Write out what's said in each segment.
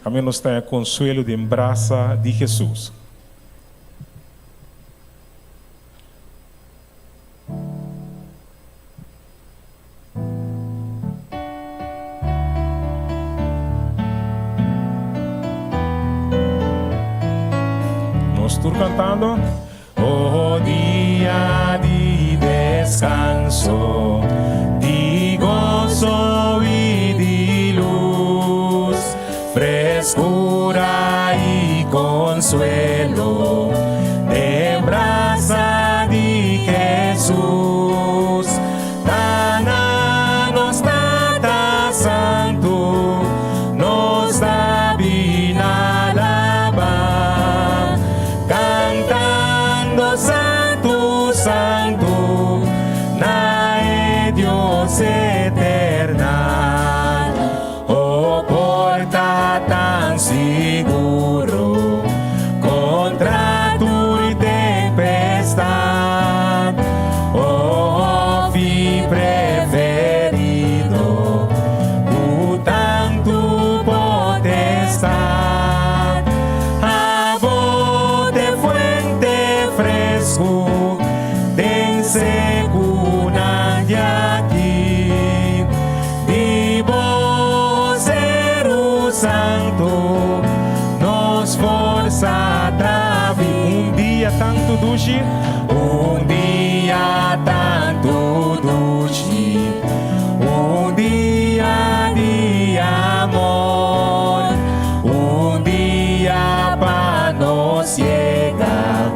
Kaminda nos ta haña konsuelo den brasa di Hesus. Nos tur cantando. Oh dia di descanso, di gozo y di luz, frescura y consuelo den brasa di Jesus. Ta na nos Tata Santu nos ta bin alabá, kantando Santu, Santu na e Dios eternal. Oh porta tan siguro contra tur tempestad, oh hofi preferido cu tantu potestad, abo t'e fuente frescu den secunan di aki. Di bo Seru Santu nos forsa ta bin. Un dia tantu dushi. Un dia tantu dushi. Un dia di amor. Un dia pa nos yega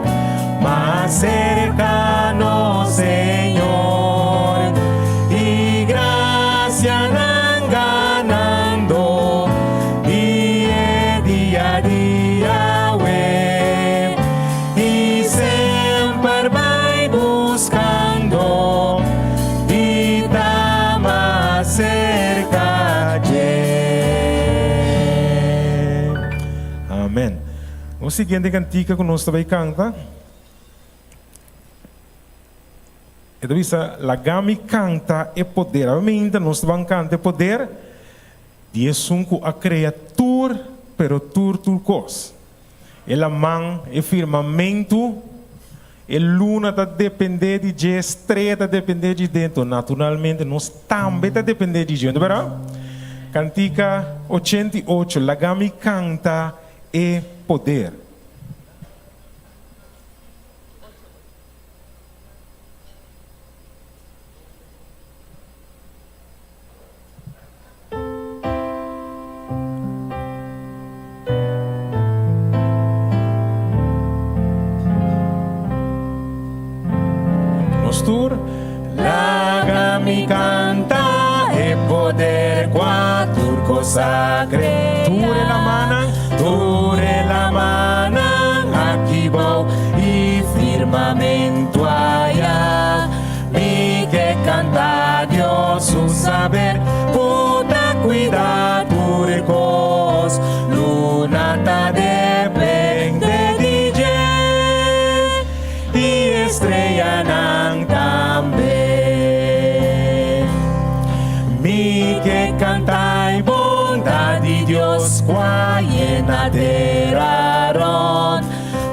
mas serka nos Señor y gracianan ganando di e dia di Yahweh y semper bai buscando di ta mas cerca dje. Amen. Un siguiente cantica cu nos ta bay canta. E ta bisa, Laga mi canta e poder. Awe mainta nos ta ban canta e poder di esun cu a crea tur, pero tur tur cos. E laman, e firmamentu, e luna ta depende di dje, strea ta depende di dje, enton naturalmente nos tambe ta depende di dje. No ta berdad? Cantica 88, Laga mi canta e poder. Nos tur. Laga mi canta e poder cua tur cos a crea. Tur e lamanan, tur e lamanan aki bou y firmamento aya. Mi ke canta Dios su saber cu ta cuida tur cos. Luna ta depende di dje y estrellanan tambe. Mi ke canta e bondad di Dios cua yena tera rond.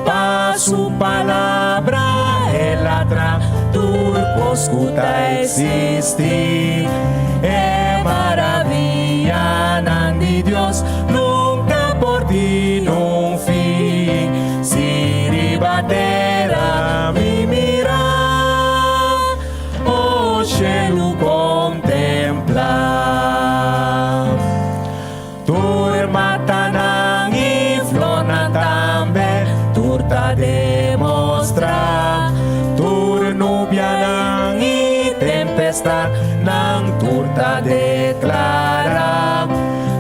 Pa su palabra el a tra tur cos cu ta existi. E maravillanan di Dios nunca por tin un fin. Si riba tera mi mira, o shelu contempla. Tur matanan i flornan tambe, tur ta demostrá. Tur nubianan i tempestadnan, tur ta deklará.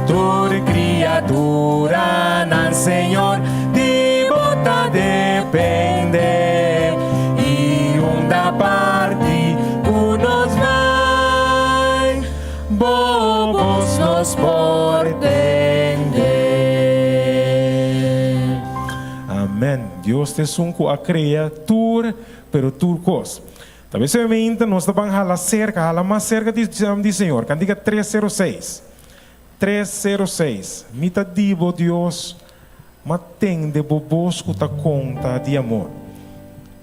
Tur kriaturanan, Señor, di bo ta dependé. I unda parti ku nos bai. Bo bos nos por tende. Amen. Dios ta esun ku a krea tur, pero tur kos. Ta bes e meinta nos ta ban hala serka, hala mas serka di di Señor. Kantika 306. 306 Mi ta di bo Dios Ma tende bo bos ku ta konta di amor.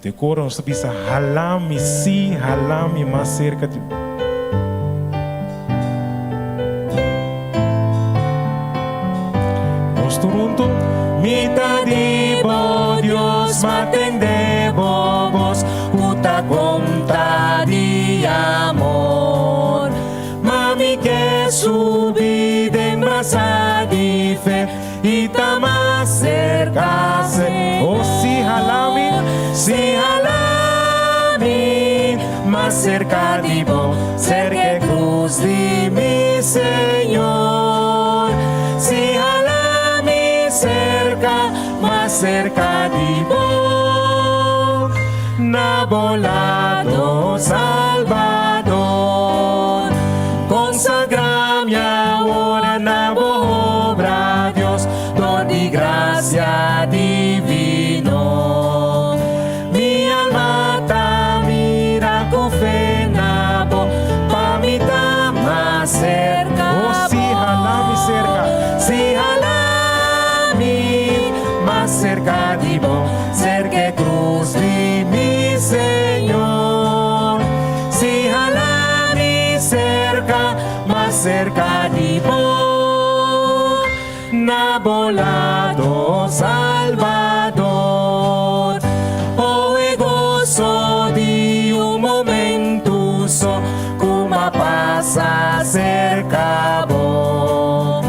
Te kora nos ta bisa hala mi sí hala mi mas serka di Nos tur huntu. Mi ta di bo Dios Ma tende bo bos ku ta konta di amor. Ma mi ke subi den brasa di fe i ta mas serka Señor. Oh, si hala mi, Si hala mi mas serka di bo, serka e krus di mi Señor. Si hala mi serka, mas serka di bo, na bo lado, Salbador. Consagra mi awor na bo obra, Dios, dor di gracia divino. Mi alma ta mira cu fe na bo, pa mi ta mas cerca Oh, si, bo. hala mi cerca. Si hala mi mas cerca di bo, cerca e cruz di mi Señor. Si hala mi cerca, mas cerca di bo, na bo lado, Salvador. Oh, e gozo di un momento so, cu m'a pasa cerca bo.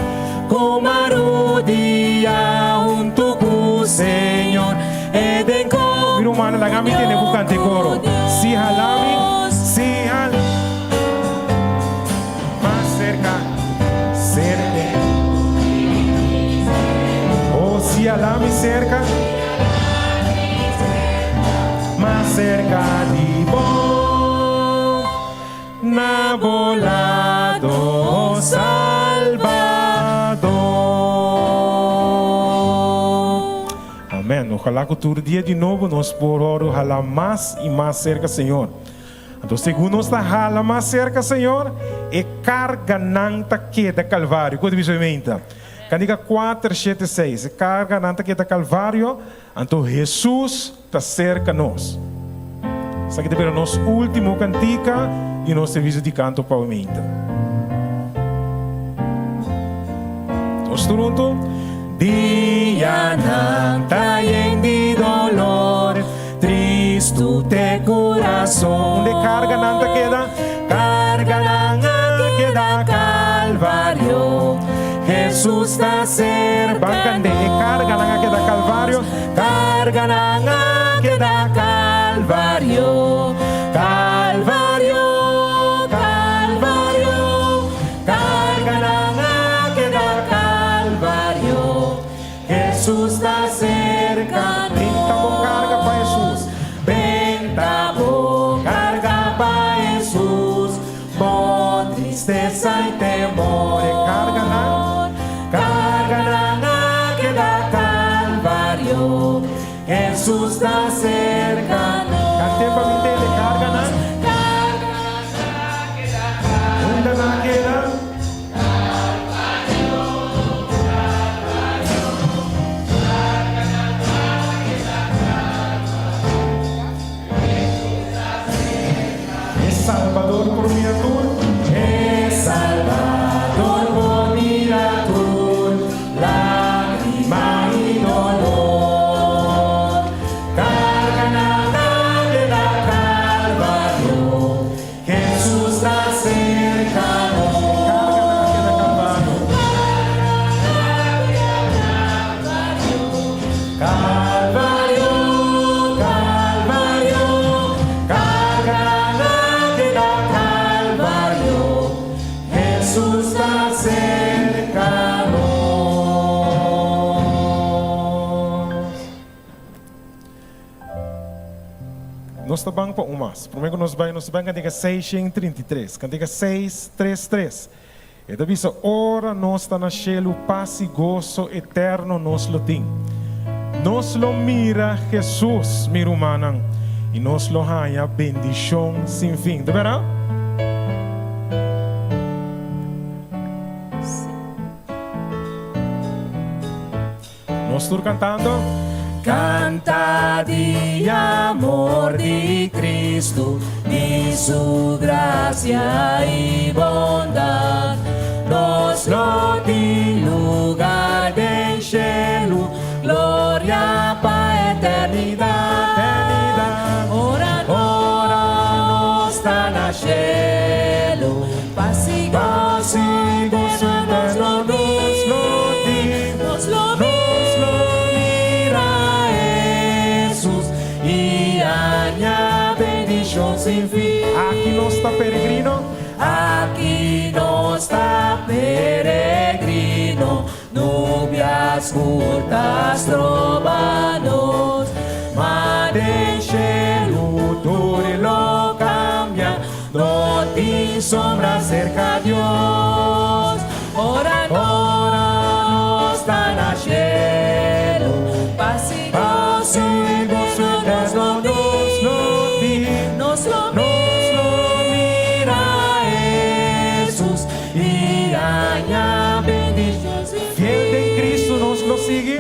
Cu m'a rudia hunto cu Señor, e den Mi rumannan, laga mi tende bo canta e coro. Si hala mi, si hala mas cerca, cerca. Oh, si hala mi cerca, mas cerca di bo, na bo lado, Salvador. Amen. Ojalá cu tur dia di nobo nos por oro hala mas y mas cerca Señor. Anto, segun nos ta hala mas cerca Señor, e carganan ta keda Calvario. Cu ta bisa? Cantica 4, 7, 6. E carganan ta keda Calvario, anto Jesus ta cerca nos. Esaki ta nos ultimo cantica di nos servicio di canto pa awe. Nos tur hunto. Dianan ta yen di dolor, tristo t'e curason. Unda carganan ta keda? Carganan a keda Calvario, Jesus ta cerca Ban cant'e, carganan a keda Calvario. Carganan a keda Calvario, Calvario, Calvario, carganan a keda Calvario, Jesus ta cerca Benta bo carga pa Jesus. Benta bo carga pa Jesus, bo tristeza y temor. Carganan. Carganan a keda Calvario, Jesus ta cerca. Cant'e pa mi tende, carganan. Unda nan a keda? E Salvador por mira tur. E Salvador por mira tur, lagrima y dolor. Carganan a keda Calvario, Jesus ta cerca. Carganan a keda Calvario. Calvario, Calvario, carganan a keda Calvario, Jesus ta cerca nos. Nos ta ban pa un mas. Prome cu nos bay, nos ta bay cantica 633. Cantica 633. E ta bisa ora nos ta na cielo, paz y gozo eterno nos lo tin. Nos lo mira Jesus, mi rumannan, y nos lo haya bendicion sin fin. Di berdad? Si. Nos tur kantando. Kanta di amor di Kristu, di su grasia i bondat. Nos lo tin lugar den shelu, gloria pa eternidat. Ora nos ta na shelu, pas i goso eterno nos lo tin. Nos lo mira Hesus i haña bendishon sin fin. Aki nos ta peregrino. Aki nos ta peregrino, nubia skur ta stroba nos, ma den shelu tur lo kambia, no tin sombra serka Dios. Ora nos ta na shelu, pas i goso eterno nos lo tin. Nos lo mira Hesus i haña bendishon sin fin. Fiel den Kristu nos lo sigui.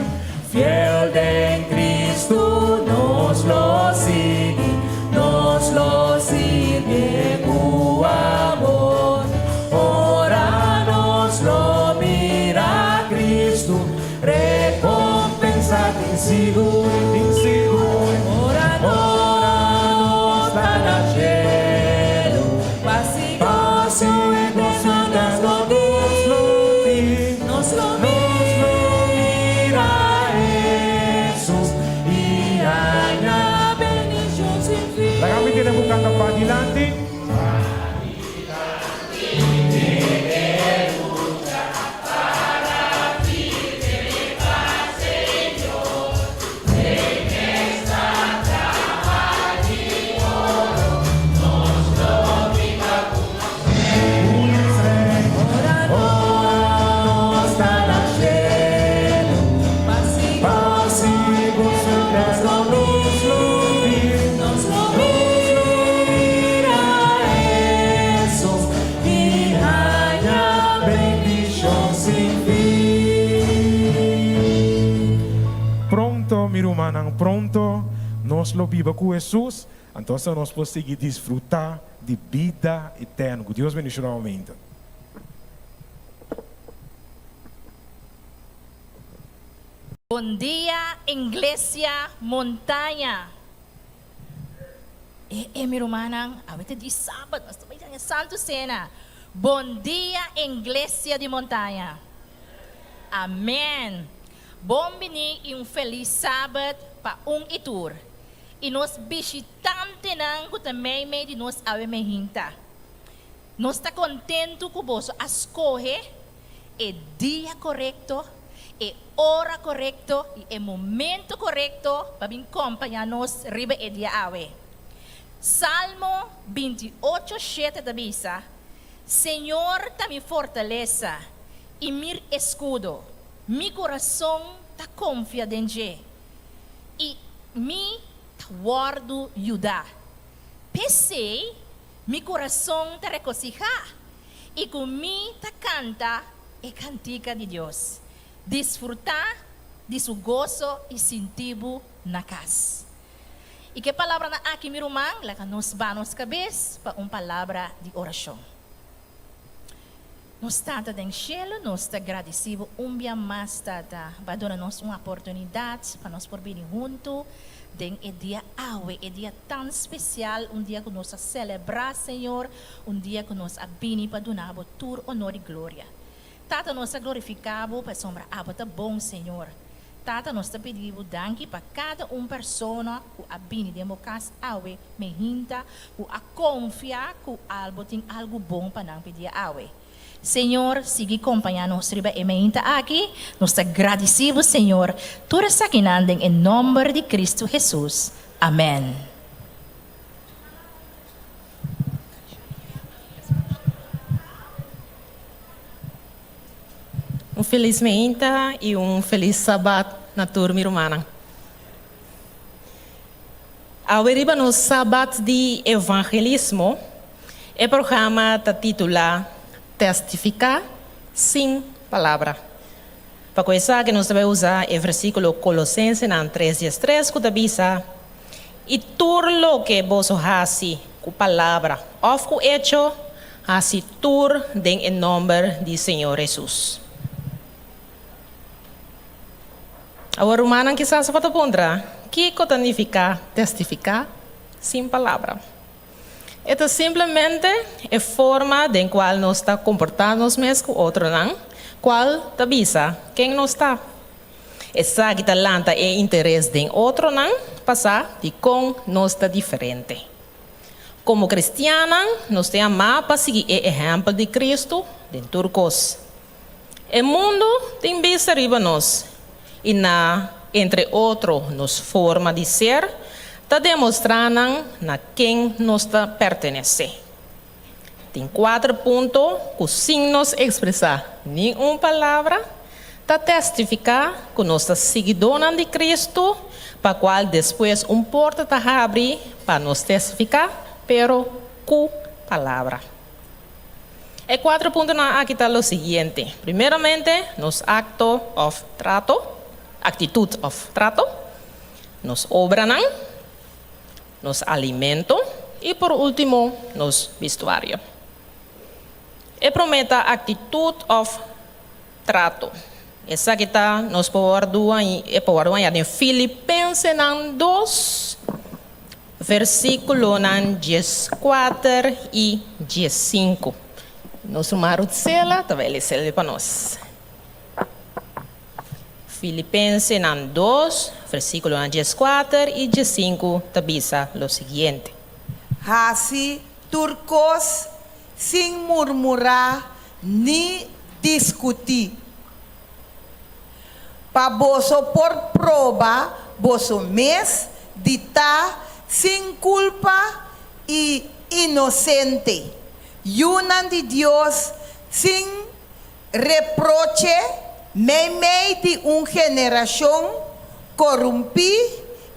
Fiel den Kristu nos lo sigui, nos lo sirbié ku amor. Ora nos lo mira Kristu, rekompensa tin sigur, tin sigur. Ora nos ta na shelu, pas i goso eterno nos lo tin. Nos lo mira Hesus i haña bendishon sin fin. Laga mi tene bo kanta padilanti. Pronto, mi rumannan, pronto nos lo biba ku Hesus, anto nos por sigui disfrutá di bida eterno. Ku Dios bendishoná bo. Bon dia, Iglesia Montaña. E, e, mi rumannan, awe ta diasabat, nos ta den Santu Sena. Bon dia, Iglesia di Montaña. Amen. Bon bini i un felis sabat pa un i tur. I nos bishitantenan ku tambe mei di nos awe mainta. Nos ta kontentu ku boso a skohe e dia korekto, e ora korekto i e momento korekto pa bin kompañá nos riba e dia awe. Salmo 28, 7 ta bisa, Señor ta mi fortalesa i mi eskudo. Mi kurason ta konfia den dje. I mi ta wòrdu yudá. P'esei, mi kurason ta regosihá i ku mi ta kanta e kantika di Dios. Disfrutá di su goso i sinti bo na kas. I ku e palabranan aki, mi ruman, laga nos baha nos kabes pa un palabra di orashon. Nos Tata den shelu, nos ta gradisí Bo un bia mas, Tata, pa duna nos un oportunidat pa nos por bini huntu den e dia awe, e dia tan spesial, un dia ku nos a selebrá, Señor, un dia ku nos a bini pa duna Bo tur honor i gloria. Tata, nos ta glorifiká Bo pasobra Abo ta bon, Señor. Tata, nos ta pidi Bo danki pa kada un persona ku a bini den Bo kas awe mainta, ku a konfia ku Abo tin algu bon pa nan pa e dia awe. Señor, sigui kompañá nos riba e mainta aki. Nos ta gradisí Bo, Señor, tur esakinan den e nòmber di Kristu Hesus. Amèn. Un felis mainta i un felis sabat na tur mi rumannan. Awe riba nos sabat di evangelismo, e programa ta titulá Testifiká sin Palabra. Pa ku esaki nos ta bai usa e versíkulo Kolosensenan 3 13 ku ta bisa, I tur loke boso hasi ku palabra òf ku echo, hasi tur den e nòmber di Señor Hesus. Awor rumannan kisas bo ta puntra, Kiko ta nifiká testifiká sin palabra? E ta simplemente e forma den kual nos ta komportá nos mes ku otronan, kual ta bisa ken nos ta. Esaki ta lanta e interes den otronan pa sa dikon nos ta diferente. Komo kristiannan, nos ta yamá pa sigui e ehèmpel di Kristu den tur kos. E mundu tin bista riba nos i na, entre otro, nos forma di ser ta demostrá nan na ken nos ta pertenesé. Tin kuater punto ku sin nos ekspresá ni un palabra ta testifiká ku nos ta siguidónan di Kristu, pa kual despues un porta ta habri pa nos testifiká, pero ku palabra. E kuater puntonan aki ta lo siguiente, primeramente, nos akto òf trato, aktitut òf trato, nos obranan, nos alimento i por último, nos bistuario. E promé ta aktitut òf trato. Esaki ta nos por wòrdu e por wòrdu hañá den Filipensenan 2, versíkulonan 14 i 15. Nos ruman Rutsela ta bai lesa pa nos. Filipensenan 2, versíkulonan 14 i 15 ta bisa lo siguiente. Hasi tur kos sin murmurá ni diskutí, pa boso por proba boso mes di ta sin kulpa i inosente, yunan di Dios sin reproche meimei di un generashon korumpí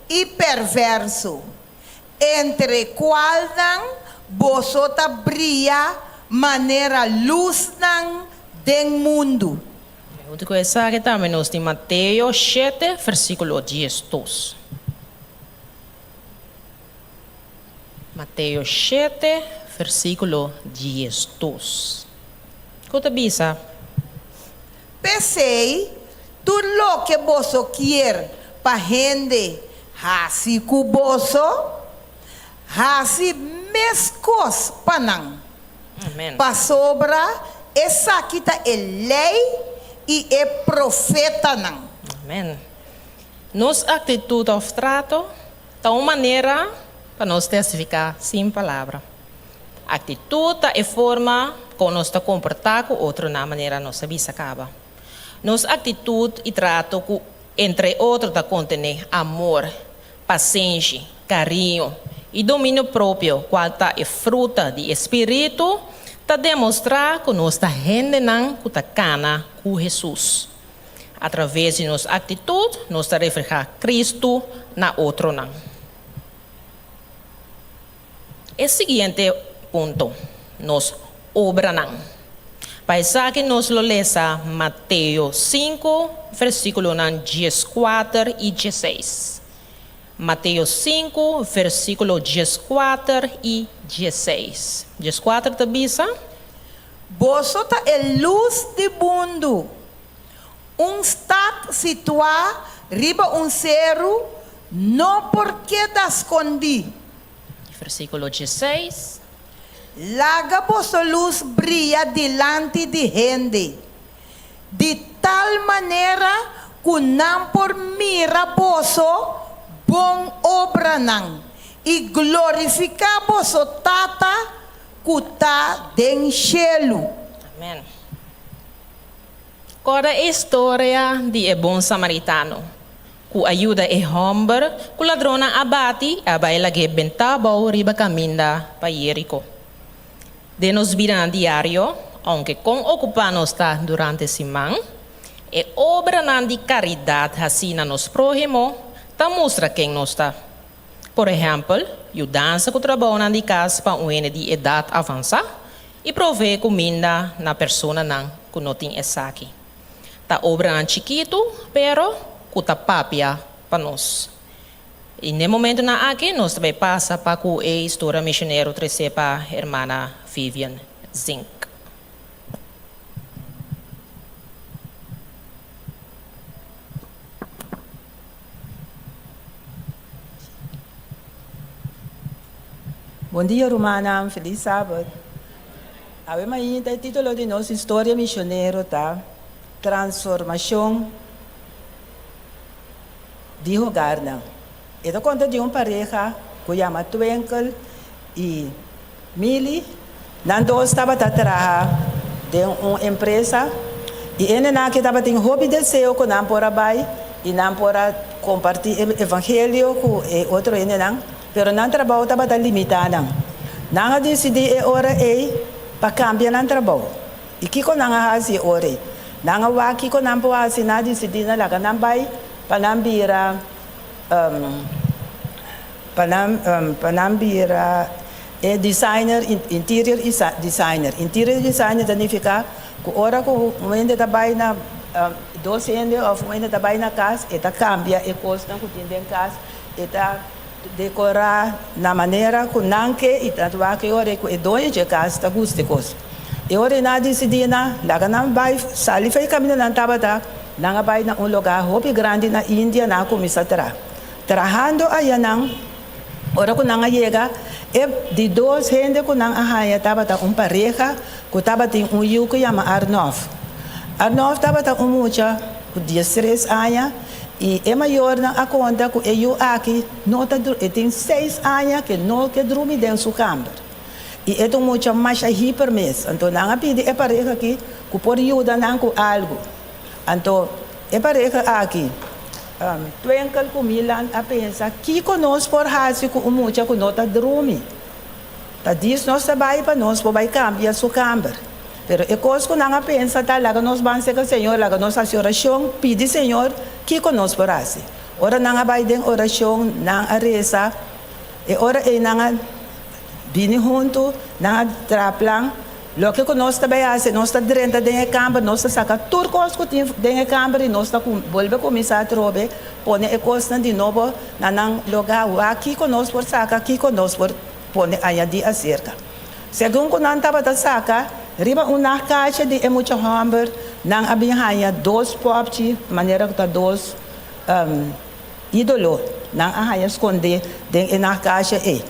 i perverso, entre kualnan boso ta bria manera lusnan den mundu. Huntu ku esaki tambe nos tin Mateo 7, versíkulo 12. Mateo 7, versíkulo 12. Ku ta bisa? P'esei, tur loke boso kier pa hende hasi ku boso, hasi meskos pa nan. Amen. Pasobra esaki ta e Lei i e Profetanan. Amen. Nos aktitut òf trato ta un manera pa nos testifiká sin palabra. Aktitut ta e forma kon nos ta komportá ku otronan manera nos a bisa kaba. Nos aktitut i trato ku entre otro ta kontené amor, pasenshi, kariño i dominio propio kual ta e fruta di e spiritu, ta demostrá ku nos ta hendenan ku ta kana ku Hesus. Atraves di nos aktitut nos ta reflehá Kristu na otronan. E siguiente punto, nos obranan. Pa esaki nos lo lesa Mateo 5, versíkulonan 14 i 16. Mateo 5, versíkulo 14 i 16. 14 ta bisa. Boso ta e lus di mundu. Un stat situá riba un seru no por keda skondí. Versíkulo 16. Laga boso lus bria dilanti di hende, di tal manera ku nan por mira boso bon obranan i glorifiká boso Tata ku ta den shelu. Amèn. Kòrda e historia di e bon samaritano ku a yuda e hòmber ku ladronnan a bati i a bai lag'é bentá abou riba kaminda pa Jeriko. Den nos bidanan diario, ounke kon okupá nos ta durante siman, e obranan di karidat hasí na nos próhimo ta mustra ken nos ta. Por ehèmpel, yudansa ku trabounan di kas pa un hende di edat avansá i proveé kuminda na personanan ku no tin esaki. Ta obranan chikitu, pero ku ta papia pa nos. I n'e momentunan aki nos ta bai pasa pa ku e historia misionero tresé pa hermana Vivian Zink. Bon dia rumannan, felis sabat. Awe mainta e titulo di nos historia misionero ta Transformacion di hogarnan. E ta konta di un pareha ku yama Twinkle i Millie. Nan dos tabata traha den un empresa i hendenan aki tabatin hopi deseo ku nan por a bai i nan por a kompartí e evangelio ku e otro hendenan, pero nan trabou tabata limitá nan. Nan a disidí e ora ei pa kambia nan trabou. I kiko nan a hasi e ora ei? Nan a wak kiko nan por hasi, nan a disidí na laga nan bai pa nan bira pa nan pa nan bira e designer interior designer. Interior designer ta nifiká ku ora ku un hende ta bai na dos hende òf un hende ta bai na kas e ta kambia e kosnan ku tin den kas, e ta dekorá na manera ku nan ke i ta wak e ora ku e doño dje kas ta gusta e kos. E ora ei nan a disidí na laga nan bai sali for e kaminda nan tabata, nan a bai na un lugá hopi grandi na India, nan a kuminsá traha. Trahando ayanan, ora ku nan a yega, e di dos hende ku nan a haña tabata un pareha ku tabatin un yu ku yama Arnolf. Arnolf tabata un mucha ku diestres aña i e mayornan a konta ku e yu aki no ta e tin seis aña ke no ke drumi den su kamber. I e ta un mucha masha hiper mes. Anto nan a pidi e pareha aki ku por yuda nan ku algu. Anto e pareha aki, Twinkle ku Milan a pensa, Kiko nos por hasi ku un mucha ku no ta drumi? Ta dis nos ta bai pa nos por bai kambia su kamber. Pero e kos ku nan a pensa ta, Laga nos ban serka Señor, laga nos hasi orashon, pidi Señor kiko nos por hasi. Ora nan a bai den orashon, nan a resa. E ora ei nan a bini huntu, nan a traha plan, Loke ku nos ta bai hasi, nos ta drenta den e kamber, nos ta saka tur kos ku tin den e kamber i nos ta bolbe kuminsá atrobe pone e kosnan di nobo na nan lugá. Wak kiko nos por saka, kiko nos por pone añadí aserka. Segun ku nan tabata saka, riba un nagkashi di e mucha hòmber nan a bin haña dos pòpchi, manera ku ta dos Ídolo nan a haña skondé den e nagkasha ei.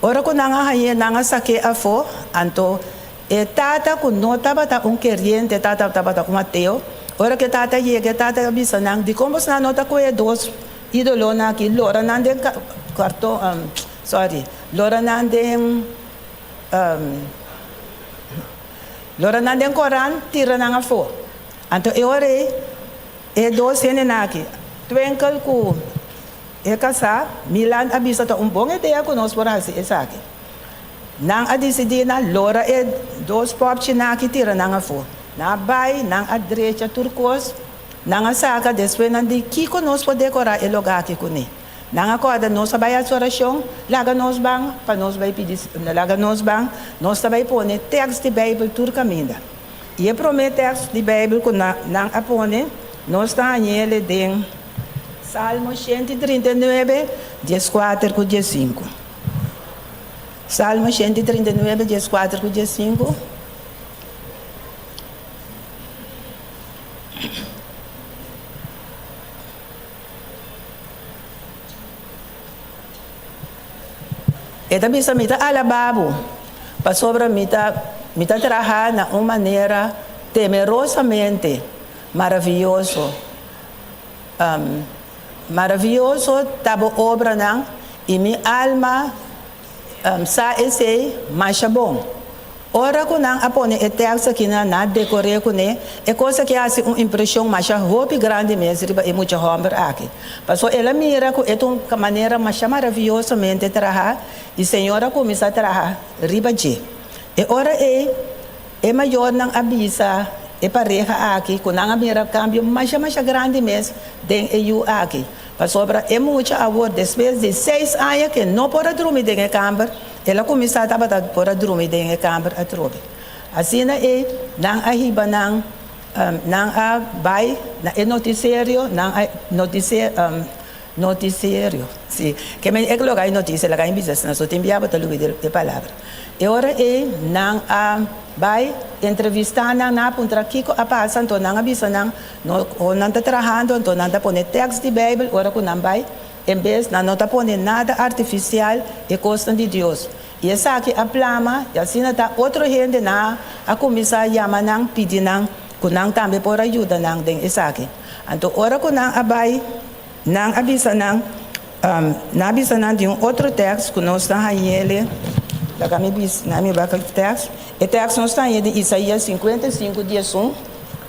Ora ku nan a hañ'é, nan a sak'é afó. Anto e tata, ku no tabata un keriente, e tata tabata un ateo, ora ku e tata yega, e tata a bisa nan, Dikon bosnan no ta kohe dos ídolonan aki, lora nan den karton, sorry, lora nan den, lora nan den koran, tira nan afó. Anto e ora ei. E dos hendenan aki, Twinkle ku e kasá, Milan a bisa ta un bon idea ku nos por hasi esaki. Nan a disidí na lora e dos pòpchinan aki tira nan afó. Nan a bai, nan a drecha tur kos, nan a saka, despues nan di, Kiko nos por dekorá e lugá aki kuné? Nan a kòrda, Nos a bai hasi orashon, laga nos ban pa nos bai pidi, laga nos ban, nos ta bai pone tèks di Beibel tur kaminda. I e promé tèks di Beibel ku nan a pone, nos ta hañ'el den Salmo 139, 14 ku 15. Salmo 139, 14 ku 15. E ta bisa, Mi ta alabá bo, pasobra mi ta mi ta traha na un manera temerosamente maravioso. Maravioso ta bo obranan, i mi alma sa esei masha bon. Ora ku nan a pone e tèks aki na nan a dekor'é kuné, e kos aki a hasi un impreshon masha hopi grandi mes riba e mucha hòmber aki. Pasobra el a mira ku e ta un manera masha maraviosamente trahá i Señor a kuminsá traha riba dje. E ora ei e mayornan a bisa e pareha aki ku nan a mira kambio masha masha grandi mes den e yu aki. Pasobra e mucha awor despues di seis aña ke no por a drumi den e kamber, El a kuminsá tabata por a drumi den e kamber atrobe. Asina ei nan a hiba nan. Nan a bai na e noticiero, nan a noticie, noticiero, si, ke men e loga e noticia, laga e bisa asina, so tin bia bo ta lubida e palabra. E ora ei nan a bai entrevista nan, nan a puntra kiko a pasa, anto nan a bisa nan, no, nan ta trahando, anto nan ta pone tekst di Bijbel ora ku nan bai, en bes nan no ta pone nada artifisial, e kosnan di Dios. I esaki a plama, i asina ta otro hendenan a kuminsá yama nan, pidi nan ku nan tambe por a yuda nan den esaki. Anto ora ku nan a bai, nan a bisa nan, nan a bisa nan di un otro tèks ku nos ta hañ'el, laga mi bisa, nan mi baka e tèks, e tèks nos ta hañ'é di Isaías 55, 11,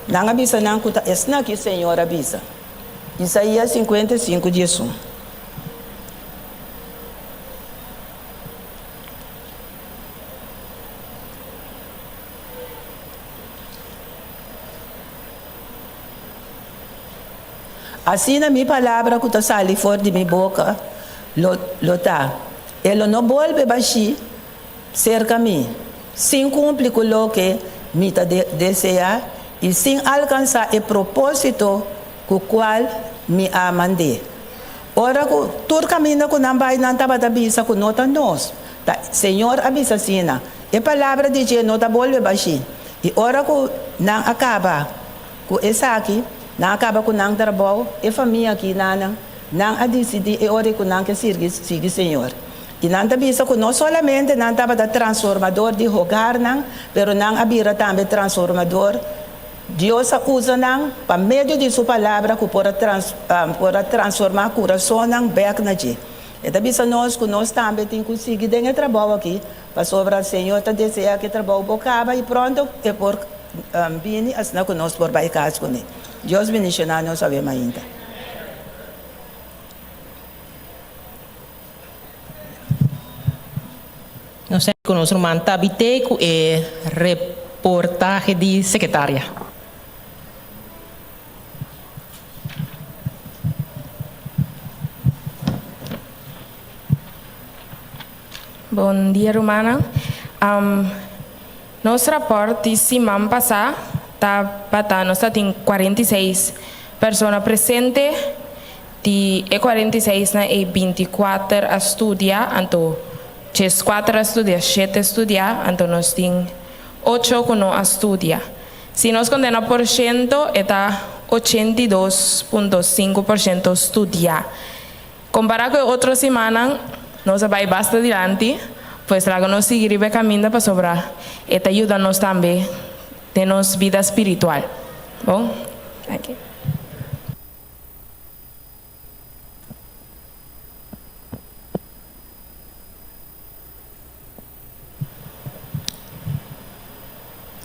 nan a bisa nan ku ta esnan ki Señor a bisa. Isaías 55, 11. Asina mi palabra ku ta sali for di mi boka lo lo ta, e lo no bolbe bashí serka mi, sin kumpli ku loke mi ta deseá i sin alkansá e propósito ku kual mi a mand'é. Ora ku tur kaminda ku nan bai nan tabata bisa ku no ta nos, ta Señor a bisa asina. E palabra di dje no ta bolbe bashí. I ora ku nan a kaba ku esaki, nan a kaba ku nan trabou, e famia aki nanan, nan a disidí e ora ei ku nan ke sirgi sigui Señor. I nan ta bisa ku no solamente nan tabata transformador di hogarnan, pero nan a bira tambe transformador Dios a usa nan pa medio di su Palabra ku por a por a transformá kurasonnan bèk na dje. E ta bisa nos ku nos tambe tin ku sigui den e trabou akí, pasobra Señor ta deseá ku e trabou por kaba i pronto e por bini asina ku nos por bai kas kuné. Dios bendishoná nos awe mainta. Nos ta ku nos ruman Tabithe ku e reportahe di sekretaria. Bon dia rumannan. Nos raport di siman pasá ta bata nos ta tin 46 persona presente. Di e 46 nan ei 24 a studia anto Djes kuater a studia, shete studia, anto nos tin ocho ku no a studia. Si nos konta na por shento e ta 82.5 por shento studia. Kompará ku e otro simannan nos a bai basta dilanti, pues laga nos sigui riba e kaminda pasobra e ta yuda nos tambe den nos bida spiritual. Bon, danki.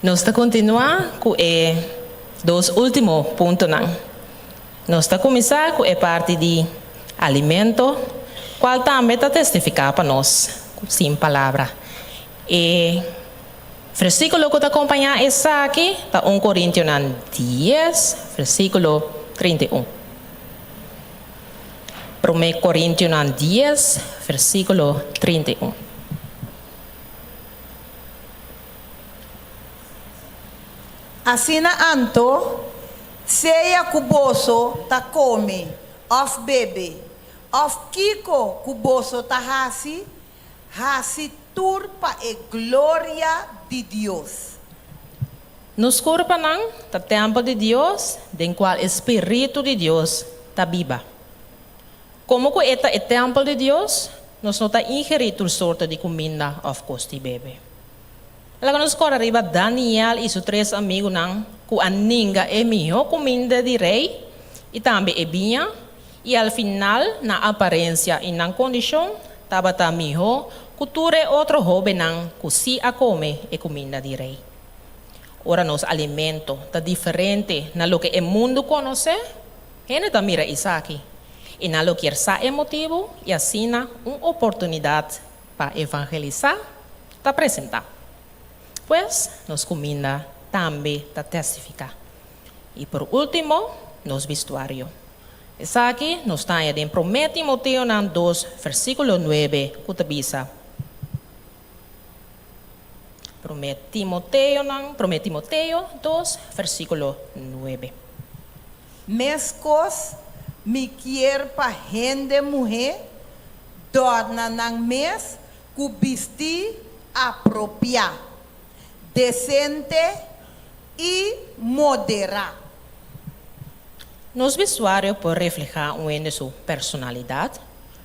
Nos ta kontinuá ku e dos último puntonan. Nos ta kuminsá ku e parti di alimento, kual tambe ta testifiká pa nos sin palabra. E versíkulo ku ta kompañá esaki ta 1 Korintionan 10, versíkulo 31. Promé Korintionan 10, versíkulo 31. Asina anto, sea ku boso ta kome òf bebe, òf kiko ku boso ta hasi, hasi tur pa e gloria di Dios. Nos kurpanan ta tèmpel di Dios den kual e spiritu di Dios ta biba. Komo ku e ta e tèmpel di Dios, nos no ta ingerí tur sorto di kuminda òf kos di bebe. Laga nos kòrda riba Daniel i su tres amigunan ku a ninga e mihó kuminda di rei i tambe e biña, i al final nan aparensia i nan kondishon tabata mihó ku tur e otro hóbennan ku sí a kome e kuminda di rei. Ora nos alimento ta diferente na loke e mundu konosé, hende ta mira esaki i nan lo kier sa e motibu i asina un oportunidat pa evangelisá ta presentá. Pues, nos kuminda tambe ta testifiká. I por último, nos bistuario. Esaki nos ta haña den Promé Timoteonan 2 versíkulo 9 ku ta bisa. Promé Timoteonan, Promé Timoteo dos, versíkulo nuebe. Meskos, mi kier pa hende muhé dòrna nan mes ku bistí apropiá, desente i moderá. Nos vestuario por reflehá un hende su personalidat,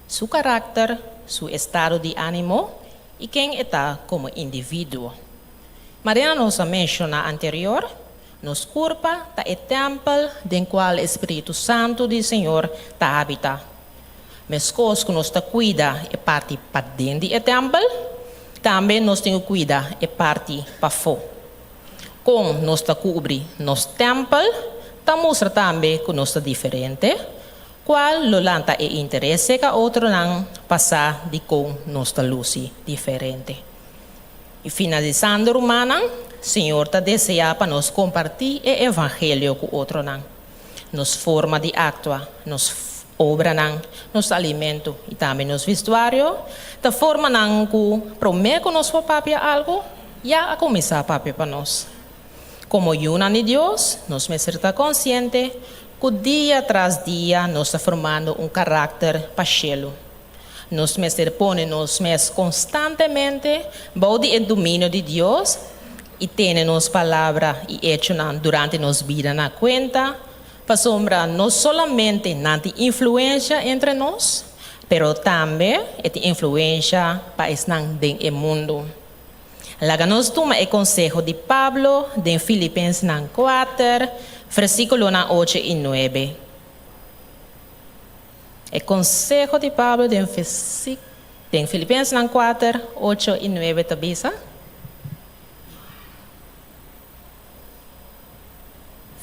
su karakter, su estado di ánimo i ken e ta komo individuo. Manera nos a menshoná anterior, nos kurpa ta e tèmpel den kual e spiritu santu di Señor ta habitá. Meskos ku nos ta kuida e parti paden di e tèmpel, tambe nos tin ku kuida e parti pafó. Kon nos ta kubri nos tèmpel ta mustra tambe ku nos ta diferente, kual lo lanta e interes serka otronan pa sa dikon nos ta lusi diferente. I finalisando rumannan, Señor ta deseá pa nos kompartí e evangelio ku otronan. Nos forma di aktua, nos obranan, nos alimento i tambe nos vestuario ta formanan ku promé ku nos por papia algu, ya a kuminsá papia pa nos. Komo yunan di Dios, nos mester ta konsiente ku dia tras dia nos ta formando un karakter pa shelu. Nos mester pone nos mes konstantemente bou di e dominio di Dios i tene nos palabra i echonan durante nos bida na kuenta, pasobra no solamente nan tin influensha entre nos, pero tambe e tin influensha pa esnan den e mundu. Laga nos tuma e konseho di Pablo den Filipensenan kuater, versíkulonan ocho i nuebe. E konseho di Pablo den den Filipensenan kuater, ocho i nuebe ta bisa.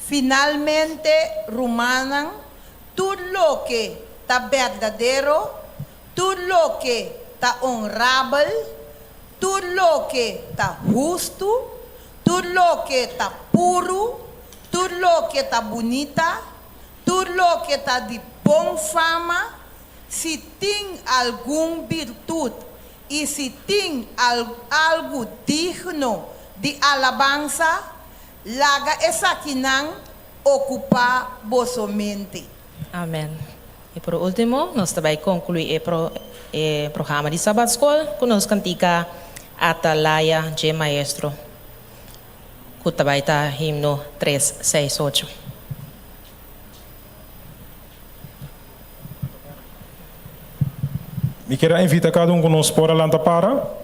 Finalmente, rumannan, tur loke ta berdadero, tur loke ta onrabel, tur loke ta hustu, tur loke ta puru, tur loke ta bunita, Tur loke ta di bon fama, si tin algun birtut i si tin algu digno di alabansa, laga esakinan okupá boso mente. Amen. I por ultimo, nos ta bai konkluí e e programa di Sabat Skol ku nos kantika Atalaya dje Maestro. Ku ta bai ta himno tres seis ocho. Mi kier a invita kada un ku nos por a lanta para.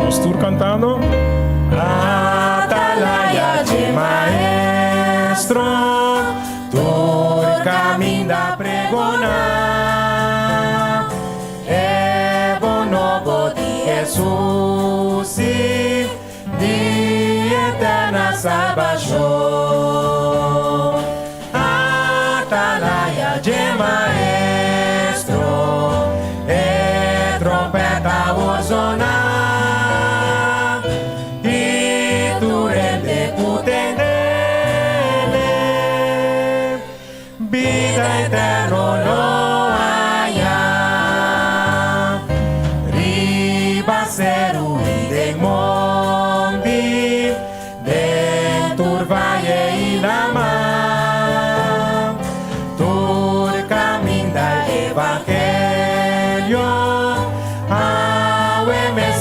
Nos tur cantando. Atalaya dje maestro, tur caminda pregona. E bon nobo di Hesus i di eterna salbashon. Atalaya dje Maestro, e trompeta awor zona, i tur hende ku tendele. Bida eterno lo haña riba seru i den mondi, den tur vaye i lama. Tur kaminda e evangelio awe mes.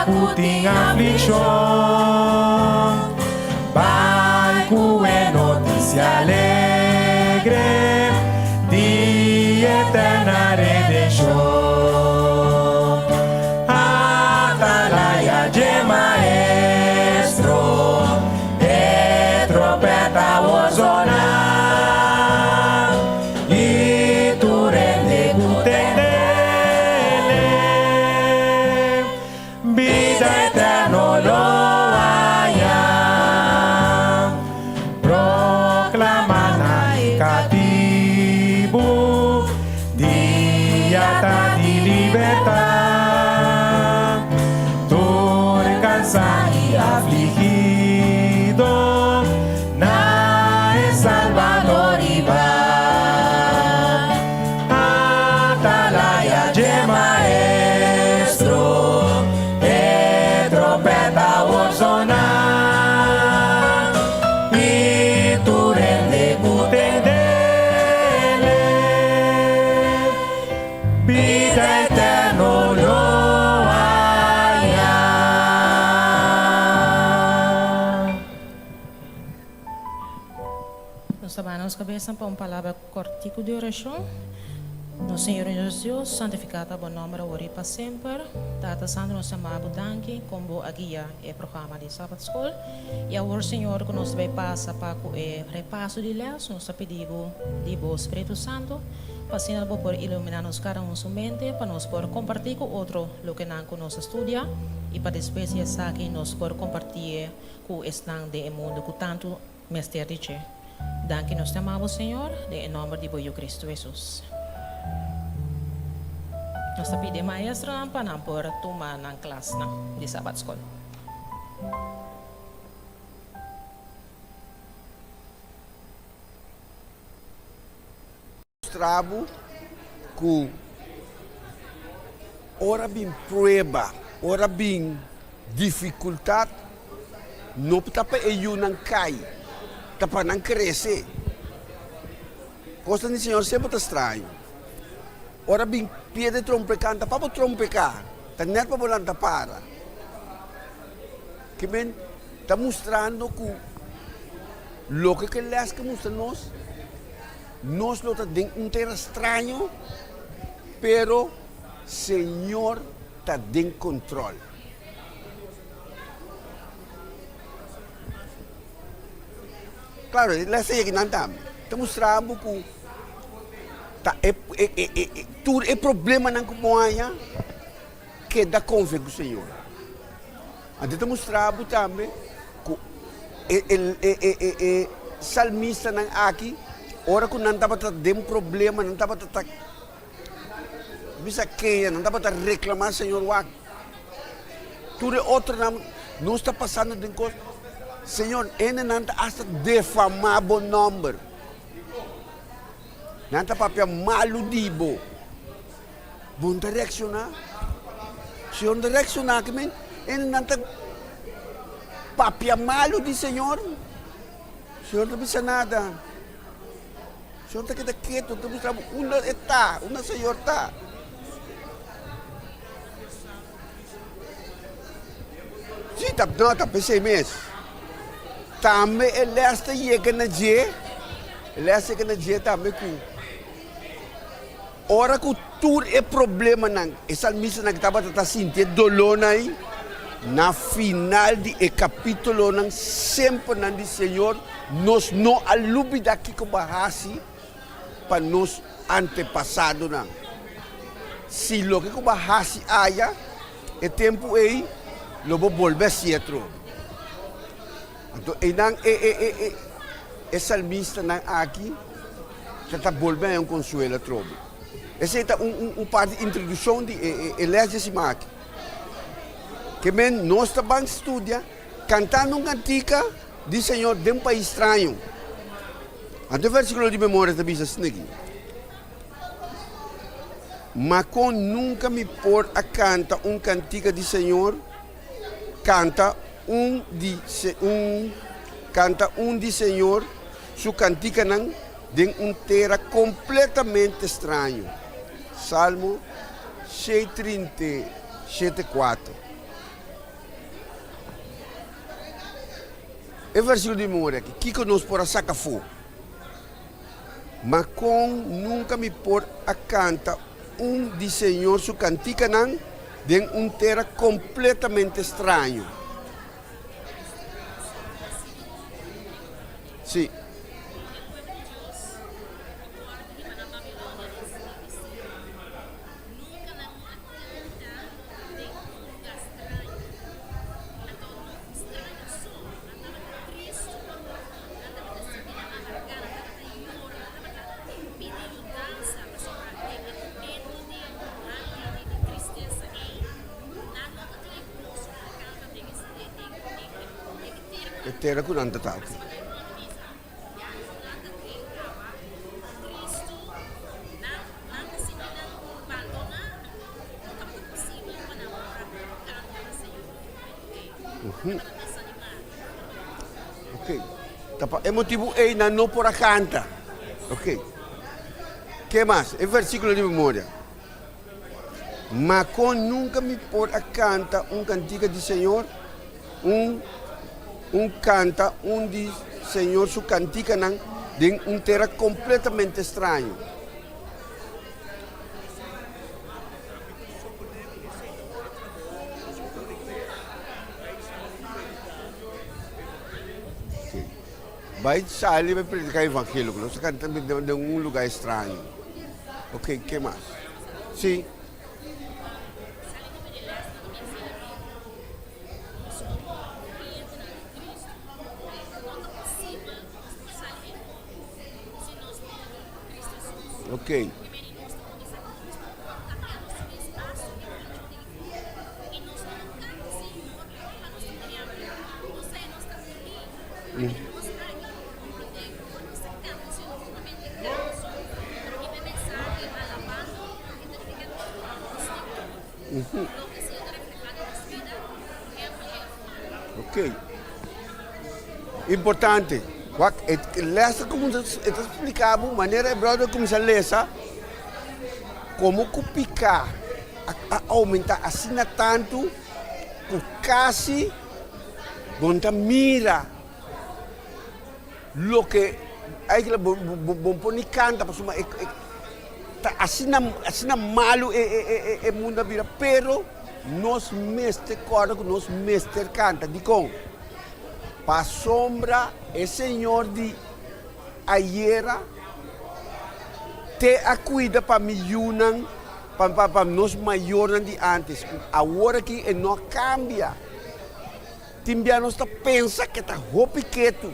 ku tin aflikshon, bai ku e notisia alegre di eterna redenshon. Atalaya dje Maestro, e trompeta wor zona. I tur hende ku tendele, bida eterno lo haña. Proklama na e katibu, dia ta di libertat. Tur kansá i afligido, Na e Salbador riba Atalaya dje Maestro, e trompeta wor sona, i tur hende ku tendele, bida eterno lo haña. Nos ta baha nos kabesa pa un palabra kòrtiku di orashon. Nos Señor i nos Dios, santifiká ta bo nòmber awor i pa semper. Tata Santu, nos ta manda bo danki kon bo a guia e programa di Sabat Skol. I awor, Señor, ku nos ta bai pasa pa ku e repaso di lès, nos ta pidi bo di bo Spiritu Santu pa asina bo por iluminá nos kada un su mente pa nos por kompartí ku otro loke nan ku nos a studia i pa despues di esaki nos por kompartié ku esnan den e mundu ku tantu mester di dje. Danki nos ta ama bo, Señor, den e nòmber di bo Yu Kristu Hesus. Nos ta pidi e maestronan pa nan por tuma nan klasnan di Sabatskol. Mustra bo ku ora bin prueba, ora bin difikultat, no ta pa e yunan kai, ta pa nan krese. Kosnan di Señor semper ta straño. Ora bin piedra di trompeká, no ta pa bo trompeká, ta nèt pa bo lanta para. Kimen ta mustrando ku loke ku e lès ke mustra nos, Nos lo ta den un tera straño, pero Señor ta den control. Claro, e les ei akinan tambe ta mustra bo cu ta e e tur e problemanan cu bo haña keda confia cu Señor. Anto ta mustra bo tambe ku e e salmistanan aki, ora ku nan tabata den problema, nan tabata ta bisa keha, nan tabata reklamá Señor, wak, tur e otronan nos ta pasando den kos, Señor, hendenan ta asta defamá bo nòmber, nan ta papia malu di bo. Bo no ta reakshoná. Señor no ta reakshoná ki men hendenan ta papia malu di Señor. Señor no ta bisa nada. Señor ta keda ketu, ta mustra bo unda e ta, unda Señor ta. Sí, ta, no, ta p'esei mes. Tambe e lès ta yega na dje, e lès yega na dje tambe ku Ora ku tur e problemanan, e salmistanan ku tabata ta sinti e dolónan ei, na final di e kapítulonan semper nan di, Señor, nos no a lubidá kiko bo a hasi pa nos antepasadonan. Si loke ku bo a hasi aya e tempu ei, lo bo bolbe hasié atrobe. Anto einan e salmistanan aki ta ta bolbe haña un konsuelo atrobe. Esei ta un parti di introdukshon di e lès di e siman aki. Ke men nos ta ban studia kantando un kantika di Señor den un pais straño. Anto e vèrsikulo di memoria ta bisa asina aki, Ma kon nunka mi por a kanta un kantika di Señor? Kanta un di un kanta un di Señor su kantikanan den un tera kompletamente straño. Salmo 137, kuater. E versíkulo di memoria aki, kiko nos por a saka afó? Ma kon nunka mi por a kanta un di Señor su kantikanan den un tera kompletamente straño? Sí. E tera ku nan ta ta. Ok. Ta pa e motibu ei nan no por a kanta. Ok. Ke mas? E versíkulo di memoria. Ma kon nunka mi por a kanta un kantika di Señor, un un kanta un di Señor su kantikanan den un tera kompletamente straño? Bai sali bai prediká evangelio, ku nos ta kanta den un lugá estraño. Ok, ke mas? Sí. Ok. Ok. Importante. Wak, e les ta kuminsá, e ta splika bo manera e bròder kuminsá lesa komo ku piká a oumentá asina tantu ku kasi bo no ta mira loke eigenlijk bo bo bo por ni kanta pasobra e e ta asina asina malu e e e mundu a bira pero nos mester kòrda ku nos mester kanta. Dikon? Pasobra e Señor di ayera te a kuida pa mi yunan, pa pa nos mayornan di ántes, ku awor aki e no a kambia. Tin bia nos ta pensa ke ta hopi ketu,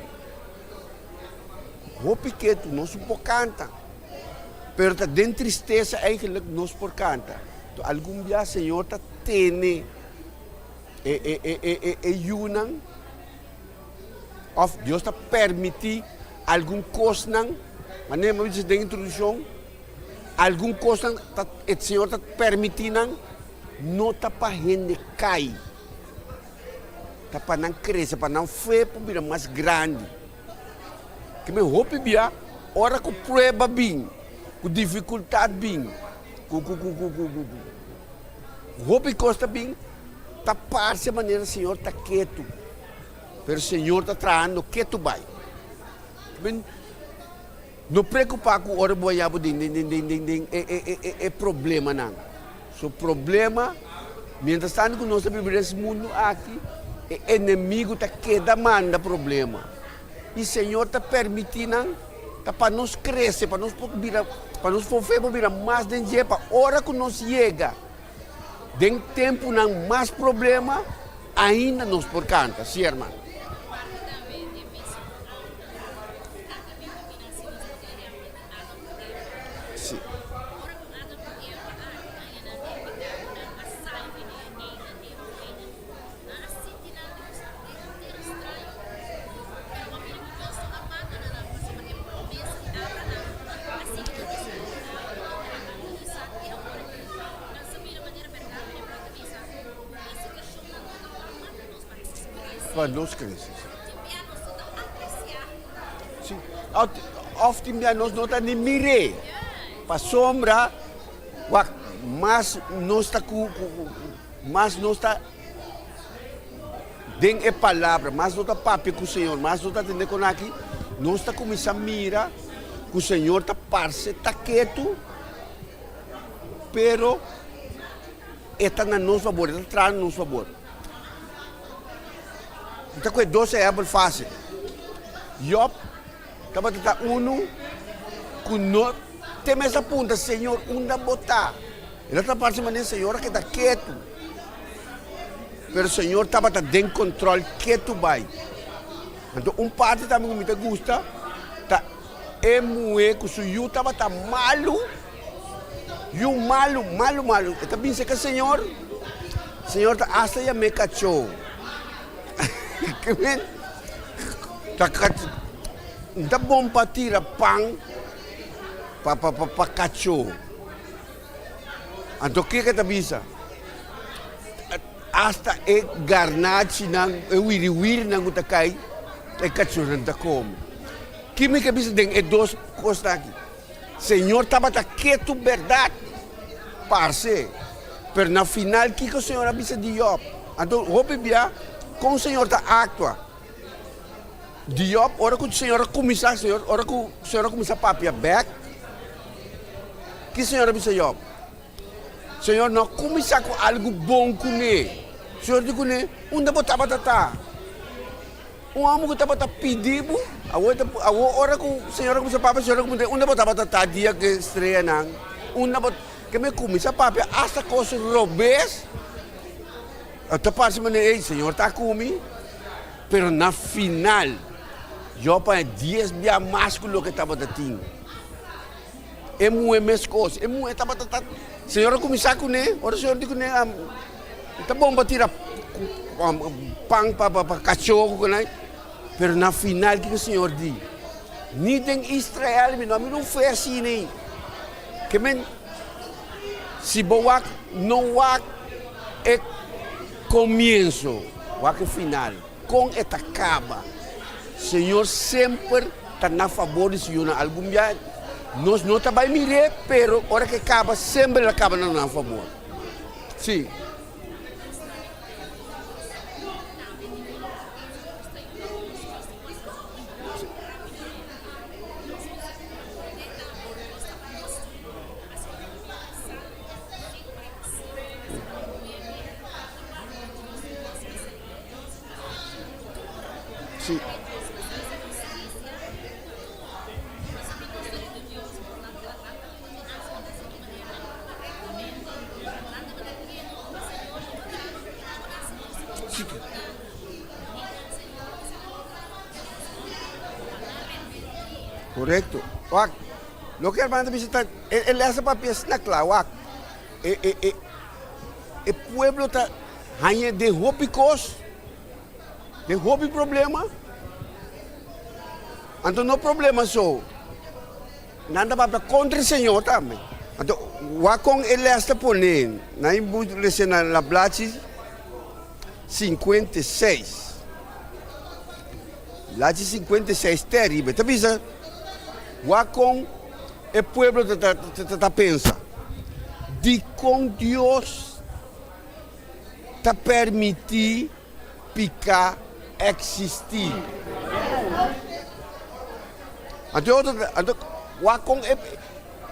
hopi ketu, nos no por kanta, pero ta den tristesa eigenlik nos por kanta. Algun bia Señor ta tene e e e e e e yunan òf Dios ta permití algun kosnan, manera mi a bisa den introdukshon, algun kosnan ta e Señor ta permití nan no ta pa hende kai, ta pa nan krese, pa nan fe por bira mas grandi. Kimen hopi bia ora ku prueba bin, ku difikultat bin, ku ku ku ku ku Hopi kos ta bin ta parse manera Señor ta ketu, pero Señor ta trahando ketu bai. Men, no preocupa ku ora bo haya bo den den den den den den e e e e problemanan. So problema, mientras tanto ku nos ta biba den es mundu aki, e enemigu ta keda manda problema. I Señor ta permiti nan ta pa nos krese, pa nos por bira, pa nos por fe por bira mas den dje, pa ora ku nos yega den tempunan mas problema, ainda nos por kanta. Sí, hermano. Sí. Pa nos krese. Sí. Of tin bia nos no ta ni mir'é. Pasobra, wak, mas nos ta ku. Mas nos ta. Den e palabra, mas no ta papia ku Señor, mas no ta tende kon aki, nos ta kuminsá mira ku Señor ta parse ta ketu, pero e ta na nos fabor, e ta traha na nos fabor. Mi ta kohe dos ehèmpel fásil. Yòb tabata ta unu ku no te mes a puntra, Señor, unda bo ta? El a ta parse manera Señor a keda ketu. Pero Señor tabata den control ketu bai. Anto un parti tambe cu mi ta gusta ta e muhe cu su yu tabata malu, yu malu, malu, malu. E ta bin cerca Señor, Señor ta hasta yam'é cacho. Ta ta bon pa tira pan pa pa pa cacho. Anto kiko e ta bisa? Asta e garnachinan, e wiriwirinan ku ta kai, e kachornan ta kome. Ki mi ke bisa den e dos kosnan aki? Señor tabata ketu bèrdat, parse, pero na final kiko Señor a bisa di Yòb? Anto hopi bia kon Señor ta aktua di Yòb ora ku Señor a kuminsá, Señor, ora ku Señor a kuminsá papia bèk? Ki Señor a bisa Job? Señor no a kuminsá ku algu bon kuné. Señor di kuné, Unda bo tabata ta? Un hòmber ku tabata pidi bo, awor ta, awor ora ku Señor a kuminsá papia, Señor a kuminsá, Unda bo tabata ta dia ku e streanan? Unda bo, ke mi kuminsá papia asta kos robes, a ta parse manera, ey, Señor ta ku mi. Pero na final, Job a haña dies bia mas ku loke tabata tin. E muhé meskos, e muhé tabata ta, Señor a kuminsá kuné, ora Señor di kuné, ta bon pa tira pan pa pa kachó ku konai, pero na final kiko Señor di? Ni den Israel mi no a mira un fe asina ei. Ke men, si bo wak, no wak e komienso, wak e final, kon e ta kaba. Señor semper ta na fabor di su yunan. Algun bia nos no ta bai mir'é, pero ora ku e kaba semper el a kaba na nan fabor. Sí. Sí. Korekto. Wak, loke hermano ta bisa ta, e lès a papia asina kla, wak, e, e, e, e pueblo ta haña den hopi kos, den hopi problema. Anto no problema so, nan ta papia kontra e Señor tambe. Anto, wak kon e lès ta pone, nan a lesa na la blachi 56. Blachi 56 te ariba, e ta bisa, wak kon e pueblo ta ta ta pensa, dikon Dios ta permití piká eksistí? Anto e otro ta, anto wak kon e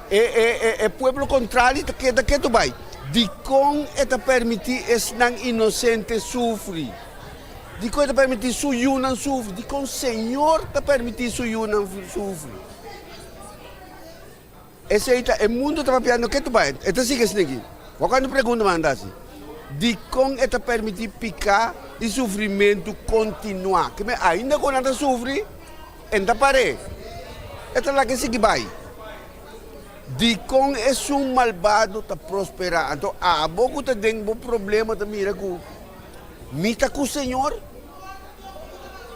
e e e pueblo kontrali ta keda ketu bai, dikon e ta permití esnan inosente sufri? Dikon e ta permití su yunan sufri? Dikon Señor ta permití su yunan sufri? Esei ta e mundu ta papiando ke tu bai. E ta sigui asina aki. Wak kuantu pregunta manda hasi. Dikon e ta permití piká i sufrimentu kontinuá? Ke men ainda ku nan ta sufri, e no ta par'é. E ta laga e sigui bai. Dikon esun malbado ta prosperá? Anto abo ku ta den bo problema ta mira ku mi ta ku Señor?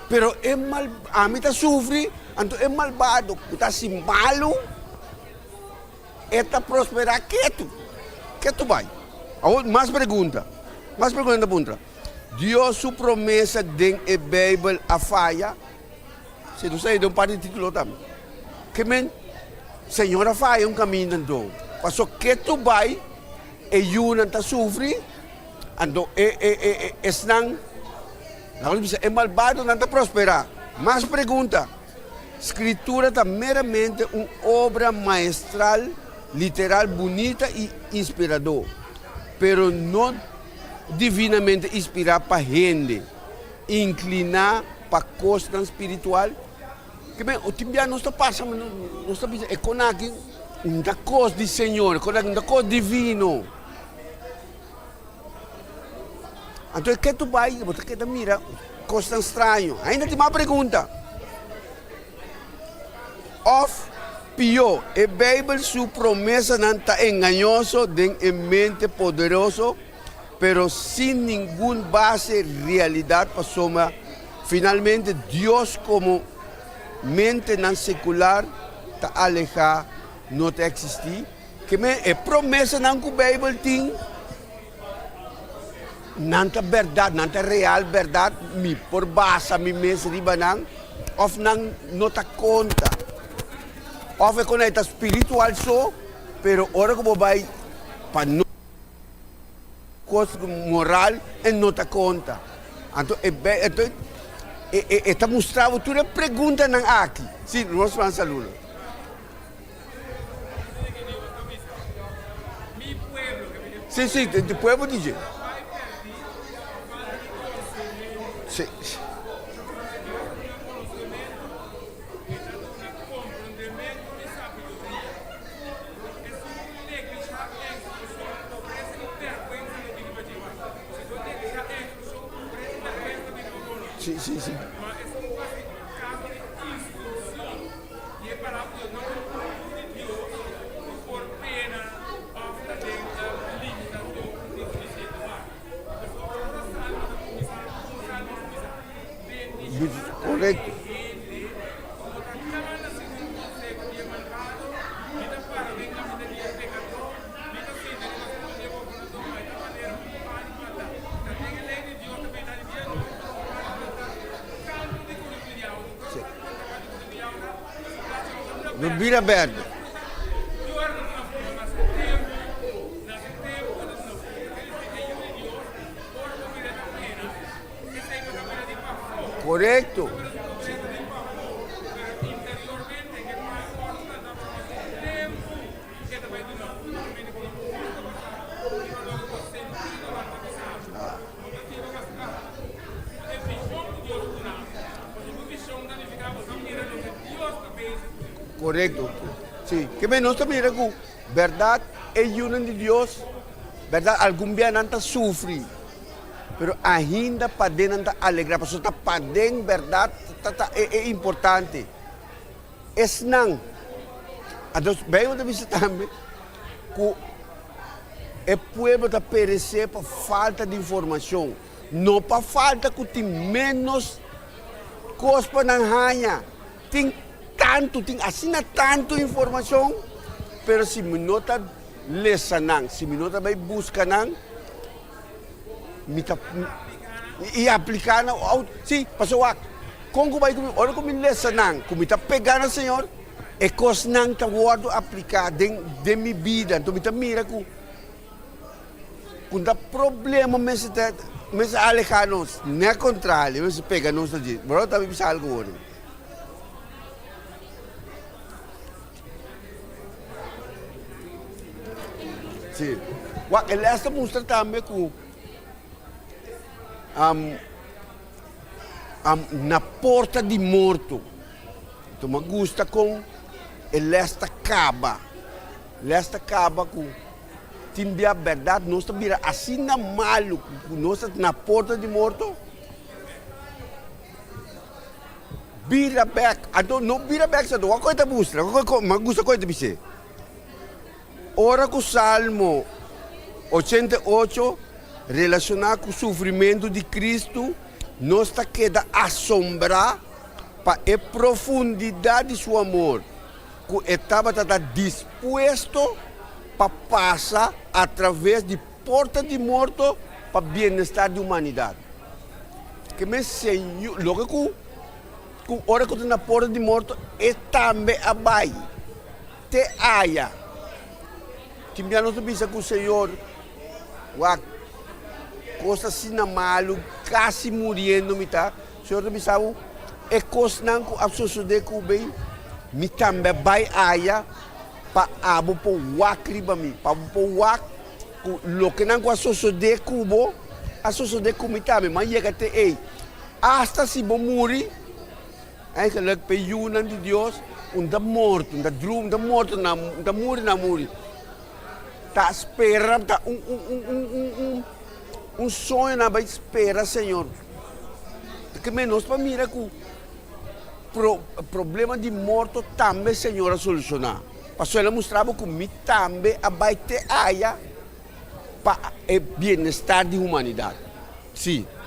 Pero e mal, ami ta sufri, anto e malbado ku ta hasi malu, e ta prosperá ketu, ketu bai. Awor, mas pregunta, mas pregunta ta puntra, Dios su promesa den e Beibel a faya? Si nos ta lei den un par di título tambe. Ke men, Señor a faya un kaminda anto, paso ketu bai e yunan ta sufri, anto e, e, e, esnan. Laga nos bisa, e malbadonan ta prosperá. Mas pregunta, Skritura ta meramente un obra maestral, literal bunita i inspiradó, pero no divinamente inspirá pa hende inkliná pa kosnan spiritual? Ke men, tin bia nos ta pasa, nos ta bisa, e kon aki no ta kos di Señor, e kon aki no ta kos divino. Anto e ketu bai, bo ta keda mira kosnan straño. Ainda tin mas pregunta. Òf pió, e Beibel su promesanan ta engañoso den e mente poderoso, pero sin ningun base realidat pasobra finalmente Dios komo mentenan sekular ta alehá no ta eksistí? Ke men e promesanan ku Beibel tin, nan ta bèrdat, nan ta real bèrdat, mi por basa mi mes riba nan, òf nan no ta konta? Òf e kon ei ta spiritual so, pero ora ku bo bai pa no kos moral e no ta konta. Anto e anto e ta mustra bo tur e preguntanan aki. Si, nos ban saludo. Sí, sí, di pueblo di dje. Sí. Sí, sí, sí. Korekto. No bira berde. Korekto. Korekto. Si. Ke men nos ta mira ku bèrdat e yunan di Dios, bèrdat algun bia nan ta sufri, pero ainda paden nan ta alegrá, pasobra ta paden bèrdat ta ta e importante. Esnan, anto Beibel ta bisa tambe ku e pueblo ta peresé pa falta di informashon, no pa falta ku tin ménos kos pa nan haña. Tin tantu, tin asina tantu informashon, pero si mi no ta lesa nan, si mi no ta bai buska nan, mi ta i apliká nan, si, pasobra wak, kon ku bai ku mi, ora ku mi lesa nan, ku mi ta pegá na Señor, e kosnan ta wòrdu apliká den den mi bida, anto mi ta mira ku ku ta problema mester ta mester alehá nos, no al kontrario, mester pega nos na dje. Bro ta bisa algu wòrdu. Si. Wak, e lès ta mustra tambe ku na porta di morto. Anto mi gusta kon e lès ta kaba. Lès ta kaba ku tin bia bèrdat nos ta bira asina malu ku nos ta na porta di morto. Bira bèk. Anto no bira bèk sa wak koe ta mustra, mi gusta koe ta bis'é. Ora ku Salmo 88 relashoná ku sufrimentu di Kristu, nos ta keda asombrá pa e profundidat di su amor, ku e tabata ta dispuesto pa pasa atraves di porta di morto pa bienestar di humanidat. Ke men Señor, loke ku ku ora ku ta na porta di morto, e tambe a bai te aya. Tin bia nos ta bisa ku Señor, wak. Kos asina malu, kasi muriendo mi ta. Señor ta bisa bo, e kosnan ku a sosodé ku bo ei, mi tambe a bai aya pa abo por wak riba mi, pa bo por wak ku lokenan ku a sosodé ku bo, a sosodé ku mi tambe. Mi a yega te ei. Asta si bo muri, Eigenlijk p'e yunan di Dios un ta morto, un ta drumi, un ta morto na un ta muri na muri. Ta spera, ta un un un un un un un soño nan bai spera Señor. Ke men nos pa mira ku pro problema di morto tambe Señor a solushoná. Pasobra el a mustra bo ku mi tambe a bai te aya pa e bienestar di humanidat. Sí.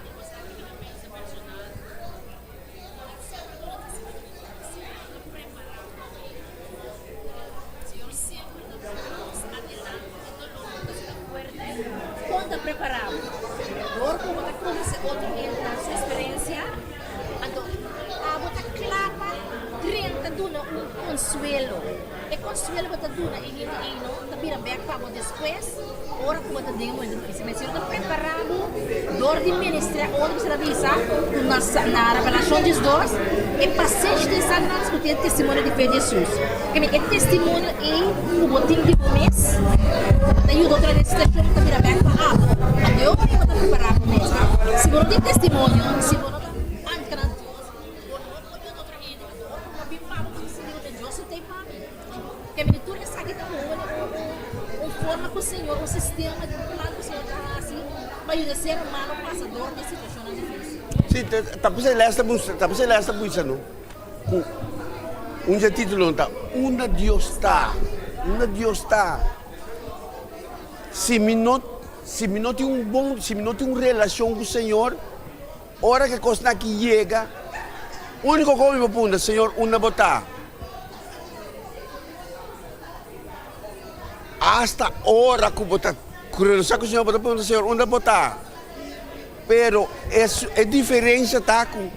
Ora ku bo ta den un momento difísil, men Señor ta prepará bo dor di ministrá otro ku ta bisa ku na na Revelashon diesdos e pasenshi den Satanas ku tin e testimonio di fe di Hesus. Kende e testimonio ei ku bo tin di bo mes bo ta yuda otro den situashon ta bira bèk pa abo. Anto e ora ei bo ta prepará bo mes. Si bo no tin testimonio, si bo no ta ankra na Dios, bo no por yuda otro hende. Anto ora ku bo bin pa bo, bo ta sinti ku Dios no ta ei pa mi. Kemey tur esaki ta un un forma ku Señor, un sistema di un plan ku Señor ta hasi pa yuda ser humano pasa dor di situashonnan difísil. Sí, ta p'esei les ta mustra, ta p'esei les ta bisa no ku un dje títulonan ta Unda Dios Ta? Unda Dios Ta? Si mi no, si mi no tin un bon, si mi no tin un relashon ku Señor, ora ku e kosnan aki yega, úniko kos mi por puntra, Señor, unda bo ta? Asta ora ku bo ta krusa ku Señor, bo ta puntra Señor, unda bo ta? Pero e diferensia ta ku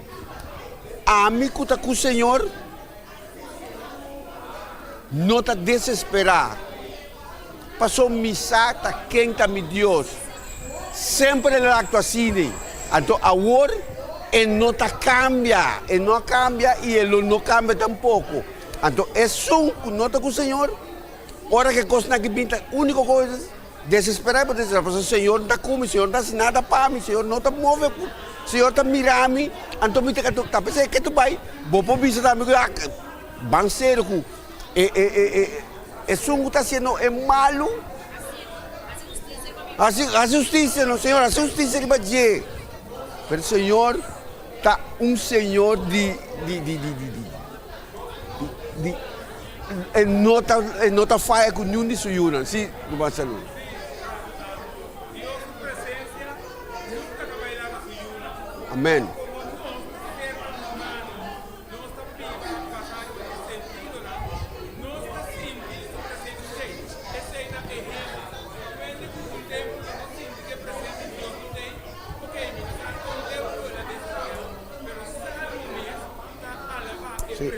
ami ku ta ku Señor no ta desesperá, pasobra mi sa ta ken ta mi Dios. Semper el a aktua asina. Anto awor e no ta kambia, e no a kambia i e lo no kambia tampoko. Anto esun ku no ta ku Señor, ora ku e kosnan aki bin ta úniko kos desesperá i por desesperá, pasobra Señor no ta ku mi, Señor no ta hasi nada pa mi, Señor no ta move ku, Señor ta mira mi, anto mi ta ta p'esei ke tu bai, bo por bisa tambe ku ban serio ku e e e esun ku ta hasiendo e malu. Hasi hasi hustisia no Señor, hasi hustisia riba dje. Pero Señor ta un Señor di di di di di di e no ta e no ta faya ku niun di su yunan. Si, ruman Salud. Amen. Sí.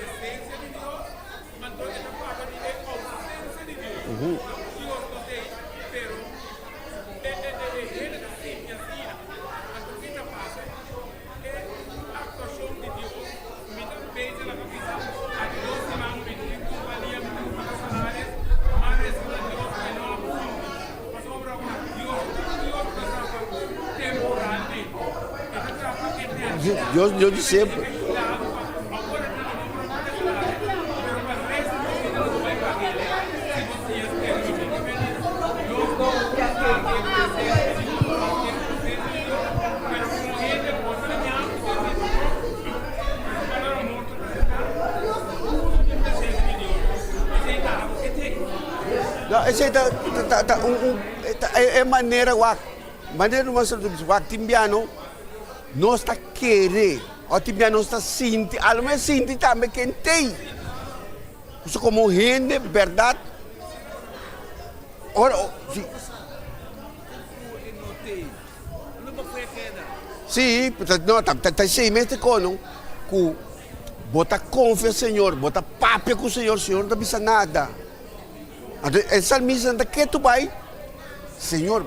Dios, Dios di semper. No, esei ta ta ta un un ta e manera wak manera nos ta bisa wak tin bia no nos ta kere o tin bia nos ta sinti alo mes sinti tambe ken tei pasobra komo hende bèrdat ora si. Sí, no, ta ta esei mes te kono ku bo ta konfia Señor, bo ta papia ku Señor, Señor no ta bisa nada. Anto e salmistanan ta ketu bai, Señor,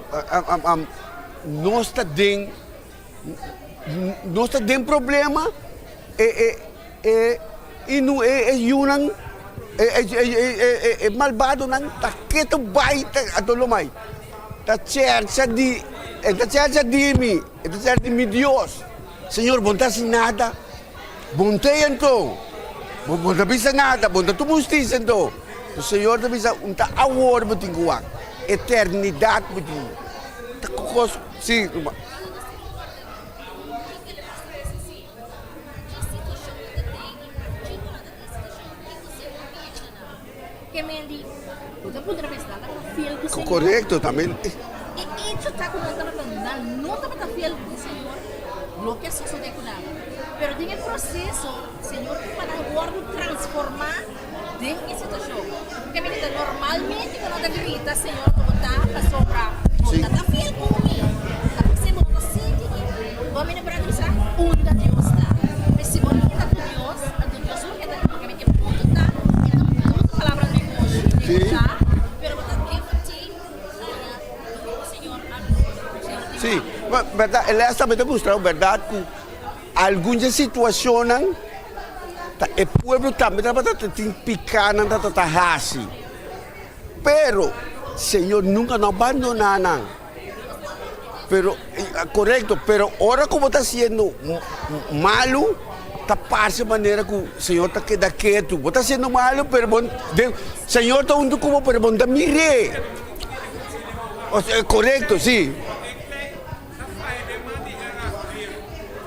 nos ta den nos ta den problema e e e inu e e yunan e e e e malbadonan ta ketu bai ta anto lo mai ta chercha di e ta chercha di mi e ta chercha di mi Dios Señor bo no ta hasi nada bo no ta ei anto bo no ta bisa nada bo no ta tuma hustisia anto Señor ta bisa un ta awor bo tin ku wak eternidat bo tin ta kos si. Korekto tambe. Den e situashon ku mi ta normalmente ku no ta grita, Señor, ku bo ta pasobra bo ta ta fiel ku mi. Ta p'esei bo no ta sinti di bo mi na brada bisa unda Dios ta. Pero si bo no ta ku Dios, anto Dios lo keda ku bo. E punto ta, e ta usa palabra negoshi, negoshá, pero bo ta give and take ku Señor a Señor tin Sí, bèrdat, e lès tambe ta mustra bèrdat ku Algun dje situashonnan ta e pueblo tambe tabata ta tin pikanan ta ta hasi, pero Señor nunka no a bandoná nan. Pero, korekto, pero ora ku bo ta hasiendo malu, ta parse manera ku Señor ta keda ketu. Bo ta hasiendo malu, pero bo, Señor ta huntu ku bo, pero bo no ta mir'é. Korekto, si. Ta faya den man di e rastrero.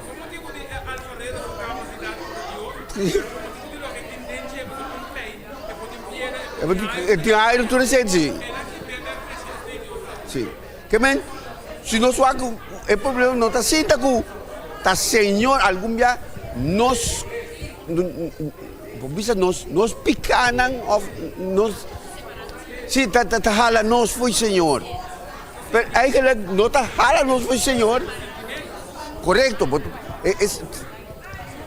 Pa motibu di e alfarero su kapasidat pa Dios, pero pa motibu di loke tin den dje, pasobra un klei, e por tin piedra, e por tin E tin airu tur esei, si. El a kib'é den trese esei Dios a. Si. Ke men, si nos wak ku e problema no ta sinta ku ta Señor algun bia nos, por bisa nos, nos pikanan òf nos, si, ta ta hala nos fo'i Señor. Pero eigenlijk no ta hala nos for Señor. Korekto, bo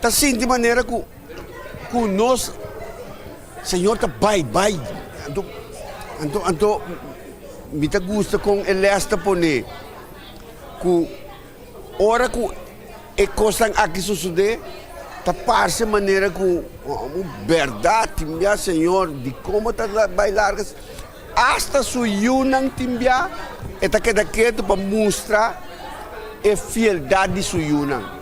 ta sinti manera ku ku nos Señor ta bai bai. Anto anto anto mi ta gusta kon e les ta pone ku ora ku e kosnan aki sosodé ta parse manera ku bèrdat tin bia Señor dikon bo ta bai larga. Asta su yunan tin bia e ta keda ketu pa mustra e fieldat di su yunan.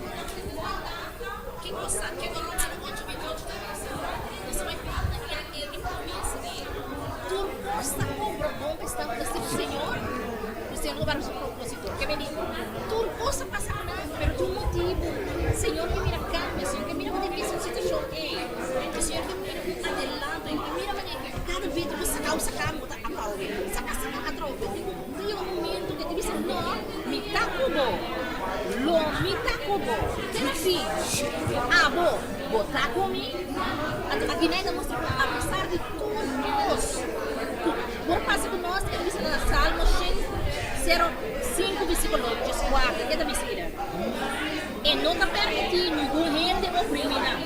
Kada bes bo saka un saka bo ta aplaude saka saka atrobe tin un ta yega un momento ke ta bisa no mi ta ku bo lo mi ta ku bo te na fin abo bo ta ku mi anto aki nan e ta mustra ku apesar di tur kos ku por pasa ku nos e ta bisa na salmo shen sero sinku versikulo dieskuater ke ta bisa ira e no ta permití ningun hende oprimi nan.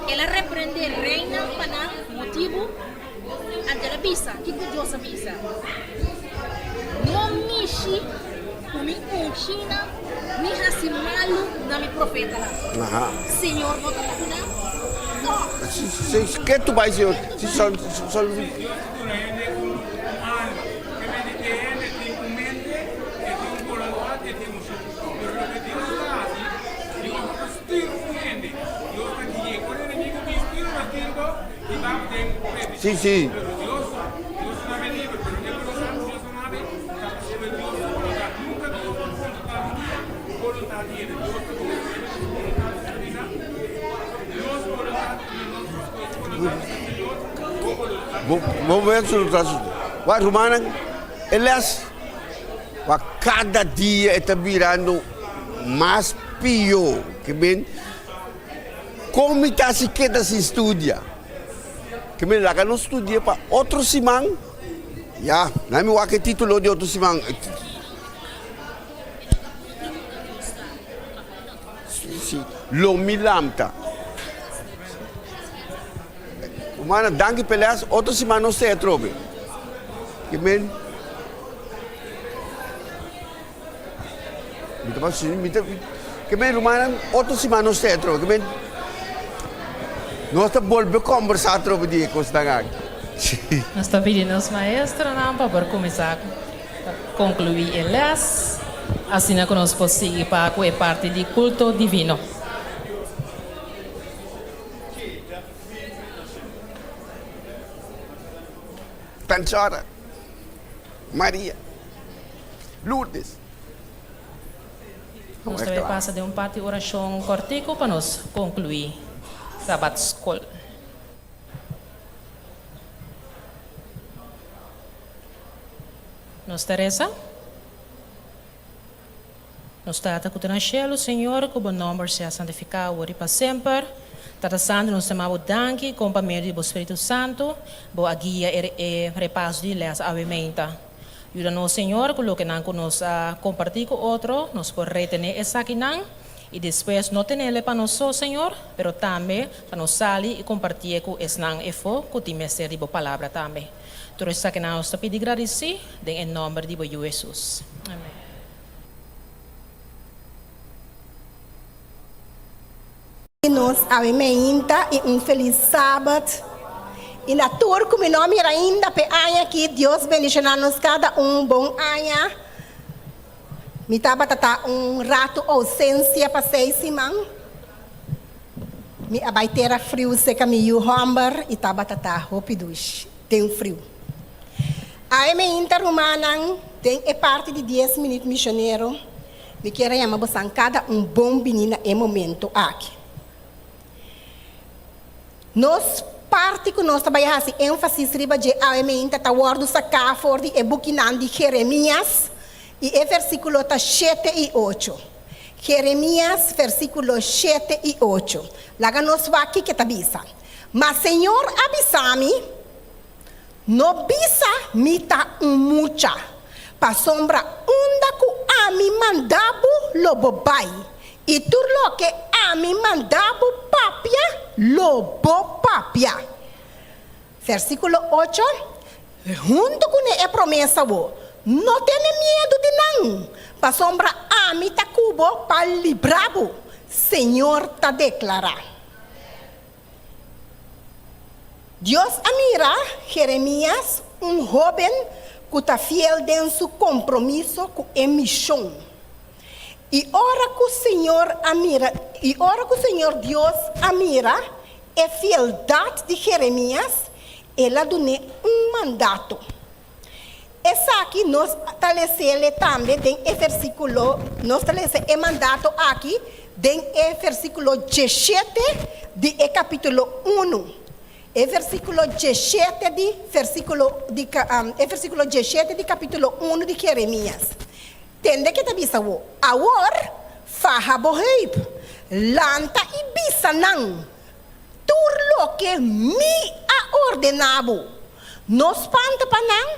El a reprendé reinan pa nan motibu, anto el a bisa, Kiko Dios a bisa? No mishi ku mi ungínan ni hasi malu na mi profetanan. Señor no ta ku nan? Tòg. Ke tu bai, Señor? Dios ta duna hende un alma. Ke mende e hende tin un mente, e tin un boluntat, e tin emoshon. Pero loke Dios ta hasi, Dios no ta Stuur un hende. Dios ta gui'é. Ora enemigo bin stuur nos tirbo i babo den perdishon. Pero Dios, Dios ta nabe liber. Pero e boluntat ku Dios ta nabe ta pasobra Dios su boluntat. Nunka Dios ta kontra boluntat di hende. Dios ta duna hende su boluntat. Nos ta bisa, Nos boluntat i nos boluntat ta Señor, bo boluntat. Bo boluntat. Wak rumannan, e les wak kada dia e ta birando mas pio ke men kon mi ta si keda sin studia ke men laga nos studia pa otro siman ya na mi wak e titulo di otro siman si lo mi lamta Humana danki p'e les otro siman nos ta e atrobe ke men. Mi ta pa mi ta ke men rumannan otro siman nos ta atrobe ke men nos ta bolbe kombersá atrobe di e kosnan aki. Nos ta pidi nos maestronan pa por kuminsá konkluí e lès asina ku nos por sigui pa ku e parti di kulto divino. Tanchora, Maria, Lourdes. Nos ta bai pasa den un parti orashon kòrtiku pa nos konkluí Sabat Skol. Nos ta resa. Nos Tata ku ta na shelu, Señor, ku bo nòmber sea santifiká awor i pa semper. Tata Santu, nos ta maba bo danki kon pa medio di bo Spiritu Santu bo a guia e e repaso di lès awe meinta. Yuda nos, Señor, ku lokenan ku nos a kompartí ku otro, nos por retené esakinan i despues no tenele pa nos so, Señor, pero tambe pa nos sali i kompartié ku esnan efó ku tin mester di bo Palabra tambe. Tur esakinan nos ta pidi gradisí den e nòmber di bo Yu Hesus. Amèn. Nos awe meinta y un feliz Sabat. Y na tur cu mi no a mira ainda p'e aña aki, Dios bendiciona nos cada un. Bon aña. Mi tabata ta un rato ausencia pa seis siman. Mi a bai tera friu seca mi yu homber y tabata ta hopi dushi den friu. Awe meinta rumannan den e parti di dies minuut misionero. Mi kier a yama bosan kada un bon bini na e momento aki. Nos parti ku nos ta bai hasi énfasis riba dje awe meinta ta wòrdu saká for di e bukinan di Jeremias i e versíkulo ta shete i ocho. Jeremias versíkulo shete i ocho. Laga nos wak kiko e ta bisa. Ma señor a bisa mi. No bisa mi ta un mucha, pasobra unda ku ami manda bo lo bo bai, i tur loke ami manda bo papia lo bo papia. Versíkulo ocho, Huntu kuné e promesa bo, No tene miedu di nan, pasobra ami ta ku bo pa libra bo, Señor ta deklará. Dios a mira Jeremias, un hóben ku ta fiel den su kompromiso ku e mishon. I ora ku Señor a mira, i ora ku Señor Dios a mira e fieldat di Jeremias, el a dun'é un mandato. Esaki nos ta les'é tambe den e versíkulo, nos ta lesa e mandato aki den e versíkulo djeshete di e kapítulo unu. E versíkulo djeshete di versíkulo di e versíkulo djeshete di kapítulo unu di Jeremias. Tende ke ta bisa bo, Awor, faha bo heup, lanta i bisa nan, Tur loke mi a ordená bo. No spanta pa nan,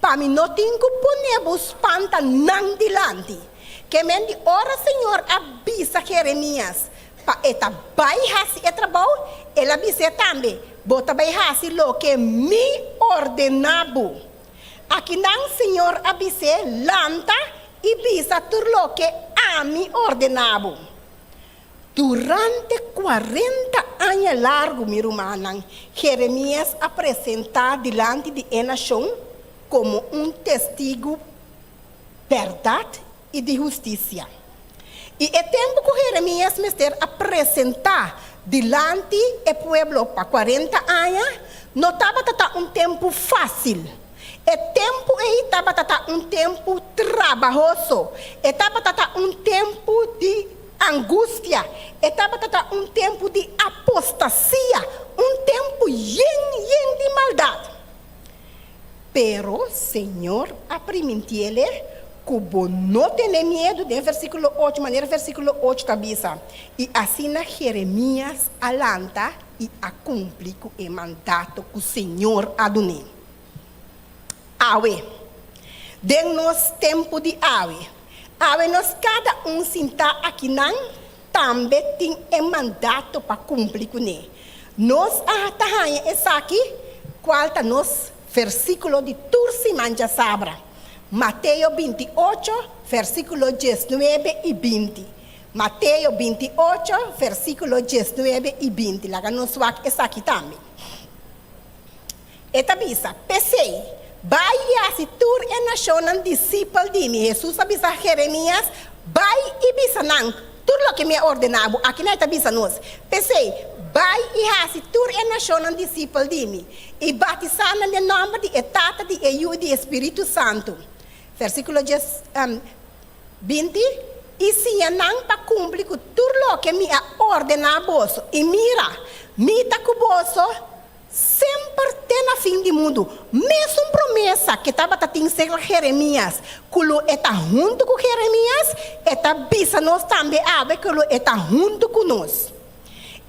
pa mi no tin ku pone bo spanta nan dilanti. Ke men di ora Señor a bisa Jeremias pa e ta bai hasi e trabou, el a bis'é tambe, Bo ta bai hasi loke mi ordená bo. Akinan Señor a bis'é, Lanta i bisa tur loke ami ordená bo. Durante kuarenta aña largu, mi rumannan, Jeremias a presentá dilanti di e nashon komo un testigu bèrdat i di hustisia. I e tempu ku Jeremias mester a presentá dilanti e pueblo pa kuarenta aña no tabata ta un tempu fásil. E tempu ei tabata ta un tempu trabahoso, e tabata ta un tempu di angustia, e tabata ta un tempu di apostasia, un tempu yen yen di maldat. Pero Señor a primintiele ku bo no tene miedu, den versíkulo ocho, manera versíkulo ocho ta bisa, I asina Jeremias a lanta i a kumpli ku e mandato ku Señor a dun'é. Awe, den nos tempu di awe, awe nos kada un sintá akinan tambe tin e mandato pa kumpli kuné. Nos a ta haña esaki, kual ta nos versíkulo di tur siman djasabra. Mateo 28, versíkulo 19 i 20. Mateo 28, versíkulo 19 i 20. Laga nos wak esaki tambe. E ta bisa, P'esei, bai i hasi tur e nashonnan disipel di mi. Hesus a bisa Jeremias, Bai i bisa nan tur loke mi a ordená bo. Akinan e ta bisa nos, P'esei, bai i hasi tur e nashonnan disipel di mi, i batisá nan den nòmber di e Tata, di e Yu i di e Spiritu Santu. Versíkulo 20, I siña nan pa kumpli ku tur loke mi a ordená boso. I mira, mi ta ku boso Semper te na fin di mundu. Mesun promesa ke tabata tin serka Jeremias, ku lo e ta huntu ku Jeremias, e ta bisa nos tambe awe ku lo e ta huntu ku nos.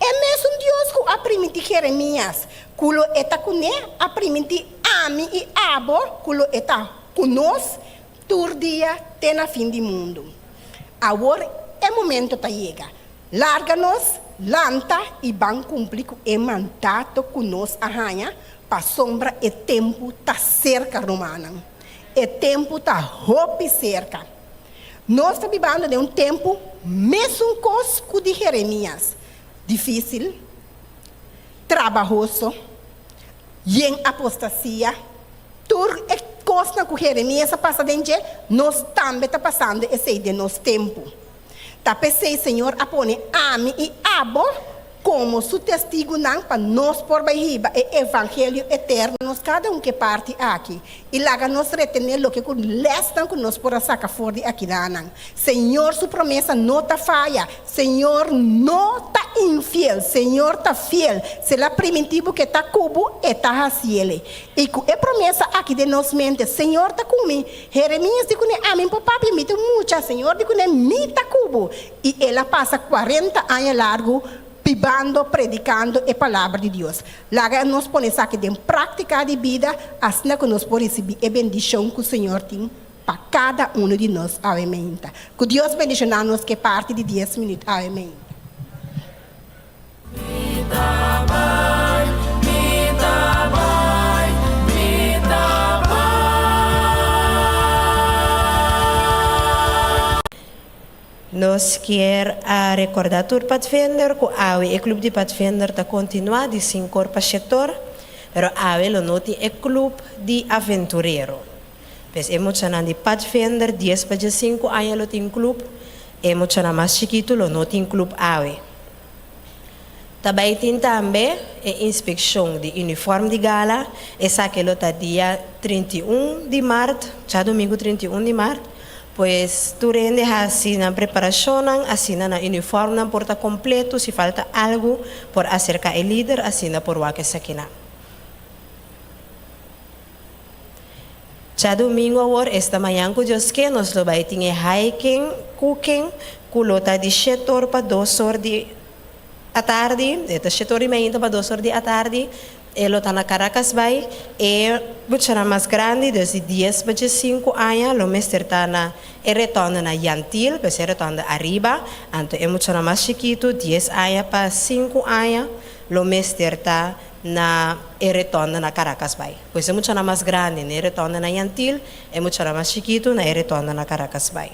E mesun Dios ku a primintí Jeremias ku lo e ta kuné, a primintí ami i abo ku lo e ta ku nos tur dia te na fin di mundu. Awor e momento ta yega. Larga nos lanta i ban kumpli ku e mandato ku nos a haña, pasobra e tempu ta serka, rumannan. E tempu ta hopi serka. Nos ta bibando den un tempu mesun kos ku di Jeremias, difísil, trabahoso, yen apostasia. Tur e kosnan ku Jeremias a pasa den dje, nos tambe ta pasando esei den nos tempu. Ta p'esei Señor a pone ami i abo komo Su testigunan pa nos por bai hiba e evangelio eterno nos kada un ke parti aki i laga nos retené loke ku lèsnan ku nos por a saka for di akidanan. Señor su promesa no ta faya. Señor no ta infiel. Señor ta fiel. Si El a primintí bo ku e ta ku bo, e ta hasiel. I ku e promesa aki den nos mente, Señor ta ku mi, Jeremías di kuné, Ami por papia, mi ta un mucha. Señor di kuné, Mi ta ku bo. I el a pasa kuarenta aña largu bibando, predikando e palabra di Dios. Laga nos pone esaki den práktika di bida, asina ku nos por risibí e bendishon ku Señor tin pa kada unu di nos awe meinta. Ku Dios bendishoná nos ku e parti di dies minüt awe meinta. Nos kier a recorda tur padvinder cu awe e club di padvinder ta continua di sincor pa shetor, pero awe lo no tin e club di aventurero. Pues e muchanan di padvinder dies pa diesinku aña lo tin club, e muchanan mas chikitu lo no tin club awe. Ta bai tin tambe e inspeccion di uniform di gala, esaki lo ta dia 31 di mart, djadomingo 31 di mart, pues tur hende haci nan preparacionnan asina nan uniformnan por ta completo, si falta algo por acerca e lider asina por wak esakinan. Djadumingu awor, esta mañan ku Dios ke, nos lo bai tin e hiking cooking ku lo ta di shete or pa dos or di atardi, e ta shete or di mainta pa dos or di atardi, e lo ta na Caracas Bay. E muchanan mas grandi, dus di dies pa diesinku aña, lo mester ta na e retonda na Jan Thiel, pues e retonda ariba, anto e muchanan mas chikitu, dies aña pa sinku aña, lo mester ta na e retonda na Caracas Bay. Pues e muchanan mas grandi na e retonda na Jan Thiel, e muchanan mas chikitu na e retonda na Caracas Bay.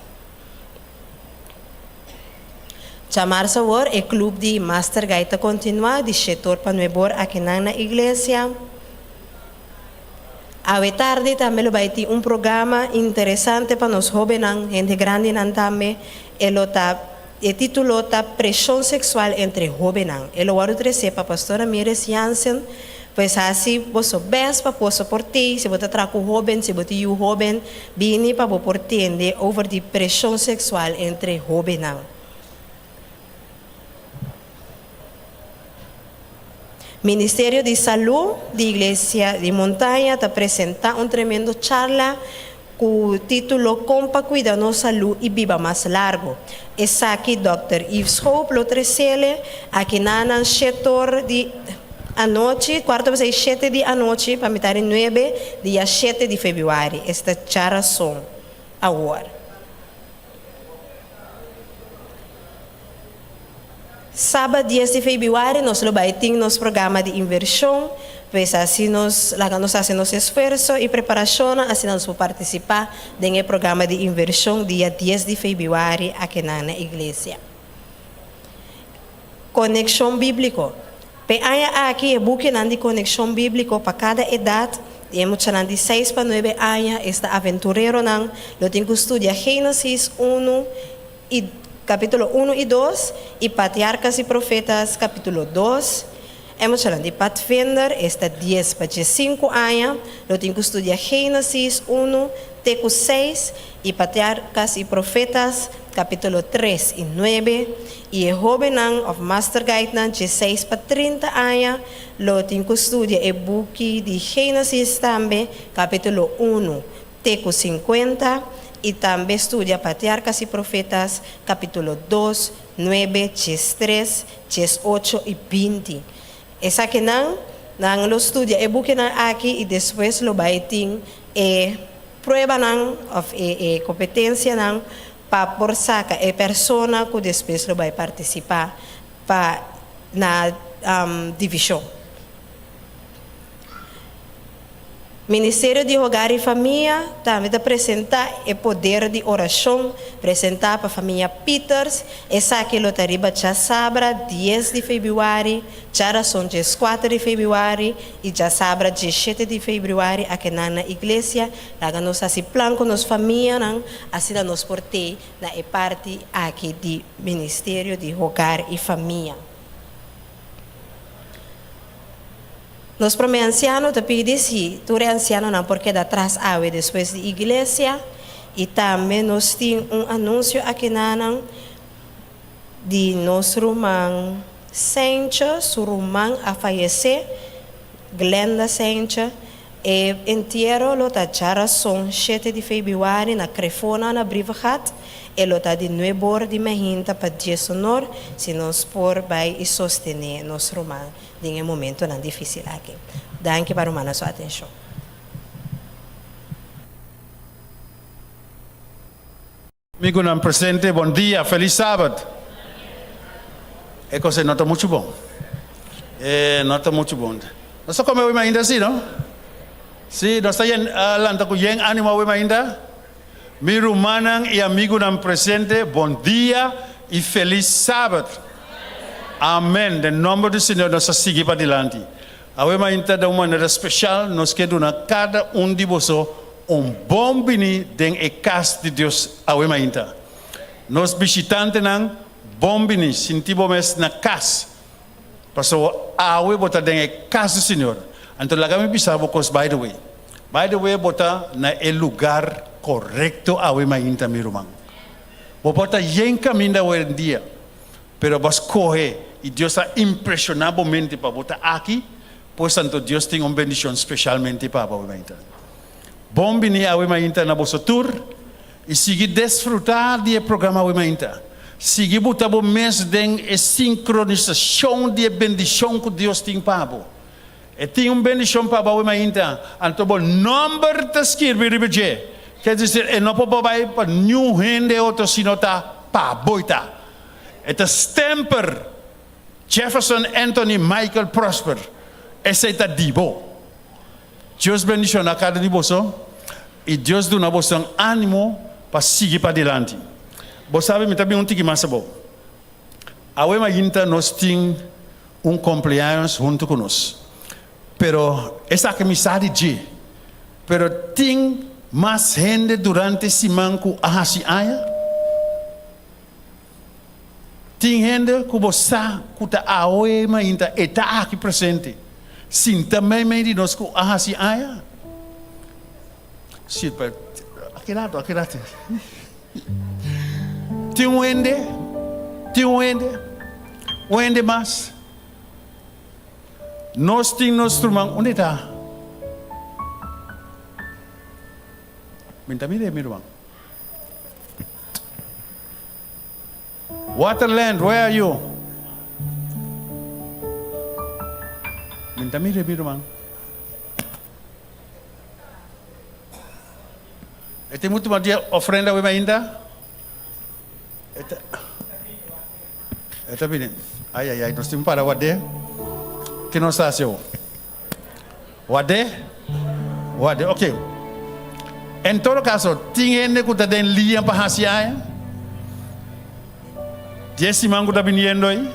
Djamarsa awor e club di Master Guide ta continua di shetor pa nuebor akinan na iglesia. Awe tardi tambe lo bay tin un programa interesante pa nos hobennan, hende grandinan tambe. E lo ta E título ta Preshon Seksual entre Hóbennan. E lo wòrdu tresé pa Pastor Ramirez Jansen. Pues hasi boso bèst pa por soport'é. Si bo ta traha ku hóben, si bo tin yu hóben, bini pa bo por tende over di preshon seksual entre hóbennan. Ministerio di Salú di Iglesia di Montaña ta presentá un tremendo charla ku título Kon pa kuida nos salú i biba mas largu. Esaki Dòkter Yves Schoop lo tresele aki na nan shetor di anochi, kuarto pa seis shete di anochi pa mitar di nuebe dia shete di febrüari, esta djarason awor. Saba dies di febrüari nos lo bai tin nos programa di invershon. Pues asina nos laga nos hasi nos esfuerso i preparashonnan asina nos por partisipá den e programa di invershon dia dies di febrüari akinan na iglesia. Konekshon Bíbliko. P'e aña aki e bukinan di Konekshon Bíbliko pa kada edat di e muchanan di seis pa nuebe aña, esta aventureronan, lo tin ku studia Génesis unu i kapítulo unu i dos i Patriarkas i Profetas kapítulo dos. E muchanan di Pathfinder, esta dies pa diesinku aña, lo tin ku studia Génesis unu te ku seis i Patriarkas i Profetas, kapítulo tres i nuebe, i e hóbennan òf Master Guidenan diesseis pa trinta aña lo tin ku studia e buki di Génesis tambe, kapítulo unu te ku sinkuenta, i tambe studia Patriarkas i Profetas, kapítulo dos, nuebe, diestres, 18 i 20. Esakinan, nan lo studia e bukinan aki i despues lo bai tin e pruebanan òf e e kompetensianan pa por saka e persona ku despues lo bai partisipá pa na divishon. Ministerio di Hogar y Famia tambe ta presenta e poder di oracion presenta pa famia Pieters. Esaki lo ta riba djasabra dies di februari, djarason dieskuater di februari y djasabra diesshete di februari akenan na iglesia. Laga nos haci plan cu nos famianan asina nos por tey na e parti aki di Ministerio di Hogar y Famia. Nos promé ansiano ta pidi si tur e ansianonan por keda tras awe despues di iglesia i tambe nos tin un anunsio akinanan di nos ruman Sentje, su ruman a fayesé, Glenda Sentje. E entiero lo ta djarason shete di febrüari na Crefona na Brievengat. E lo ta di nuebor di mehinta pa diesonor si nos por bai i sostené nos ruman den e momentonan difísil aki. Danki pa rumannan su atenshon. Amigunan presente, bon dia, felis sabat. E kos ei no ta muchu bon. E no ta muchu bon. Nos ta kome awe mainda si, no? Si, nos ta yen lanta ku yen ánimo awe mainda. Mi rumannan i amigunan presente, bon dia i felis sabat. Amen. Den nòmber di Señor nos ta sigui padilanti. Awe mainta den un manera speshal nos ke duna kada un di boso un bon bini den e kas di Dios awe mainta. Nos bishitantenan, bon bini, sinti bo mes na kas, pasobra awe bo ta den e kas di Señor. Anto laga mi bisa bo kos by the way. By the way bo ta na e lugar korekto awe mainta mi ruman. Bo por ta yen kaminda awendia. Pero bo a scohe y Dios a impresiona bo mente pa bo ta aki, pues anto Dios tin un bendicion specialmente pa bo awe mainta. Bon bini awe mainta na boso tur y sigui desfruta di e programa awe mainta. Sigui buta bo mes den e sincronisacion di e bendicion cu Dios tin pa bo. E tin un bendicion pa bo awe mainta, anto bo nomber ta skirbi riba dje. Ker dicir e no por bai pa niun hende otro sino ta pa bo y ta. E ta stemper Jefferson Anthony Michael Prosper. Esei ta di bo. Dios bendiciona cada di boso y Dios duna boso animo pa sigui padilanti. Bo sabi mi ta bin un tiki mas abou. Awe mainta nos tin un cumpleaños hunto cu nos. Pero esaki mi sa di dje. Pero tin mas hende durante siman cu a haci aña? Tin hende ku bo sa ku ta awe mainta e ta aki presente, sinta meimei di nos ku a hasi aña? Si, pero aki rato, aki rato. Tin un hende, tin un hende, un hende mas. Nos tin nos ruman, unda e ta? Mi ta mira e, mi ruman. Waterland, where are you? Mi ta mira mi ruman. E tin mutu mas dia ofrenda awe mainda? E ta E ta bini. Ai ai ai, nos tin para ward'é. Ke nos ta hasi awor? Ward'é? Ward'é, ok. En todo kaso, tin hende ku ta den liña pa hasi aña? Dies siman ku ta biniendo ei?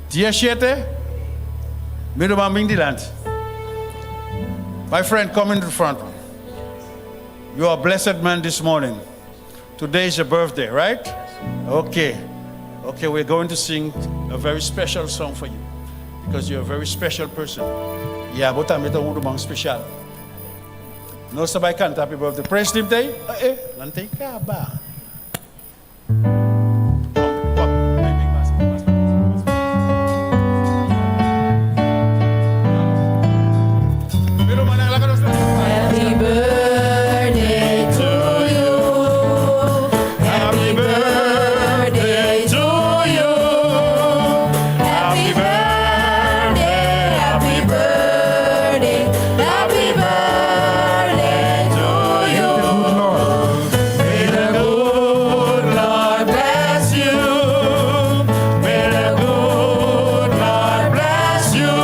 Dieshete? Mi ruman bin dilanti. My friend, come in the front. You are a blessed man this morning. Today is your birthday, right? Okay. Okay, we're going to sing a very special song for you because you're a very special person. Yeah, bo tambe ta un ruman spesial. Nos ta bai kanta happy birthday. Praise team t'ei? Eh, eh, nan t'ei kaba. Happy birthday to you. Happy birthday to you. Happy birthday, happy birthday, happy birthday to you. May the good Lord bless you. May the good Lord bless you.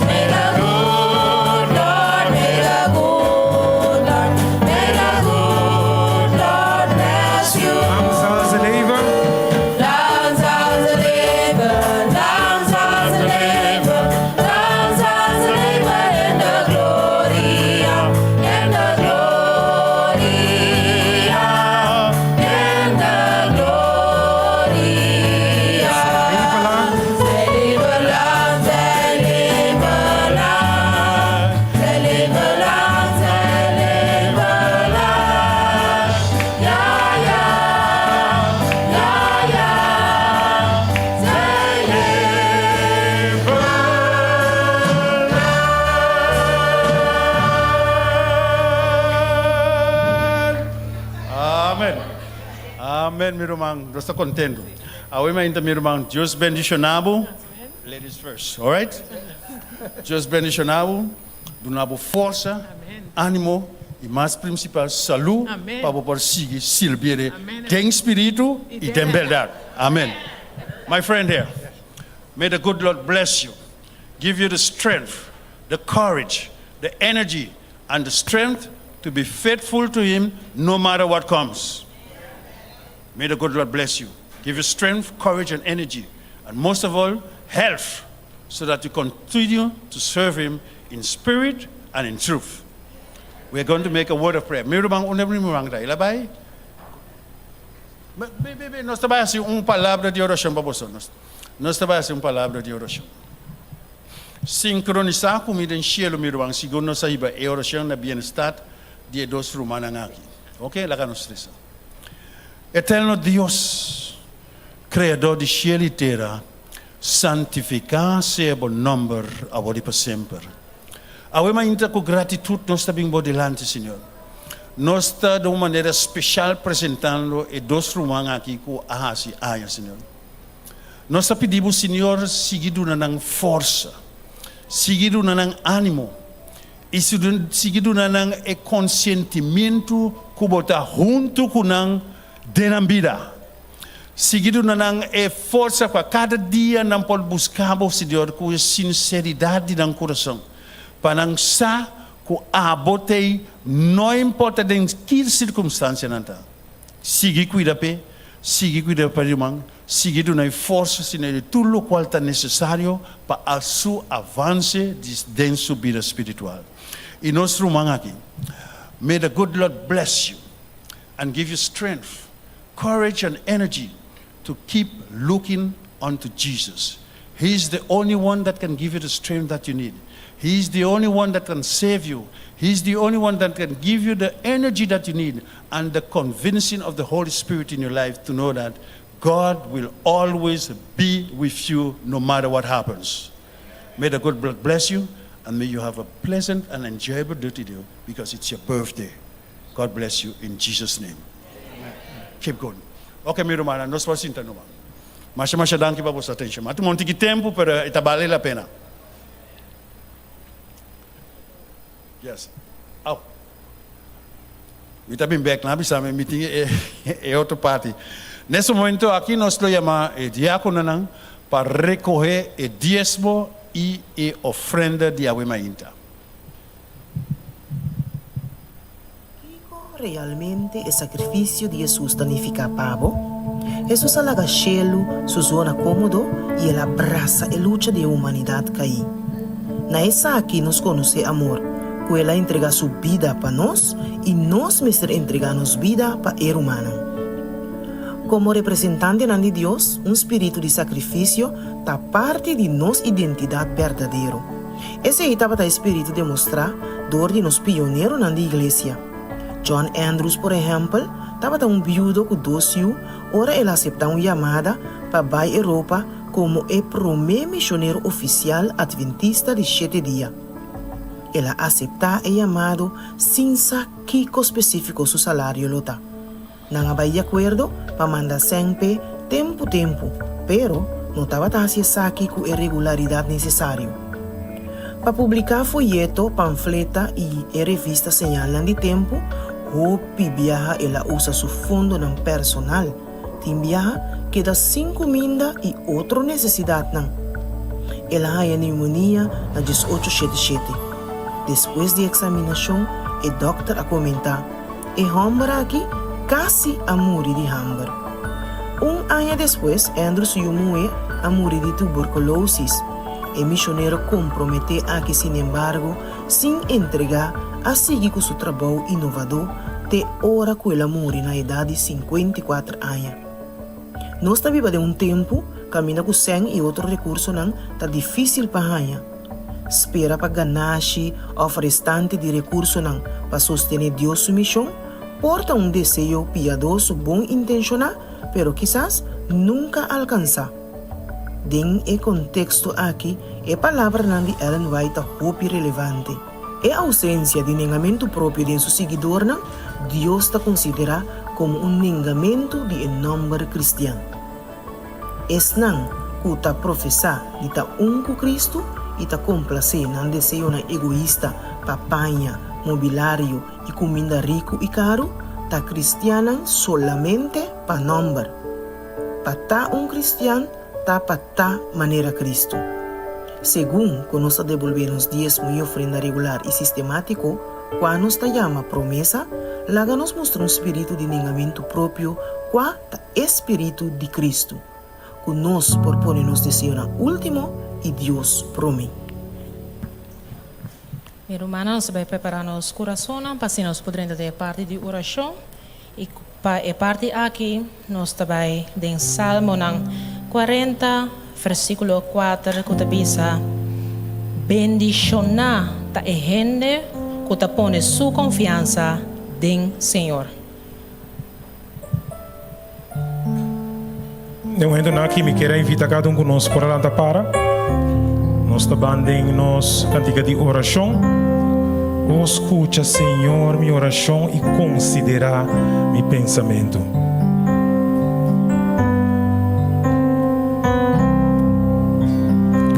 May the good Lord, may the good Lord, may the good Lord bless you. Lang zal ze leven. Lang zal ze leven, lang zal ze leven, lang zal ze leven in de gloria, in de gloria, in de gloria. Leven lang. Zij leven lang, zij leven lang, zij leven lang, zij leven lang. Ja, ja, ja, ja, zij leven Amen. Amen, mi ruman. Nos ta kontentu. Awe mainta, mi ruman. Dios bendishoná bo. Ladies first, all right? Dios bendishoná bo. Duna bo forsa, ánimo i mas prinsipal, salú pa por sigui sirbi den spiritu i den berdat. Amen. My friend here, may the good Lord bless you, give you the strength, the courage, the energy, and the strength to be faithful to Him no matter what comes. May the good Lord bless you, give you strength, courage, and energy, and most of all, health, so that you continue to serve Him in spirit and in truth. We are going to make a word of prayer. Mi ruman, unda mi ruman ta? El a bai? Be, be, be, nos ta bai hasi un palabra di orashon pa bo. Nos ta bai hasi un palabra di orashon. Sinkronisá ku mi den shelu, mi ruman, segun nos a hiba e orashon na bienestar di e dos rumannan aki. Ok, laga nos resa. Eterno Dios, Kreador di shelu i tera, santifiká sea bo nòmber awor i pa semper. Awe mainta ku gratitut nos ta bin bo dilanti, Señor. Nos ta di un manera spesial presentando e dos ruman aki ku a hasi aña, Señor. Nos ta pidi bo, Señor, sigui duna nan forsa, sigui duna nan ánimo i sigui duna nan e konsentimentu ku bo ta huntu ku nan den nan bida. Sigui duna nan e forsa pa kada dia nan por buska bo, Señor, ku e sinseridat di nan kurason, pa nan sa ku abo t'ei, no importa den ki sirkunstansia nan ta. Sigui kuida p'e, sigui kuida pa ruman, sigui duna e forsa, Señor, di tur lokual ta nesesario pa su avanse den su bida spiritual. I nos ruman aki, may the good Lord bless you and give you strength, courage and energy to keep looking unto Jesus. He's the only one that can give you the strength that you need. He's the only one that can save you. He's the only one that can give you the energy that you need and the convincing of the Holy Spirit in your life to know that God will always be with you no matter what happens. May the good Lord bless you and may you have a pleasant and enjoyable day today because it's your birthday. God bless you in Jesus' name. Keep going. Ok, mi ruman, nos por sinta numa. Masha masha danki pa bo atenshon. A tuma un tiki tempu, pero ta bale la pena. Yes. Oh. Mi ta bin bèk, no, sabe, mi tin e otro parti. Na e momento aki nos ta yama e diákononan. pa rekohé e diesmo i e ofrenda di awe mainta. Kiko realmente e sakrifisio di Hesus ta nifiká pa bo? Hesus a laga shelu, su zona kómodo, i el a brasa e lucha di e humanidat kaí. Na esaki nos konosé amor, ku el a entregá su bida pa nos i nos mester entregá nos bida pa e rumannan. Komo representantenan di Dios, un spiritu di sakrifisio ta parti di nos identidat berdadero. Esei tabata e spiritu demostrá dor di nos pioneronan di iglesia. John Andrews, por ehèmpel, tabata un biudo ku dos yu ora el a aseptá un yamada pa bai Europa komo e promé mishonero ofisial atventista di shete dia. El a aseptá e yamado sin sa kiko spesífiko su salario lo ta. Nan a bai di akuerdo pa manda sèn p'e tempu tempu, pero no tabata hasi esaki ku e regularidat nesesario. Pa publiká foyeto, pamfleta i e revista Señalnan di Tempu, hopi biaha el a usa su fondonan personal, tin biaha keda sin kuminda i otro nesesidatnan. El a haña neumonia na diesocho shete shete. Despues di eksaminashon, e dòkter a komentá, E hòmber aki kasi a muri di hamber. Un aña despues, Andrew su yu muhé a muri di tuberkulosis. E mishonero komprometé aki sinembargo, sin entregá, a sigui ku su trabou inovadó te ora ku el a muri na edat di 54 aña. Nos ta biba den un tempu kaminda ku sèn i otro rekursonan ta difísil pa haña. Spera pa ganashi òf restante di rekursonan pa sostené Dios su mishon por ta un deseo piadoso bon intenshoná pero kisas nunka alkansá. Den e konteksto aki e palabranan di Ellen White ta hopi relevante. E ousensia di nengamentu propio den su siguidornan Dios ta konsiderá komo un nengamentu di e nòmber kristian. Esnan ku ta profesá di ta un ku Kristu i ta komplasé nan deseonan egoista pa paña, mobilario i kuminda riku i karu, ta kristiannan solamente pa nòmber. Pa ta un kristian ta pa ta manera Kristu. Segun ku nos ta debolbé nos diesmo i ofrenda regular i sistemátiko, kua nos ta yama promesa, laga nos mustra un spiritu di nengamentu propio kua ta E spiritu di Kristu, ku nos por pone nos deseonan último i Dios promé. Mi rumannan, nos ta bai prepará nos kurasonnan pa asina nos por drenta den e parti di orashon. I pa e parti aki nos ta bai den Salmonan kuarenta, versíkulo kuater ku ta bisa, Bendishoná ta e hende ku ta pone su konfiansa den Señor. Den momentonan aki mi kier a invita cada un cu nos por a lanta para. Nos ta ban den nos cantica di oracion. O scucha, Señor, mi oracion y considera mi pensamento.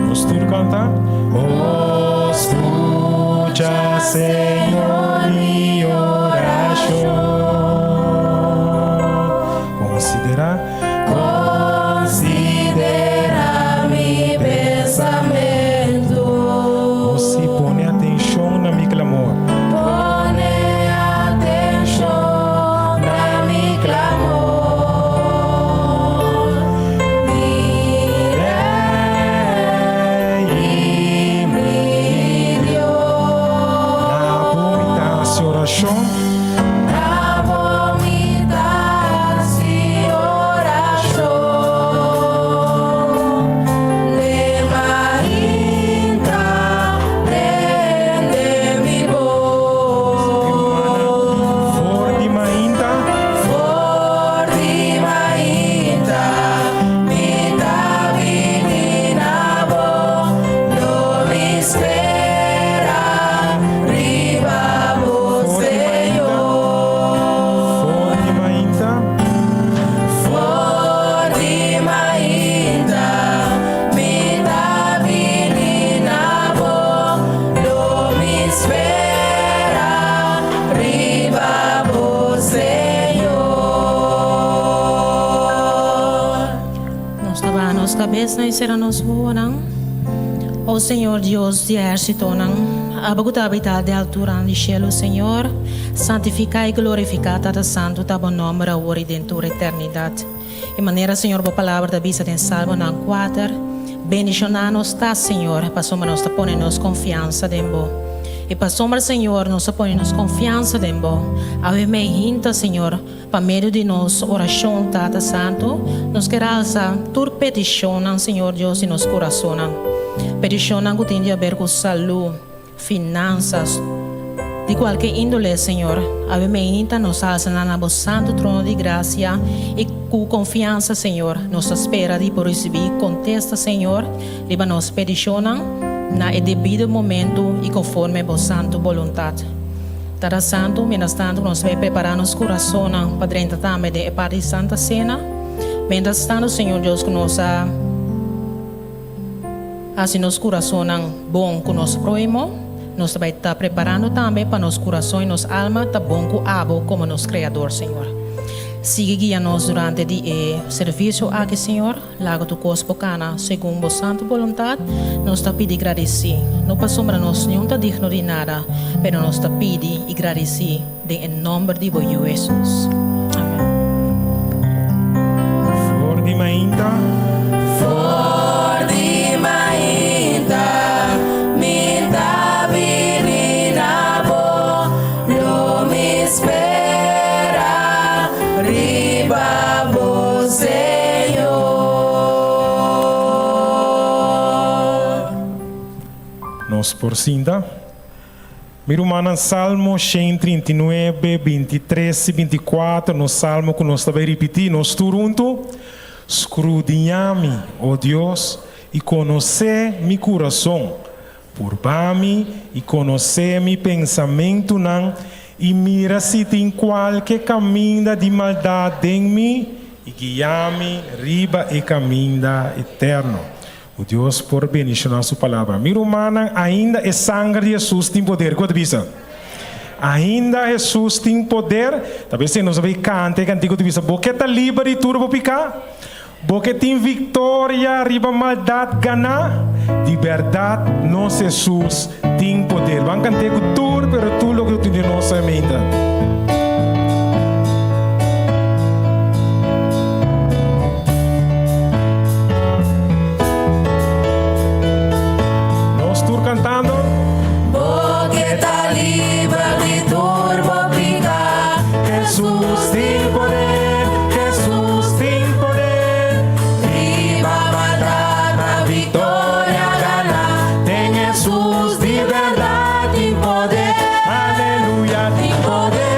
Nos tur canta. O scucha, Señor, mi oracion. Considera. Considera mi pensamento. O si, pone atencion na mi clamor. Pone atencion na mi clamor. Mi Rey y mi Dios. kabesnan i sera nos wowonan. O Señor Dios di ehérsitonan, abo ku ta habitá den alturanan di shelu, Señor, santifiká i glorifiká Tata Santu ta bo nòmber awor i den tur eternidat. I manera, Señor, bo Palabra ta bisa den Salmonan kuater, Bendishoná nos ta, Señor, pasobra nos ta pone nos konfiansa den bo. I pasobra, Señor, nos a pone nos konfiansa den bo, awe mei hinta, Señor, Pa medio di nos orashon, Tata Santu, nos ker alsa tur petishonnan, Señor Dios, di nos kurasonnan. Petishonnan ku tin di haber ku salú, finansas, di kualke índole, Señor. Awe meinta nos alsa nan na Bo santu trono di grasia i ku konfiansa, Señor, nos ta spera di por risibí kontesta, Señor, riba nos petishonnan na e debido momentu i konforme Bo santu boluntat. Tata Santu, mientras tanto nos bay prepara nos curasonnan pa drenta tambe den e parti di Santa Cena. Mientras tanto, Señor Dios, cu nos a haci nos curasonnan bon cu nos prohimo, nos ta bay ta preparando tambe pa nos curason y nos alma ta bon cu Abo como nos Creador, Señor. Sigui guia nos durante di e servicio aki, Señor. Laga tur kos por kana segun bo santu boluntat. Nos ta pidi gradisí, no pasobra nos niun ta digno di nada, pero nos ta pidi i gradisí den e nòmber di bo Yu Hesus. Amèn. For di mainta. For di mainta mi ta bini na bo, lo mi spera riba bo Señor. Nos por sinta. Mi rumannan, Salmo 139, 23 i 24, nos salmo ku nos ta bai ripití, nos tur huntu, Skrudiñá mi, o Dios, i konosé mi kurason. Purba mi i konosé mi pensamentunan, i mira si tin kualke kaminda di maldat den mi, i guia mi riba e kaminda eterno. Ku Dios por bendishoná Su Palabra. Mi rumannan, ainda e sanger di Hesus tin poder. Kiko ta bisa? Ainda Hesus tin poder. Ta bes nos a bay kanta e kantiku ta bisa, Bo ke ta liber di tur bo piká? Bo ke tin viktoria riba maldat ganá? Di bèrdat nos Hesus tin poder. Ban kant'é ku tur pero tur loke tin den nos meinta. Nos tur kantando. Bo ke ta liber di tur bo piká, Hesus tin poder, Hesus tin poder. Riba maldat na viktoria gana, den Hesus di bèrdat tin poder, aleluya, tin poder.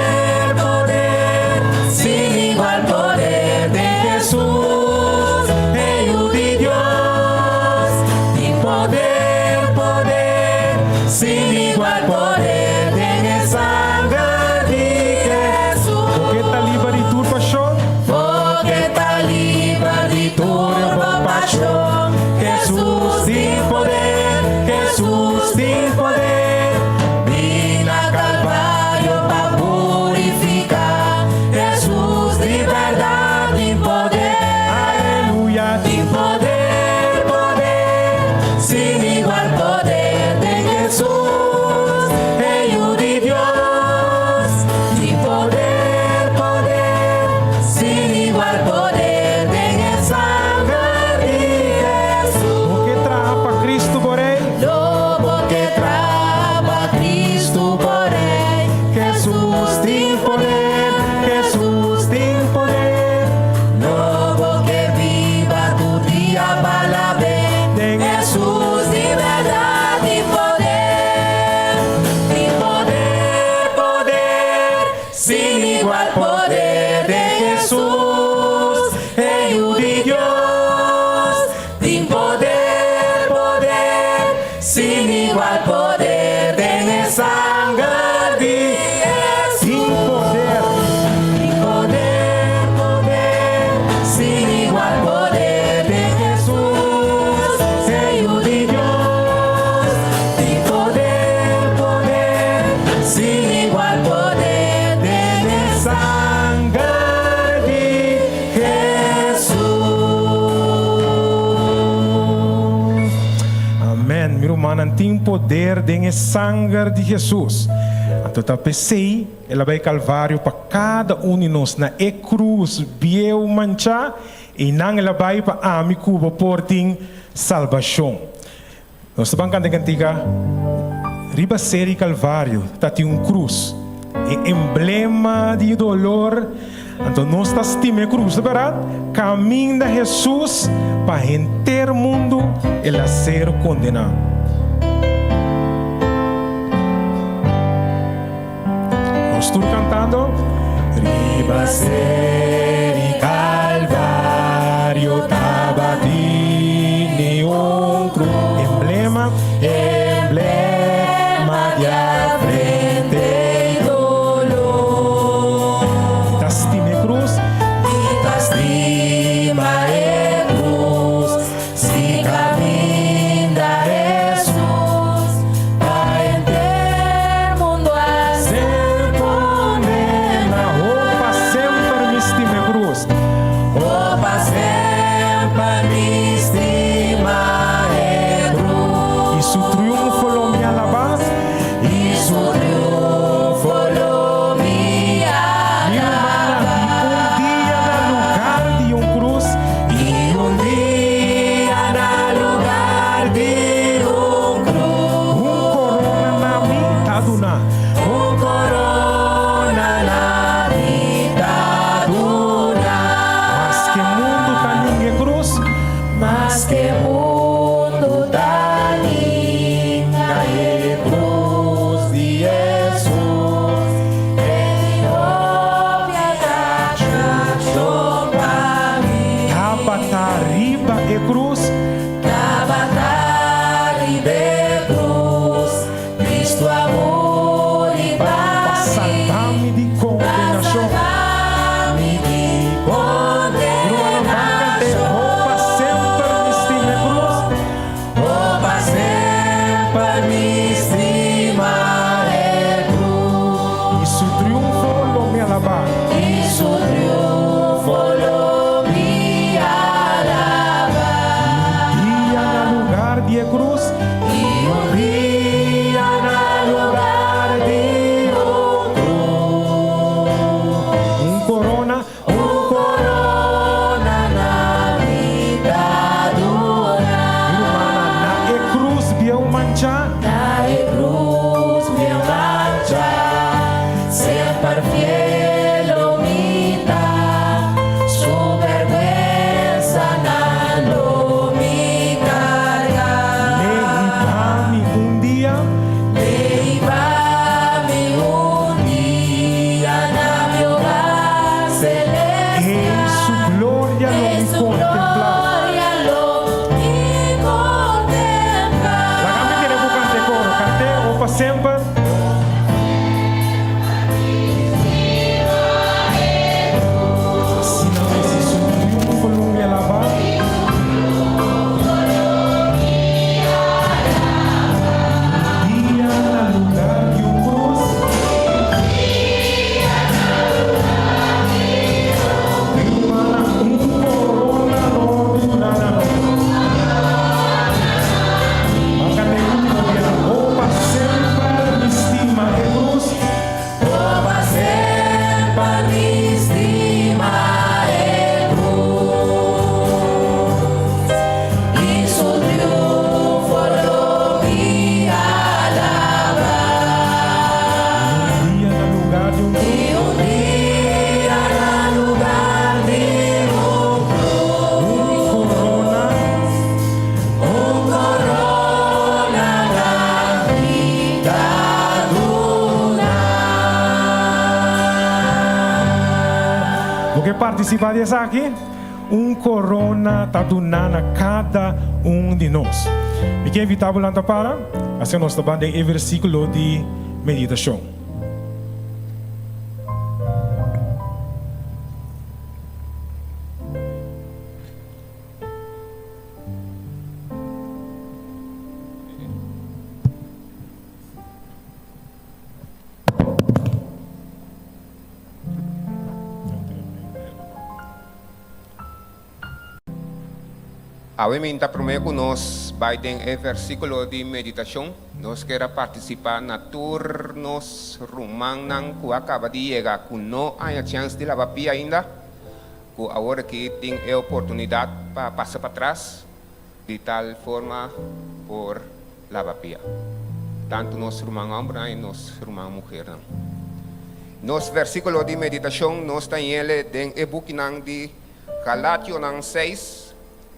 Tabatin poder den e sanger di Hesus. Anto ta p'esei el a bai Kalvario pa kada un di nos. Na e krus bieu manchá, einan el a bai pa ami ku bo por tin salbashon. Nos ta ban kanta e kantika, Riba seri Kalvario ta tin un krus, e emblema di dolor. Anto nos ta stima e krus, ta bèrdat? Kaminda Hesus pa henter mundu el a ser kondená. Nos tur kantando. Riba seri Kalvario tabatini un krus. Emblema, emblema di afrente i dolor. Mi ta stima e krus. Mi ta stima e krus. Si caminda Hesus pa henter mundo a ser condena. Oh pa semper mi stima e cruz. Oh pa semper mi stima e cruz. Y su triunfo lo mi alaba. Y su triunfo lo mi alaba. Mi hermana, y un dia na lugar di un cruz. Y un dia na lugar di un cruz. Un corona na mi ta duna. Un corona na mi ta duna. Maske mundu ta ninga e cruz. Maske mundu ta ninga e cruz di Hesus. Tabata riba e krus. Tabata riba e krus. Cristo a muri pa mi. Pa salba mi di kondenashon. Pa salba mi di kondenashon. Rumannan ban kant'é, Oh pa semper mi stima e krus. Oh pa semper mi stima e cruz. I su triunfo lo mi alabá. I su triunfo lo mi alabá. I un dia na lugar di e cruz. I un dia na lugar di un cruz. Un corona. Un corona na mi ta duna. Mi rumana, na e cruz bieu mancha. Na e cruz bieu mancha. Semper fiel lo mi ta. Su berguensa nan lo mi carga. Lehi pa mi un dia. Lehi pa mi un dia na mi hogar celestial. Ei su gloria lo mi contemplá. Laga mi tene ku kant'e koro, kant'e o pa semper. Asina mester su triunfo lo mi alabá. Un dia na lugar di un cruz. Hermana, un corona lo duna na nos. Ban canta e ultimo dia. Oh, pa semper mi stima e cruz. Oh, pa semper mi stima e cruz. I su triunfo lo mi alabá. I un dia na lugar di un cruz. I un dia na lugar di un cruz. Un corona. Un corona na mi ta duna. Bo ke partisipá di esaki? Un corona ta duna na cada un di nos. Mi ke invita bo lanta para, asina nos ta ban den e versiculo di meditacion. Awe minta promé ku nos bai den e versíkulo di meditashon, nos kier a partisipá na tur nos rumannan ku a kaba di yega ku no haña chèns di laba pia ainda, ku awor aki tin e oportunidat pa pasa patras di tal forma por laba pia. Tantu nos ruman hòmbernan i nos ruman muhernan. Nos versíkulo di meditashon nos ta yele den e bukinan di Galationan seis,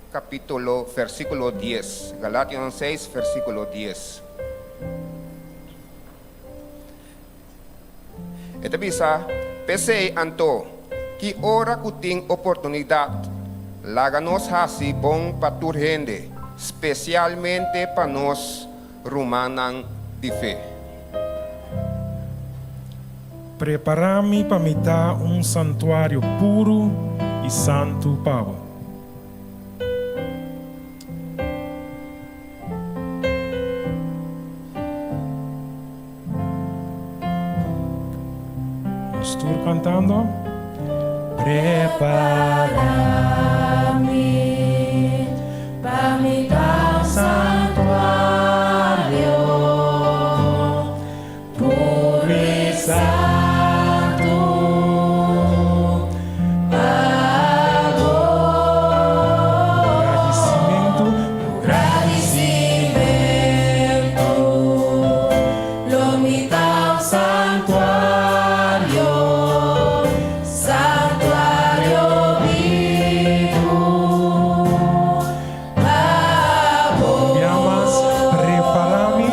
kapítulo, versíkulo dies. Galationan seis, versíkulo dies. E ta bisa, P'esei anto, ki ora ku tin oportunidat, laga nos hasi bon pa tur hende, spesialmente pa nos rumannan di fe. Prepará mi pa mi ta un santuario puru i santu pa bo. Nos tur kantando. Prepará mi pa mi ta un santuario. Puru i santu pa bo. Gradisimentu. Ku gradisimentu lo mi ta un santuario, santuario bibu pa bo. Un bia mas, prepara mi.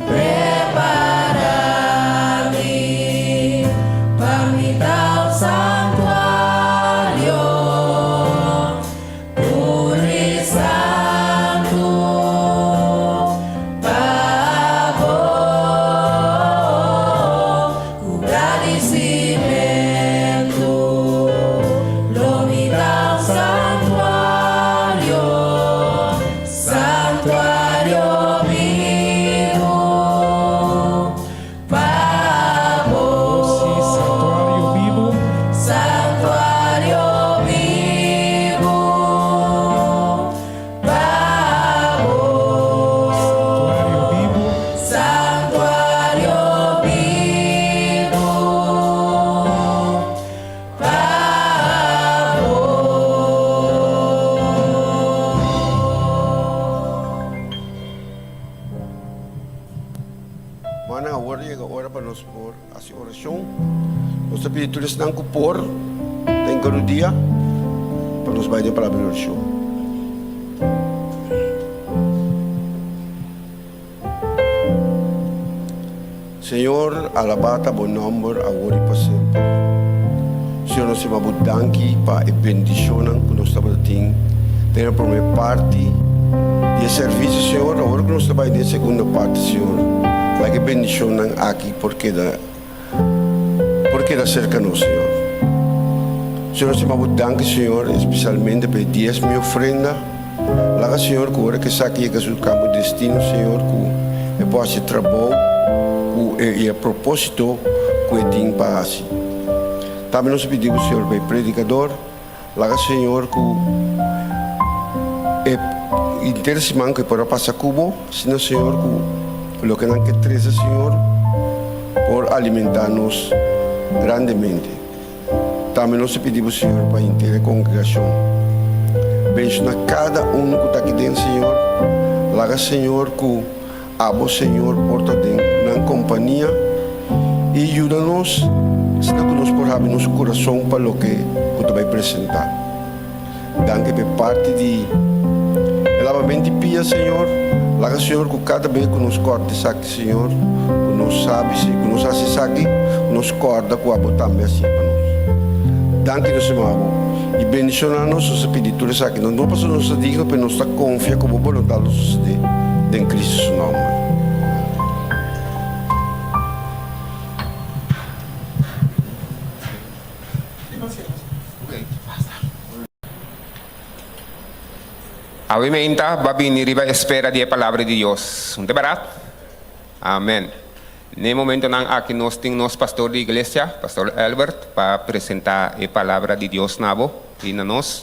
Prepara mi pa mi ta un santuario puru i santu pa bo. Ku gradisimentu lo mi ta un santuario. Santuario bibu pa bo. Sí, santuario bibu. Santuario bibu pa bo. Santuario bibu. Santuario bibu Pa bo. Mannan, awor a yega ora pa nos por hasi orashon. Nos ta pidi tur esnan ku por ta enkarudia pa nos bai den palabra di orashon. Señor, alabá ta bo nòmber awor i pa semper. Señor, nos yama bo danki pa e bendishonnan ku nos tabata tin den e promé parti di e servisio, Señor. Awor ku nos ta bai den e segundo parti, Señor, laga e bendishonnan aki por keda por keda serka nos, Señor. Señor, nos yama bo danki, Señor, espesialmente pa e diesmo i ofrenda. Laga Señor ku ora ku esaki yega su kampo di destino, Señor, ku e por hasi e trabou ku e i e propósito ku e tin pa hasi. Tambe nos a pidi bo, Señor, pa e predikador. Laga Señor ku e henter siman ku e por a pasa ku bo, asina, Señor, ku loke nan ke trese, Señor, por alimentá nos grandemente. Tambe nos ta pidi bo, Señor, pa henter e kongregashon. Benshoná kada unu ku ta aki den, Señor. Laga, Señor, ku abo, Señor, por ta den nan kompania i yuda nos asina ku nos por habri nos kurason pa loke ku ta bai presentá. Danki pa e parti di e labamento di pia, Señor. Laga, Señor, ku kada bes ku nos kòrda esaki, Señor, ku nos sabi si ku nos hasi esaki, ku nos kòrda ku abo tambe hasié pa nos. Danki, nos Señor, abo i bendishoná nos. Nos ta pidi tur esaki, no pasobra nos ta digno, pero nos ta konfia ku bo boluntat lo sosodé den Cristo su nòmber. Awe meinta ba bini riba espera di e Palabra di Dios. Un ta barat? Amen. N'e momentonan aki nos tin nos pastor di iglesia, Pastor Albert, pa presenta e Palabra di Dios na bo i na nos.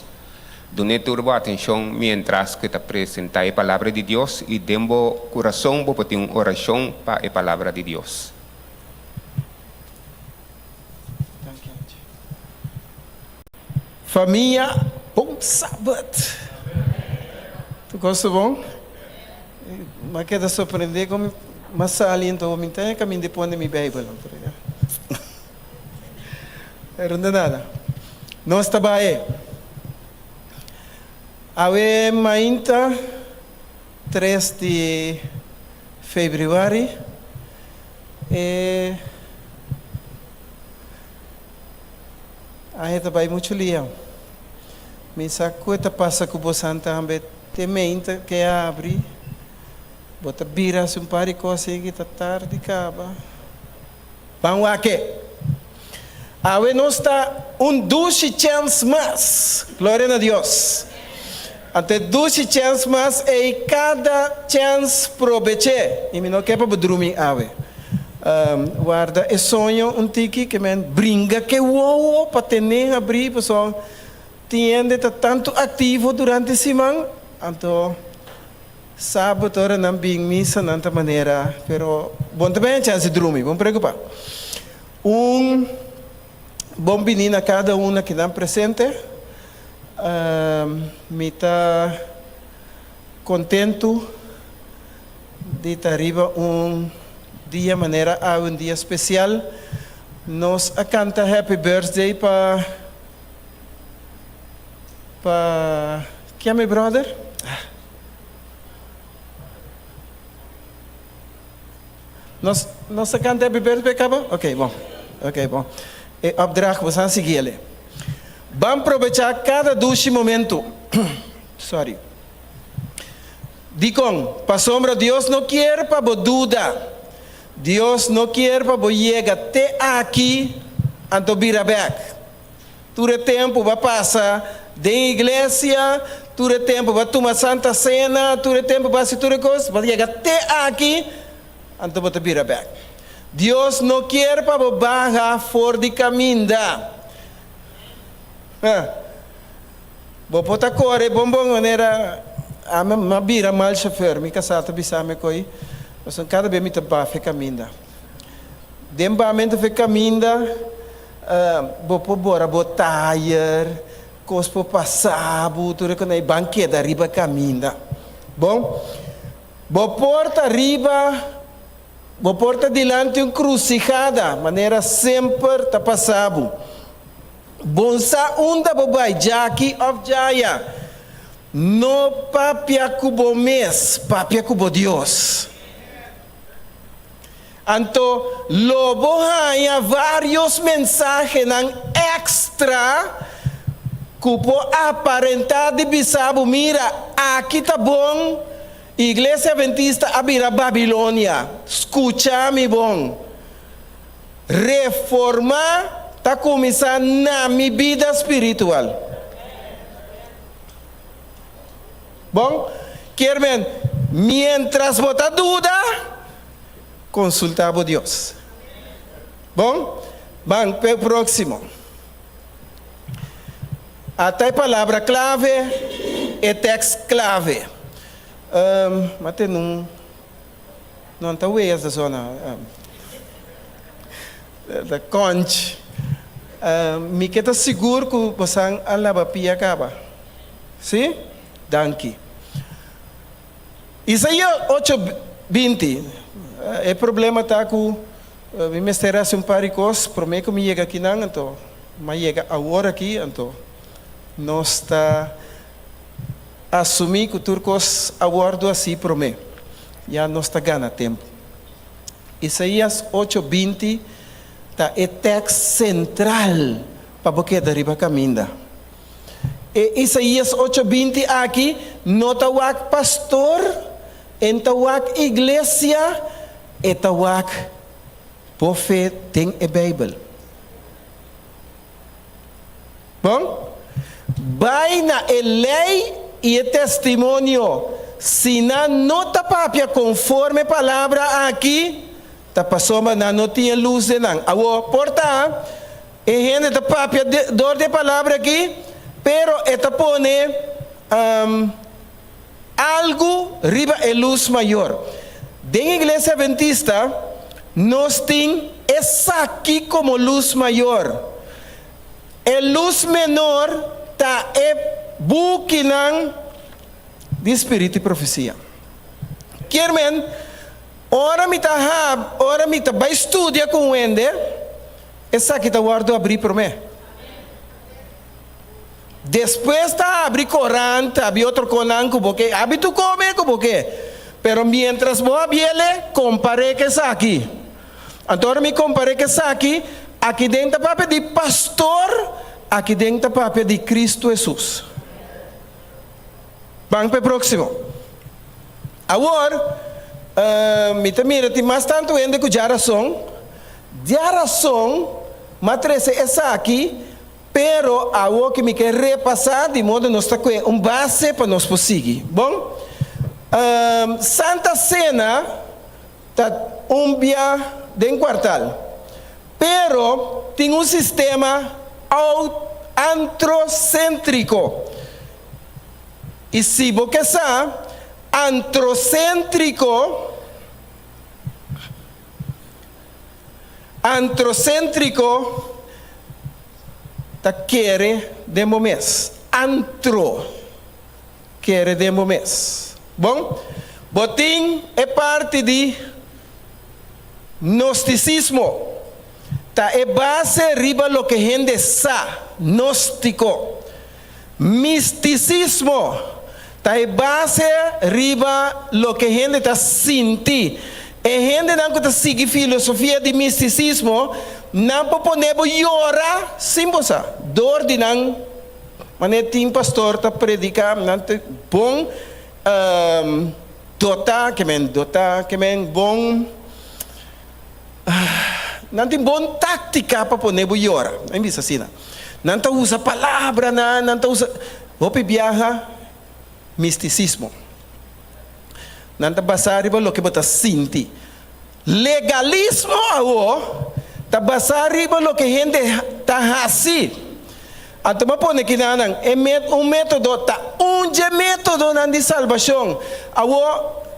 Dun'é tur bo atenshon miéntras ku e ta presentá e Palabra di Dios i den bo kurason bo por tin un orashon pa e Palabra di Dios. Famia, bon sabat! Tur kos ta bon? M'a keda sorprendé kon m'a sali anto mi ta kaminda di pone mi Beibel. Pero no nada. Nos ta bai. Awe mainta tres di febrüari e aña ta bai muchu lia. Mi sa ku e ta pasa ku bosan tambe te meinta ke abri bo ta bira hasi un par di kos ei ta tardi kaba. Ban wak e. Awe nos ta un dushi chèns mas. Gloria na Dios. Anto e dushi chèns mas ei kada chèns probech'é. I mi no ke pa bo drumi awe. Warda e soño un tiki ke men bringa ke wowo pa ten'é habrí pasobra tin hende ta tantu aktivo durante siman anto Sabot ora nan bin misa nan ta manera, pero bon ta bay chance drumi, bon preocupa. Un bon bini na cada un akinan presente. Mi ta contento di ta riba un dia manera awe, un dia special. Nos a canta happy birthday pa pa ken mi brother? Nos nos ta canta happy birthday caba? Ok, bon. Ok, bon. E opdracht boso a sigui ele. Ban probecha cada dushi momento. Sorry. Dicon? Pasobra Dios no kier pa bo duda. Dios no kier pa bo yega te aki anto bira bek. Tur e tempu bo a pasa den iglesia, tur e tempu bo a tuma Santa Sena, tur e tempu bo a hasi tur e kos, bo a yega te aki, anto bo ta bira bek. Dios no kier pa bo baha for di kaminda. Huh. Bo por ta kore bon bon manera ami a bira mal shofer, mi kasá ta bisa mi koe, pasobra kada bes mi ta baha e kaminda. Den bamento fe kaminda bo por bora bo tayer, kos por pasa bo, tur e kos ei ban keda riba kaminda. Bon, bo por ta riba, bo por ta dilanti un krusihada, manera semper ta pasa bo. Bon sa unda bo bai, djaki òf djaya. No papia ku bo mes, papia ku bo Dios. Anto lo bo haña vários mensahenan èkstra ku por aparentá di bisa bo, Mira, aki ta bon, Iglesia Adventista a bira Babilonia. Skucha mi bon. Reformá ta kuminsá na mi bida spiritual. Bon, kier men, miéntras bo ta duda, konsultá bo Dios. Bon, ban p'e próksimo. Ata e palabra klave, e tèks klave. Ma tene un, no ta wea esta zona, ta kònch. Mi ke ta sigur ku bosan a laba pia kaba. Sí? Danki. Isaías ocho, binti, E problema ta ku mi mester hasi un par di kos promé ku mi yega akinan, anto mi a yega awor aki, anto nos ta asumí ku tur kos a wòrdu hasí promé, ya nos ta gana tempu. Isaías ocho, binti ta e tèks sentral pa bo keda riba kaminda. E Isaías ocho 20 aki no ta wak pastor, e n ta wak iglesia, e ta wak bo fe den e Bijbel. Bon? Bai na e lei i e testimonio, si nan no ta papia konforme e palabra aki, ta pasobra nan no tin e lus den nan. Awor, por ta E hende ta papia dor di e palabra aki, Pero e ta pone algu riba e lus mayor. Den Iglesia Adventista nos tin esaki komo lus mayor. E lus menor ta e bukinan di Spiritu i Profesia. Kier men, ora mi ta hab, ora mi ta bai studia ku un hende, esaki ta wòrdu abrí promé. Despues ta habri korant, habri otro konan ku bo ke, habri tur kome ku bo ke. Pero miéntras bo habiele, kompar'é ku esaki. Anto ora mi kompar'é ku esaki, aki den ta papia di pastor, aki den ta papia di Kristu Hesus. Ban pa e próksimo. Awor, mi ta mira tin mas tantu hende ku djarason. Djarason, m'a trese esaki. Pero awo ki mi ke repasá di modo nos ta kue un base pa nos por sigui. Bon, Santa Sena ta un bia den kuartal, pero tin un sistema antroséntriko. I si bo ke sa, antroséntriko, Antroséntriko ta kere den bo mes. Antro, kere den bo mes. Bon, bo tin e parti di gnostisismo, ta e base riba loke hende sa, gnóstiko. Mistisismo ta e base riba loke hende ta sinti. E hendenan ku ta sigui filosofia di mistisismo, nan por pone bo yora sin bo sa. Dor di nan manera tin pastor ta prediká, nan ta bon dotá, ke men dotá, ke men bon, nan tin bon táktika pa pone bo yora. Nan bisa asina. Nan ta usa palabranan, nan ta usa hopi biaha mistisismo. Nan ta basá riba loke bo ta sinti. Legalismo awo ta basá riba loke hende ta hasi. Anto bo a pone kinanan e un método ta un dje métodonan di salbashon. Awo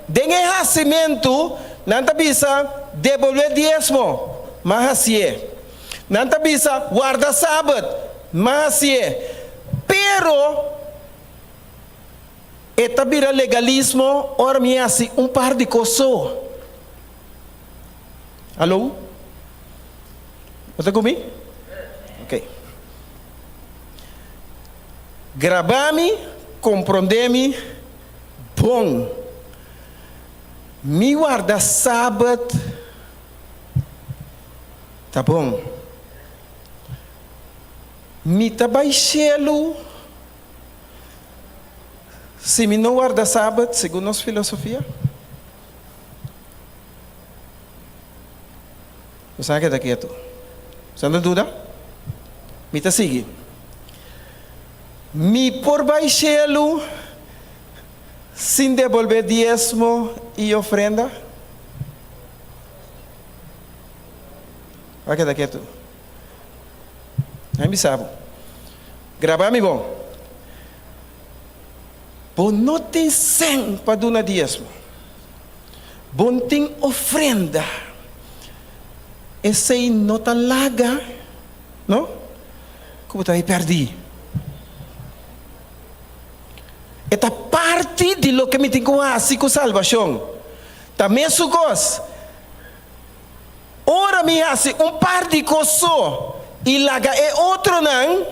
den e hasimentu nan ta bisa debolbé diesmo, ma hasié. Nan ta bisa, Warda Sabat, ma hasié. Pero e ta bira legalismo ora mi hasi un par di kos so. Hallo? Bo ta ku mi? Ok. Graba mi, komprondé mi bon. Mi warda Sabat. Ta bon. Mi ta bai shelu si mi no warda Sabat segun nos filosofia? Bo sa keda ketu. Bo ta duda? Mi ta sigui. Mi por bai shelu sin debolbe diesmo i ofrenda? Bo a keda ketu. Nan bisa bo, Graba mi bon. Bo no tin sen pa duna diesmo. Bo no tin ofrenda. Esei no ta laga, no, ku bo ta bai pèrdí. E ta parti di loke mi tin ku hasi ku salbashon. Ta mesun kos. Ora mi hasi un par di kos so i laga e otronan,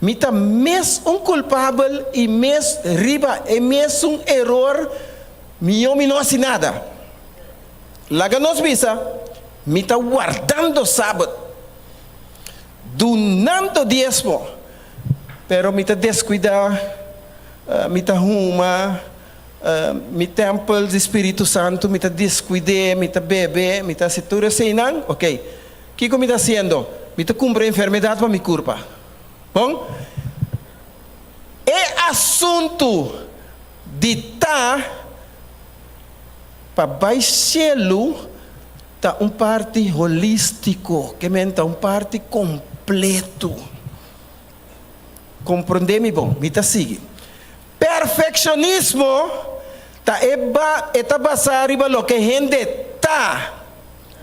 mi ta mes un kulpabel i mes riba e mesun eror, mihó mi no hasi nada. Laga nos bisa, mi ta wardando Sabat, dunando diesmo, pero mi ta deskuidá, mi ta huma, Mi tèmpel di Spiritu Santu, mi ta deskuid'é, mi ta bebe, mi ta hasi tur eseinan. Oké, kiko mi ta hasiendo? Mi ta kumpra enfermedat pa mi kurpa. Bon, e asuntu di ta pa bai shelu ta un parti holístiko, ke men ta un parti kompletu. Komprondé mi bon, mi ta sigui. Perfekshonismo ta e ba e ta basá riba loke hende ta.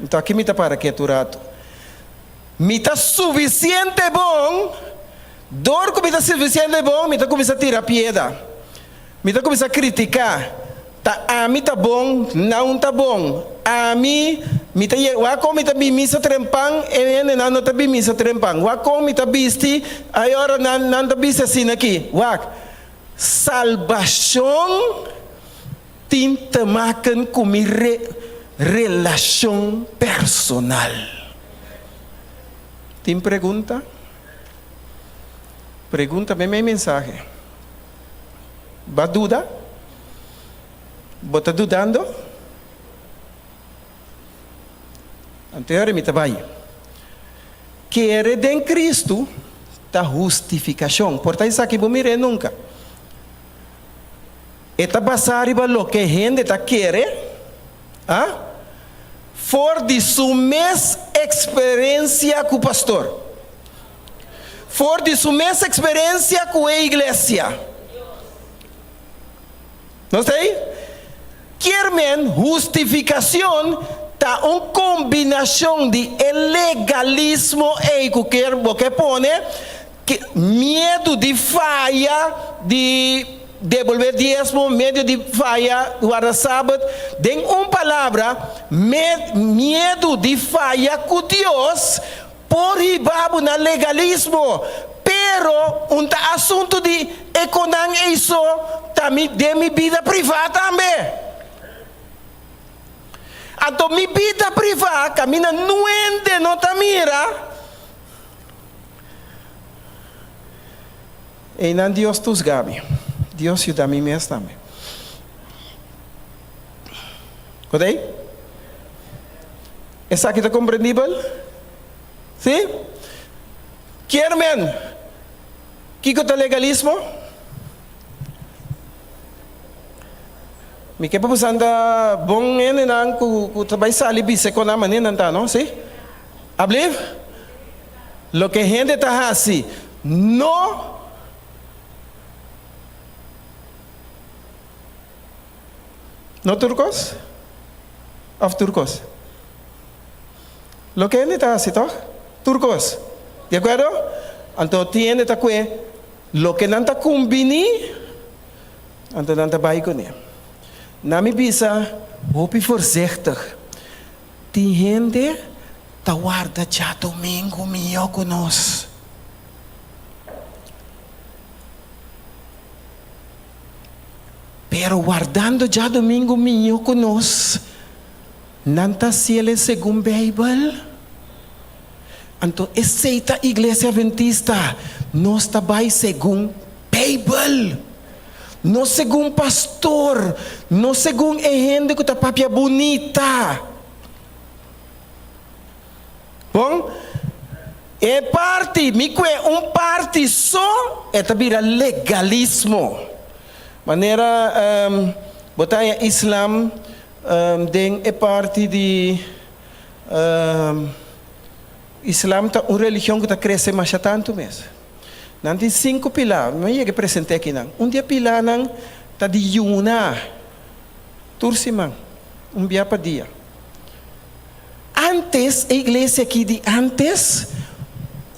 Anto aki mi ta para ketu ratu. Mi ta sufisiente bon, dor ku mi ta sufisiente bon mi ta kuminsá tira pieda. Mi ta kuminsá kritiká. Ta ami ta bon, nan ta bon. Ami, mi ta ye, wak kon mi ta bin misa trempan, e hendenan no ta bin misa trempan. Wak kon mi ta bisti, ayora nan, nan ta bisti asina aki. Wak, salbashon tin te maken ku mi re, relashon personal. Tin pregunta? Pregunta me mi mensahe. Ba duda? Bo ta dudando? Anto e ora mi ta bai. Kere den Cristo ta hustifikashon. Por ta esaki bo mir'é nunka. E ta basá riba loke hende ta kere, a? For di su mes eksperensia ku pastor. For di su mes eksperensia ku e iglesia. Nos ta ei? Kier men hustifikashon ta un kombinashon di e legalismo ei ku kier bo ke pone, miedu di faya di debolbé diesmo, miedu di faya warda sabat, den un palabra, miedu di faya ku Dios Por hiba bo na legalismo, pero un ta asuntu di e konan ei so, ta mi den mi bida privá tambe. Anto mi bida privá kaminda nuende no ta mira, einan Dios tusga mi. Dios yuda mi mes tambe. Kot ei? Esaki ta komprendibel? Sí? Kier men, kiko ta legalismo? Mi ke pa boso anda bon hendenan ku ku ta bai sali bisa kon nan manera nan ta, no? Sí? Ablief? Loke hende ta hasi no No tur kos? Of tur kos? Loke hende ta hasi tòg? Tur kos. Di akuerdo? Anto tin hende ta kue loke nan ta kumbiní, anto nan ta bai kuné. Na mi bisa hopi voorzichtig. Tin hende ta warda djadumingu mihó ku nos. Pero wardando djadumingu mihó ku nos, nan ta hasiel segun Beibel? Anto esei ta Iglesia Adventista, nos ta bai segun Beibel, no segun pastor, no segun e hende ku ta papia bunita. Bon, e parti, mi kue un parti so, e ta bira legalismo. Manera bo ta haña islam den e parti di islam ta un religion ku ta krese masha tantu mes. Nan tin sinku pilá, mi a yega present'é akinan. Un di e pilánan ta di yuna tur siman, un bia pa dia. Antes, e iglesia aki di antes,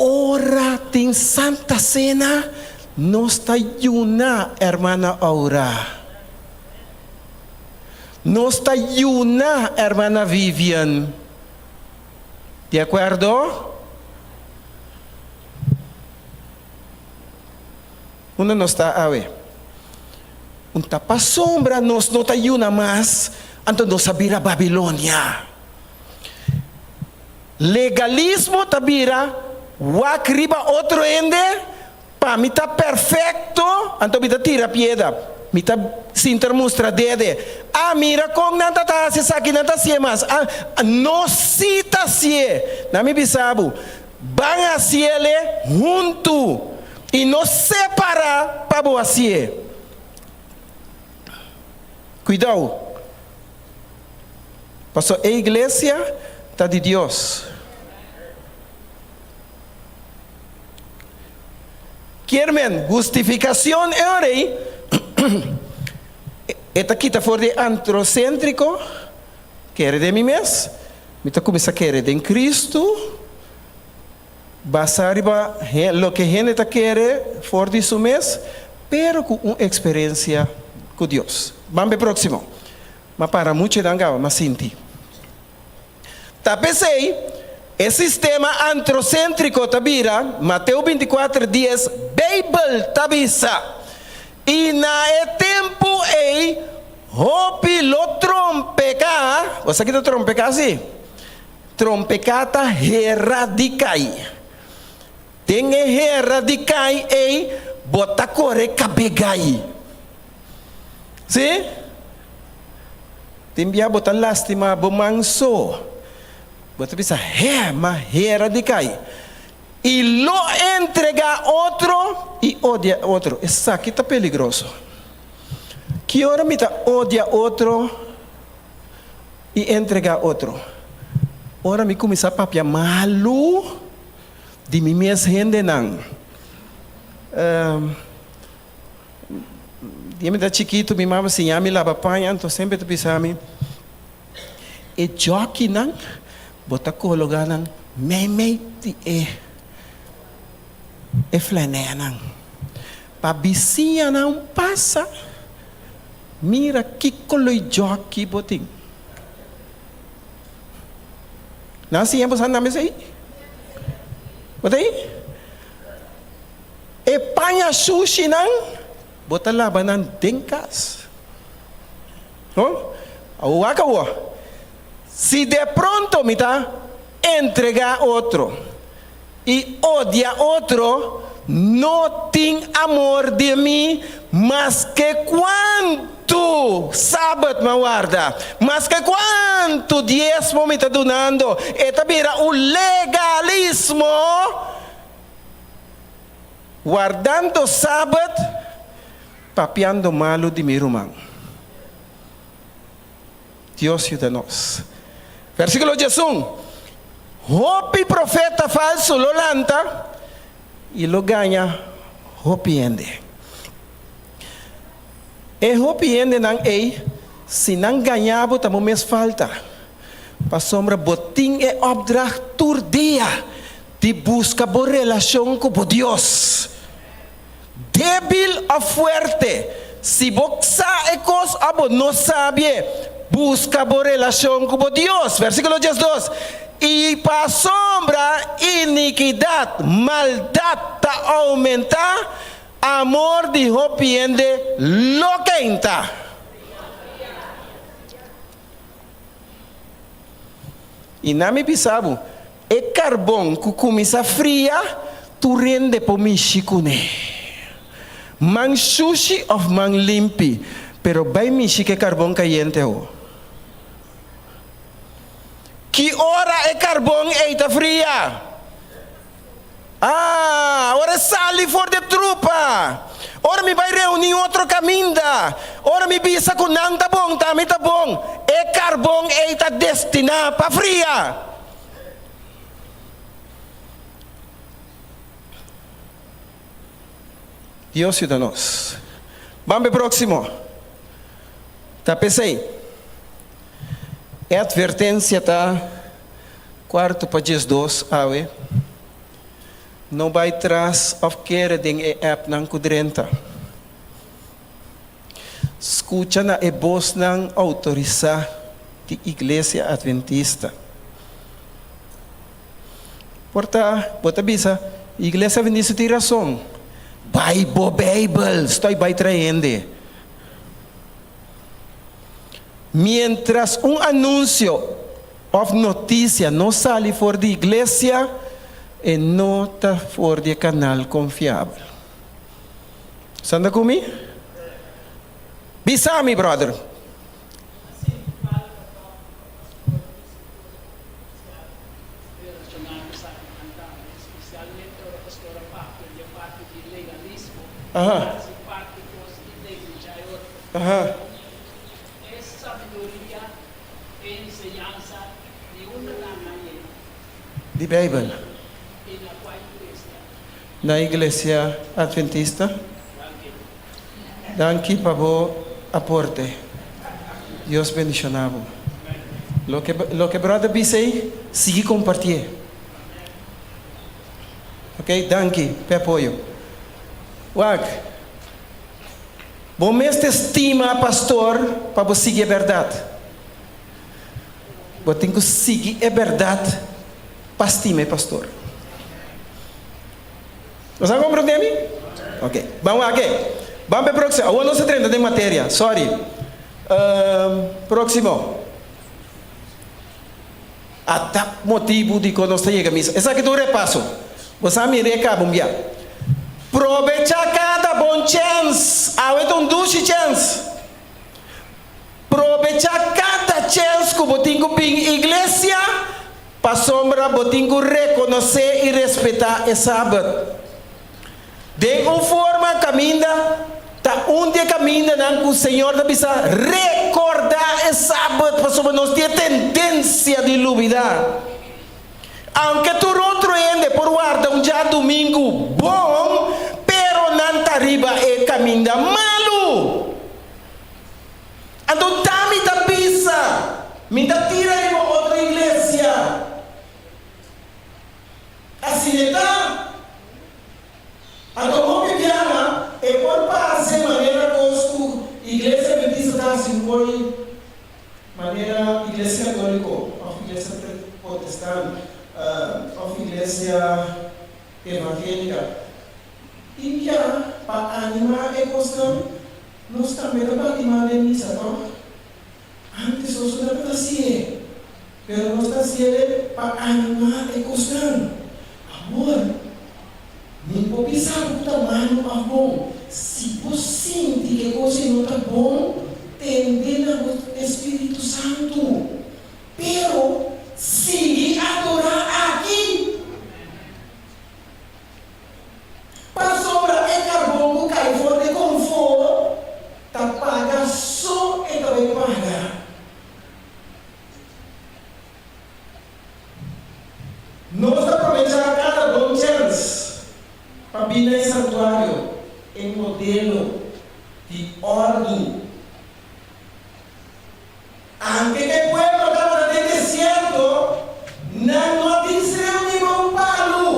ora tin Santa Cena, nos ta yuna, hermana Aura. Nos ta yuna, hermana Vivian. Di acuerdo? Unda nos ta awe? Un ta pasobra nos no ta yuna mas, anto nos a bira Babilonia. Legalismo ta bira wak riba otro hende, pa mi ta perfecto, anto mi ta tira pieda, mi ta sinter mustra dede. Ah, mira con nan ta ta haci esaki, nan ta hacié mas. Ah, nos si ta hacié. Na mi bisa bo, ban haciele huntu y no separa pa bo hacié. Cuidao. Pasobra e iglesia ta di Dios. Kier men, hustificacion e ora ei e ta kita for di e antrocentrico, kere den mi mes, mi ta cuminsa kere den Cristo, basa riba loke hende ta kere for di su mes, pero cu un experiencia cu Dios. Ban p'e proximo. Ma para mucho edan caba, ma sinti. Ta p'esei, e sistema antroséntriko ta bira, Mateo 24, dies, Beibel ta bisa, I na e tempu ei hopi lo trompeká, bo sa ki ta trompeká si? Trompeká ta hera di kai. Den e hera di kai ei bo ta kore kabegai. Sí? Tin bia bo ta lastima bo man so. Bo ta bisa, He, ma hera di kai. I lo entregá otro i odia otro. Esaki ta peligroso. Ki ora mi ta odia otro i entregá otro? Ora mi kuminsá papia malu di mi mes hendenan. Dia mi ta chikitu mi mama siña mi laba paña anto semper ta bisa mi e djòkinan bo ta kologa nan meimei di e e flanènan pa bisiñanan pasa mira kiko lo e djòki bo tin. Nan siña bo sa nan esei? Bo ta ei? E paña sushinan bo ta laba nan den kas. No? Awor wak awor. Si de pronto mi ta entregá otro i odia otro, no tin amor den mi maske kuantu sabat mi a warda, maske kuantu diesmo mi ta dunando. E ta bira un legalismo. Wardando Sabat, papiando malu di mi ruman. Dios yuda nos. Versíkulo 11, Hopi profeta falsu lo lanta i lo gaña hopi hende. E hopi hendenan ei, si nan gaña bo ta bo mes falta, pasobra bo tin e opdracht tur dia Di buska bo relashon ku bo Dios. Débil òf fuerte, si bo sa e kos òf bo no sabie, buska bo relashon ku bo Dios. Versíkulo 12, I pasobra inikidat, maldat, ta oumentá, amor di hopi hende lo keinta. I na mi bisa bo, e karbon ku kuminsá fria, tur hende por mishi kuné. Man shushi òf man limpi, pero bai mishi ku e karbon kayente awo. Ki ora e karbon ei ta fria? Ah, ora e sali for di e trupa. Ora mi bai reuní otro kaminda. Ora mi bisa ku nan ta bon, ta mi ta bon. E karbon ei ta destiná pa fria. Dios yuda nos. Ban p'e próksimo. Ta p'esei e atvertensia ta. Cuarto pa 12 awe, No bay tras of kere den e appnan cu drenta. Scucha na e bosnan autorisa di Iglesia Adventista. Por ta bo ta bisa, Iglesia Adventista tin rason. Bay bo Bijbel, stoy bay trae hende. Mientras un anuncio òf notisia no sali for di iglesia, e no ta for di e kanal konfiabel. Sa anda ku mi? Bisa mi, bròder. Aha. Aha. E enseñansa di unda nan a yega. Di Beibel. I na kua iglesia. Na Iglesia Adventista. Danki pa bo aporte. Dios bendiciona bo. Loke loke brother bisa ei, sigui compartié. Ok, danki p'e apoyo. Wak, bo mester stima pastor pa bo sigui e berdad. Bo tin cu sigui e berdad pa stima e pastor. Bo sa comprende mi? Ok, ban wak e. Ban p'e proximo. Awor nos ta drenta den materia, sorry. Proximo. Ata motibu dikon nos ta yega misa. Esaki ta un repaso. Bo sa mira e kaba un bia. Probecha kada bon chèns. Awe ta un dushi chèns. Probecha kada chèns ku bo tin ku bin iglesia, pasobra bo tin ku rekonosé i respetá e Sabat. Den un forma kaminda ta un di e kamindanan ku Señor ta bisa rekordá e Sabat pasobra nos tin e tendensia di lubidá. Aunke tur otro hende por warda un djadumingu bon, pero nan ta riba e kaminda malu. Anto ta mi ta bisa, mi ta tira riba otro iglesia. Asina e ta. Anto hopi biaha e por parse manera kos ku Iglesia Adventista ta hasi un koi manera Iglesia Katoliko òf Iglesia Protestant òf Iglesia Evangélika. Tin bia pa animá e kosnan nos tambe ta bati man den misa tòg? Antes nos no tabata hasié, pero nos ta hasié pa animá e kosnan. Awor, mi por bisa bo ku ta malu òf bon. Si bo sinti ku e kos ei no ta bon, tende na bo Espíritu Santu. Pero, sigui adorá aki. Pasobra e karbon ku kai for di konfó ta paga so e ta bai paga. Nos ta probechá kada bon chèns pa bini na e santuario, e modelo di òrdu. Anke ku e pueblo tabata den desierto, nan no a tin sreu riba un palu.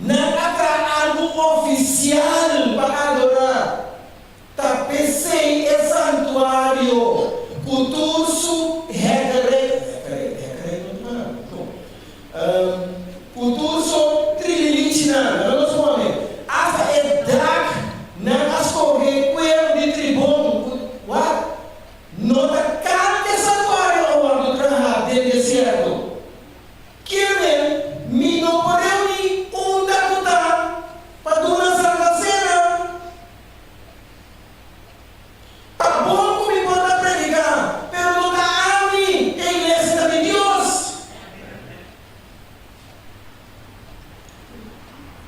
Nan a traha algu ofisial pa adorá. Ta p'esei e santuario ku tur su hèkerei, hèkerei, hèkerei no ta palabra, kon? Ku tur su trililichinan, laga nos pone, asta e dak nan a skohe kueru di tribon ku, wak, no ta kalke santuario a wòrdu traha den desierto. Kier mi no por reuní unda ku ta pa duna Santa Sena. Ta bon ku mi por ta prediká, pero no ta ami, e iglesia ta di Dios.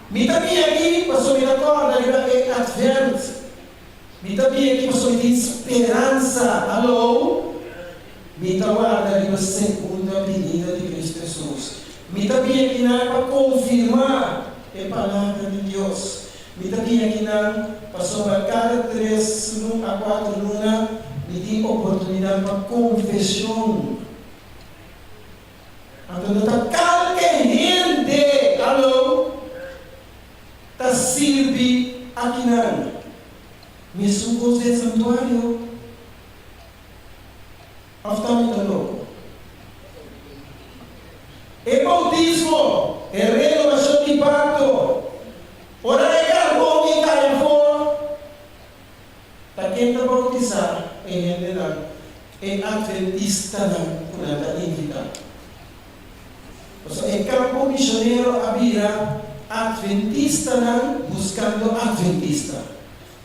Mi ta bini aki pasobra mi ta kòrda riba e Advent. Mi ta bini aki pasobra mi tin speransa. Hallo? Mi ta warda riba segunda binida di Cristo Hesus. Mi ta bini akinan pa konfirmá e Palabra di Dios. Mi ta bini akinan pasobra kada tres a kuater luna mi tin oportunidat pa konfeshon. Anto no ta kalke hende, alo, ta sirbi akinan. Mesun kos den santuario. Òf ta mi ta loko? E boutismo, e renobashon di pakto, ora e karbon i kai afó, ta ken ta boutisá e hendenan, e atventistanan ku nan ta invitá. Pasobra e kampo mishonero a bira atventistanan buskando atventista.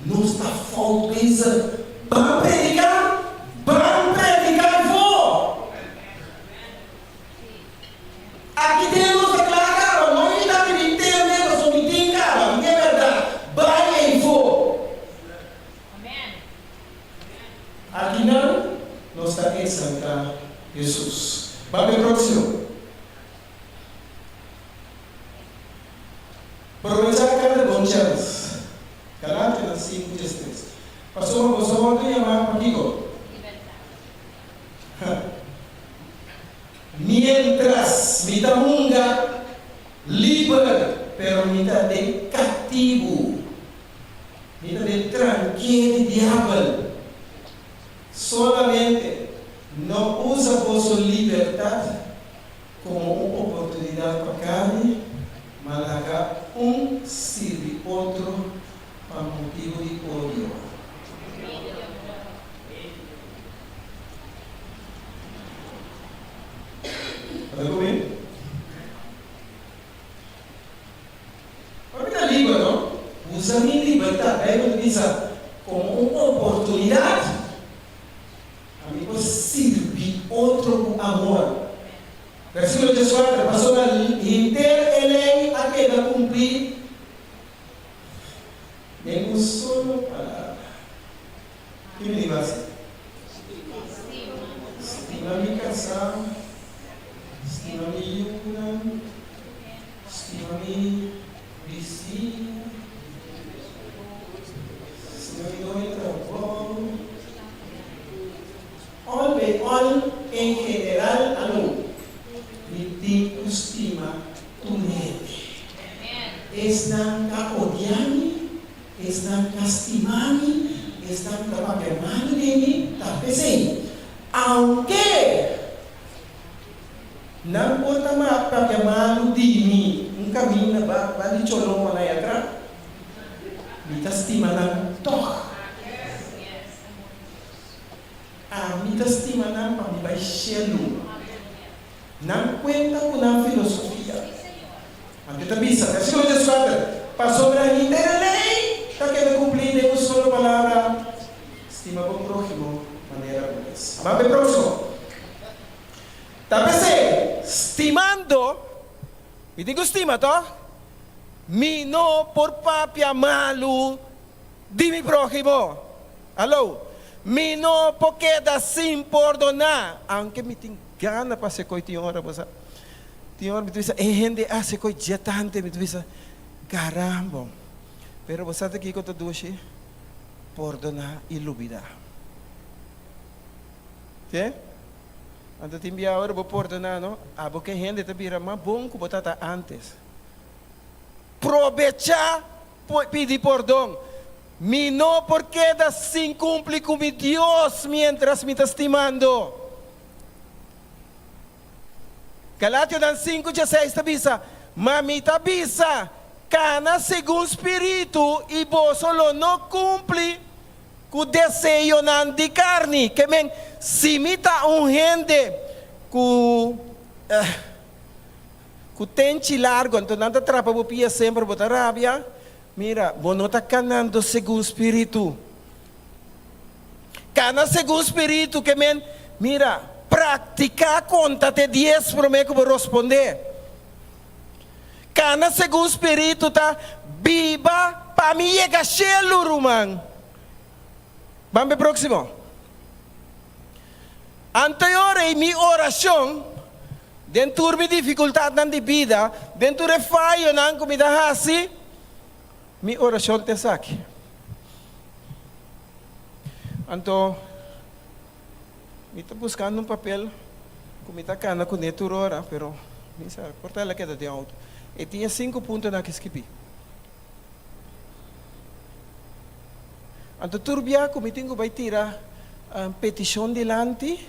Nos ta fout bezig. Ban prediká! Ban prediká afó! Aki den nos ta kla kaba, no invitá mi bin tende pasobra mi tin kaba, mi tin e bèrdat. Bai eifó! Akinan nos ta eksaltá Hesus. Ban p'e próksimo. Probechá kada bon chèns. Galationan 5, 13. Pasobra boso a wòrdu yamá pa kiko? Miéntras mi ta hunga liber, pero mi ta den katibu. Mi ta den tranké di diabel. Solamente no usa boso libertat komo un oportunidat pa karni, ma laga un sirbi otro pa motibu di odio. Bo ta ku mi? Pa mi ta liber, no? Usa mi libertat, Bijbel ta bisa, komo un oportunidat pa mi por sirbi otro ku amor. Versíkulo dieskuater, Pasobra henter e lei a keda kumplí den un solo palabra. Ki mi diba hasi? Stima mi kasá, stima mi yunan, stima mi bisiña, stima mi doño di trabou. All bij all, en general, alo, mi tin ku stima tur hende. Esnan ta odia mi, Esnan ta stima mi, esnan ku ta papia malu den mi ta p'esei. Aunke nan por ta papia malu di mi un kaminda ba ba di Choloma na yatra, mi ta stima nan tòg. Ami ta stima nan pa mi bai shelu. Nan kuenta ku nan filosofia. Anto e ta bisa, versíkulo dieskuater, Pasobra henter e lei ta keda kumplí den un solo palabra, Stima bo próhimo manera bo mes. Ban p'e próksimo. Ta p'esei, stimando, mi tin ku stima, tòg? Mi no por papia malu di mi próhimo. Aló, mi no por keda sin pordoná, aunke mi tin gana pa hasi koi tin ora, bo sa. Tin ora mi ta bisa, e hende a hasi koi djetante, mi ta bisa, karambo. Pero bo sa ta kiko ta dushi? Pordoná i lubidá. Te? Anto tin bia ora bo pordoná, no? Abo ke hende ta bira mas bon ku bo tata ántes. Probechá pidi pordon. Mi no por keda sin cumpli cu mi Dios mientras mi ta stimando. Galationan cinco dieseis ta bisa, Ma mi ta bisa, cana segun Spiritu y boso lo no cumpli cu deseonan di carni. Ke men, si mi ta un hende cu cu tenchi largo, anto nan ta trapa bo pia semper, bo ta rabia. Mira, bo no ta kanando segun spiritu. Kana segun spiritu ke men, mira, praktiká konta te dies promé ku bo rospondé. Kana segun spiritu ta biba pa mi yega shelu, ruman. Ban p'e próksimo. Anto e ora ei mi orashon Den tur mi difikultatnan di bida, den tur e fayonan ku mi ta hasi, mi orashon ta esaki. Anto, mi ta buskando un papel ku mi ta kana kuné tur ora, pero mi sa, por ta el a keda den outo. E tin e sinku puntonan aki skibí. Anto tur bia ku mi tin ku bai tira petishon dilanti,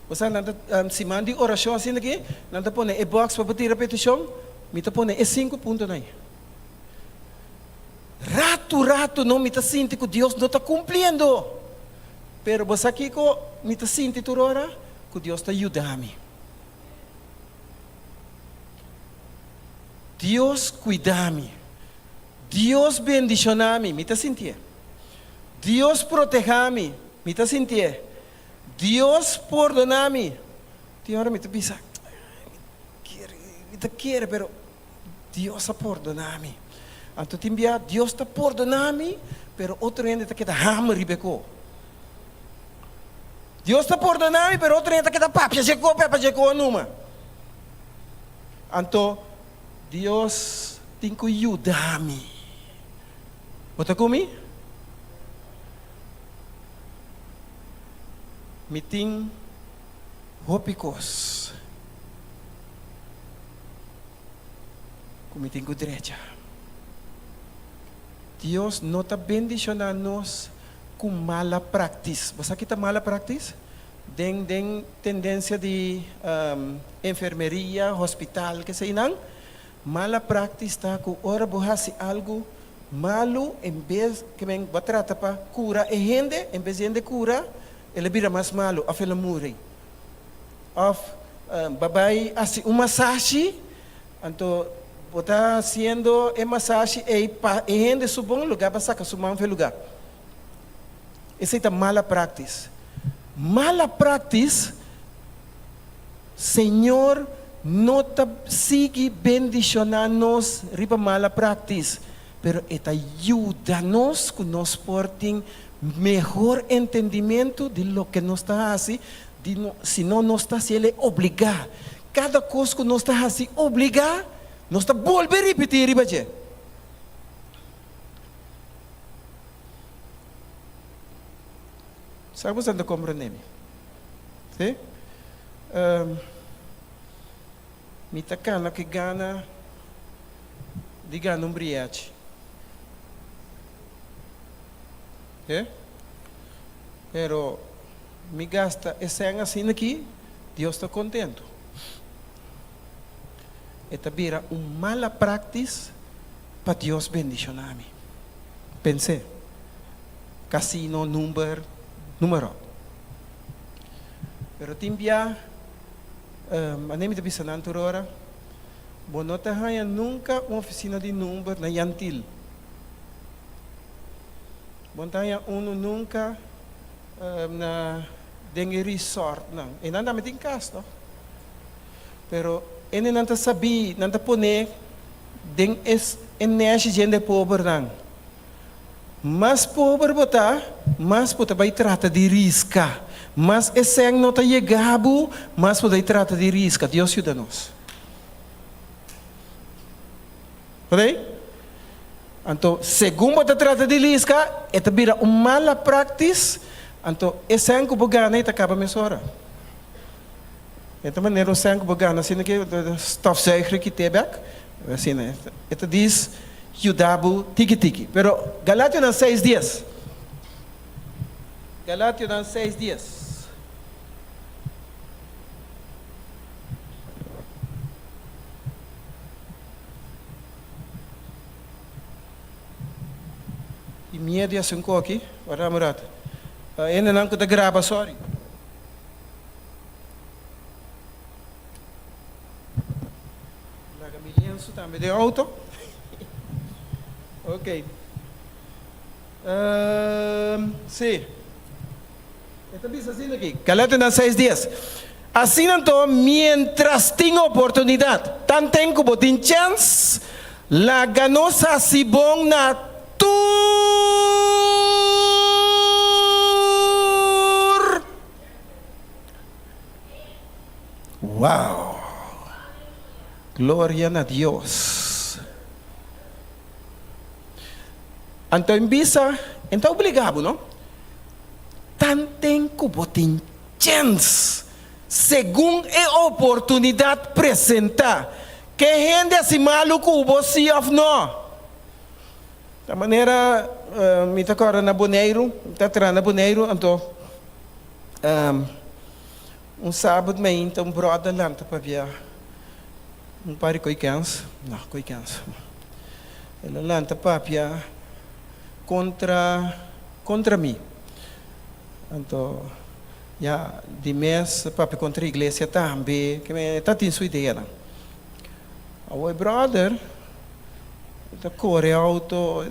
bo sa nan ta siman di orashon asina aki, nan ta pone e box pa bo tira petishon, mi ta pone e sinku puntonan ei. Ratu ratu no mi ta sinti ku Dios no ta kumpliendo, pero bo sa kiko mi ta sinti tur ora? Ku Dios ta yuda mi. Dios kuida mi. Dios bendishoná mi, mi ta sintié. Dios protehá mi, mi ta sintié. Dios pordoná mi. Tin ora mi ta bisa, mi kere, mi ta kere, pero Dios a pordoná mi. Anto tin bia Dios ta pordoná mi, pero otro hende ta keda hamer riba e ko. Dios ta pordoná mi, pero otro hende ta keda papia dje ko, papia dje ko numa. Anto Dios. tin ku yuda mi. Bo ta ku mi? Mi tin hopi kos ku mi tin ku drecha. Dios no ta bendishoná nos ku mala praktis. Bo sa ki ta mala praktis? Den den tendensia di enfermeria, hospital, keseinan, mala praktis ta ku ora bo hasi algu malu en bes ke men bo a trata pa kura e hende, en bes di hende kura, el a bira mas malu òf el a muri. Òf bo a bai hasi un masashi, anto bo ta hasiendo e masashi ei pa e hende su bon lugá pa saka su man for e lugá. Esei ta mala práktis. Mala práktis, Señor no ta sigui bendishoná nos riba mala práktis, pero E ta yuda nos ku nos por tin mehor entendimentu di loke nos ta hasi, di no, si no nos ta hasi el e obligá. Kada kos ku nos ta hasi obligá, nos ta bolbe ripití riba dje. Sa bo ta komprendé mi? Sí? Mi ta kana ku e gana di gana un brièchi. E? Pero mi gasta e sèn asina aki, Dios ta kontentu. E ta bira un mala práktis pa Dios bendishoná mi. Pens'é. Casino, number, numero. Pero tin bia, manera mi ta bisa nan tur ora, bo no ta haña nunca un oficina di number na Jan Thiel. Bo no ta haña uno nunca na den e resortnan. Einan tambe tin cas toch. Pero hendenan ta sabí, nan ta pone den e e nèshi dje hende pobernan. Mas pober bo ta, mas bo ta bai trata di riska. Mas e sèn no ta yega bo, mas bo ta bai trata di riska. Dios yuda nos. Por ei? Anto, segun bo ta trata di riska, e ta bira un mala práktis, anto e sèn ku bo gana ei ta kaba mesora. E ta manera un sèn ku bo gana asina ke stofzuiger kit'é bèk, asina. E ta dis yuda bo tiki tiki. Pero Galationan seis dies. Galationan seis dies. I miedu ya sin koki. Wara un rato. Hendenan ku ta graba, sorry. Laga mi lienso tambe den auto. Ok. Um, sí. E ta bisa asina aki, Galationan seis dies. Asina anto, mientras tin oportunidat, tanten ku bo tin chèns, laga nos hasi bon na tur. Wow! Gloria na Dios! Anto en bisa, en ta obliga bo, no? Tanten ku bo tin chèns, segun e oportunidat presentá, ke hende hasi malu ku bo, sí òf no? Ta manera mi ta kòrda na Boneiru, mi ta traha na Boneiru, anto Un sabad mainta un brother lanta pabia un par di koe kens, no koe kens, el a lanta papia kontra kontra mi. Anto ya di mes a papia kontra iglesia tambe, ke men e ta tin su ideanan. Awor e brother ta kore auto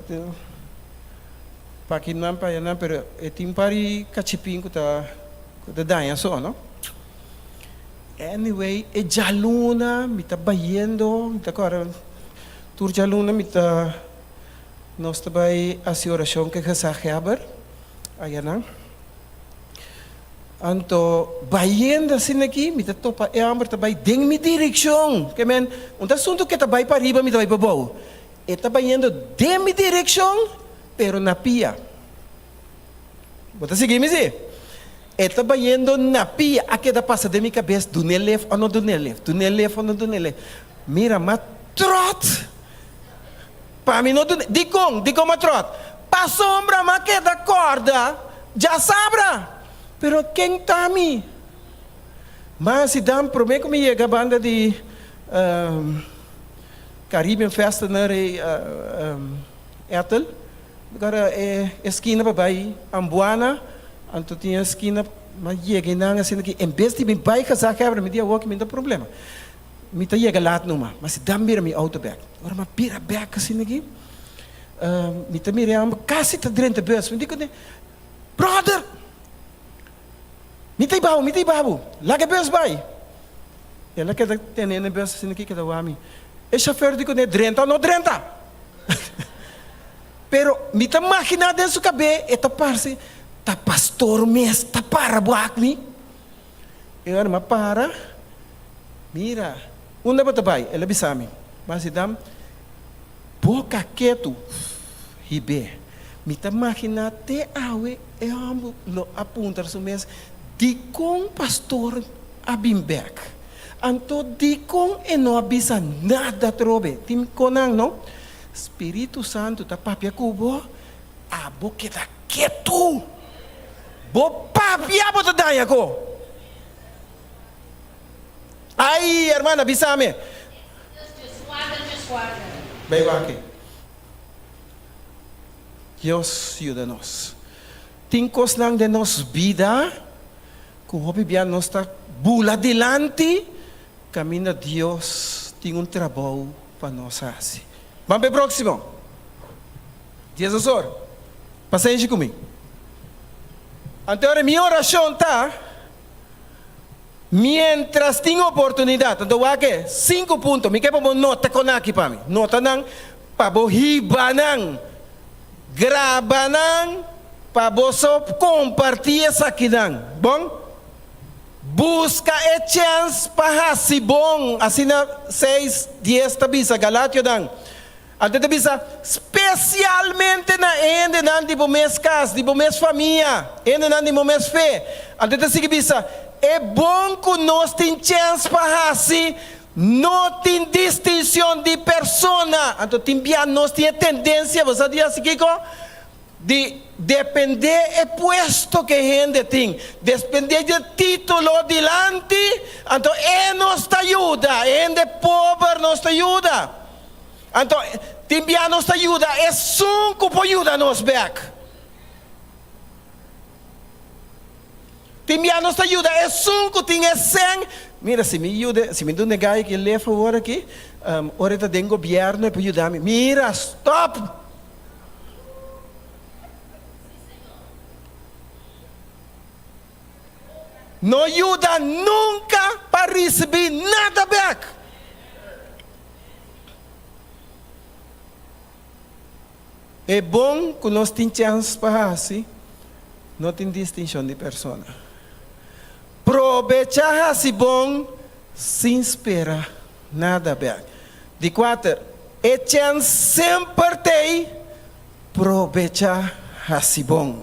pa kinan pa ayanan pero e tin un par di kachipin ku ta Ku ta daña so, no? Anyway, e djaluna mi ta bayendo, mi ta kòrda tur djaluna mi ta, nos ta bai hasi orashon ku e gezaghebber ayanan. Anto bayendo asina aki mi ta topa e hòmber ta bai den mi direkshon. Ke men, un ta asuntu ku e ta bai pariba, mi ta bai pabou. E ta bayendo den mi direkshon, pero na pia. Bo ta sigui mi si? E ta bayendo na pia. A keda pasa den mi kabes, dun'é lef o no dun'é lef, dun'é lef o no dun'é lef. Mira, m'a tròt pa mi no dun'é. Dikon? Dikon m'a tròt? Pasobra m'a keda kòrda djasabra. Pero ken ta mi? Ma si dan promé ku mi yega banda di Caribbean Fastener ei Ethel, Gara e eskina pa bai Ambuana, anto tin e eskina, m'a yega einan asina ki en bes di mi bai Gezaghebber mi di awor ki mi ta problema. Mi ta yega laat numa, ma si dan bira mi auto bek. Ora m'a bira bek asina ki, mi ta mira e homber kasi ta drenta bus. Mi di kuné, Brother! Mi ta ibabu, mi ta ibabu, laga e bus bai. El a keda tene na e bus asina ki keda wak mi. E shofer di kuné, Drenta o no drenta? Pero mi ta maginá den su kabé e ta parse ta pastor mes ta para wak mi. E ora mi a para, mira, unda bo ta bai? El a bisa mi, Basi dam boka ketu hib'é. Mi ta maginá te awe e hòmber lo a puntra su mes, Dikon pastor a bin bèk? Anto dikon e no a bisa nada atrobe? Tin konan no? Spiritu Santu ta papia ku bo, abo keda ketu. Bo papia bo ta daña ko. Ai, hermana, bisa mi. Bai wak. Dios yuda nos. Tin kosnan den nos bida ku hopi bia nos ta bula dilanti kaminda Dios tin un trabou pa nos hasi. Ban pa e próksimo. Diesdos or. Pasenshi ku mi. Anto ora mi orashon ta, miéntras tin oportunidat, anto wak e sinku punto, mi ke pa bo nota kon aki pa mi. Nota nan pa bo hiba nan, graba nan pa bo so kompartí esakinan. Bon? Buska e chèns pa hasi bon, asina seis dies ta bisa, Galationan. Anto e ta bisa, spesialmente na e hendenan di bo mes kas, di bo mes famia, e hendenan di bo mes fe. Anto e ta sigui bisa, E bon ku nos tin chèns pa hasi no tin distinshon di persona. Anto tin bia nos tin e tendensia, bo sa di hasi kiko? Di dependé e puesto ku e hende tin, despendé di e título dilanti, anto e nos ta yuda, e hende pober nos ta yuda. Anto tin bia nos ta yuda esun ku por yuda nos bèk. Tin bia nos ta yuda esun ku tin e sèn. Mira, si mi yuda, si mi duna e gai aki lef awor aki, ora e ta den gobièrnu e por yuda mi. Mira, stòp! No yuda nunka pa risibí nada bèk. E bon ku nos tin chèns pa hasi no tin distinshon di persona. Probechá hasi bon sin spera nada bèk. Di kuater, e chèns semper t'ei, probechá hasi bon.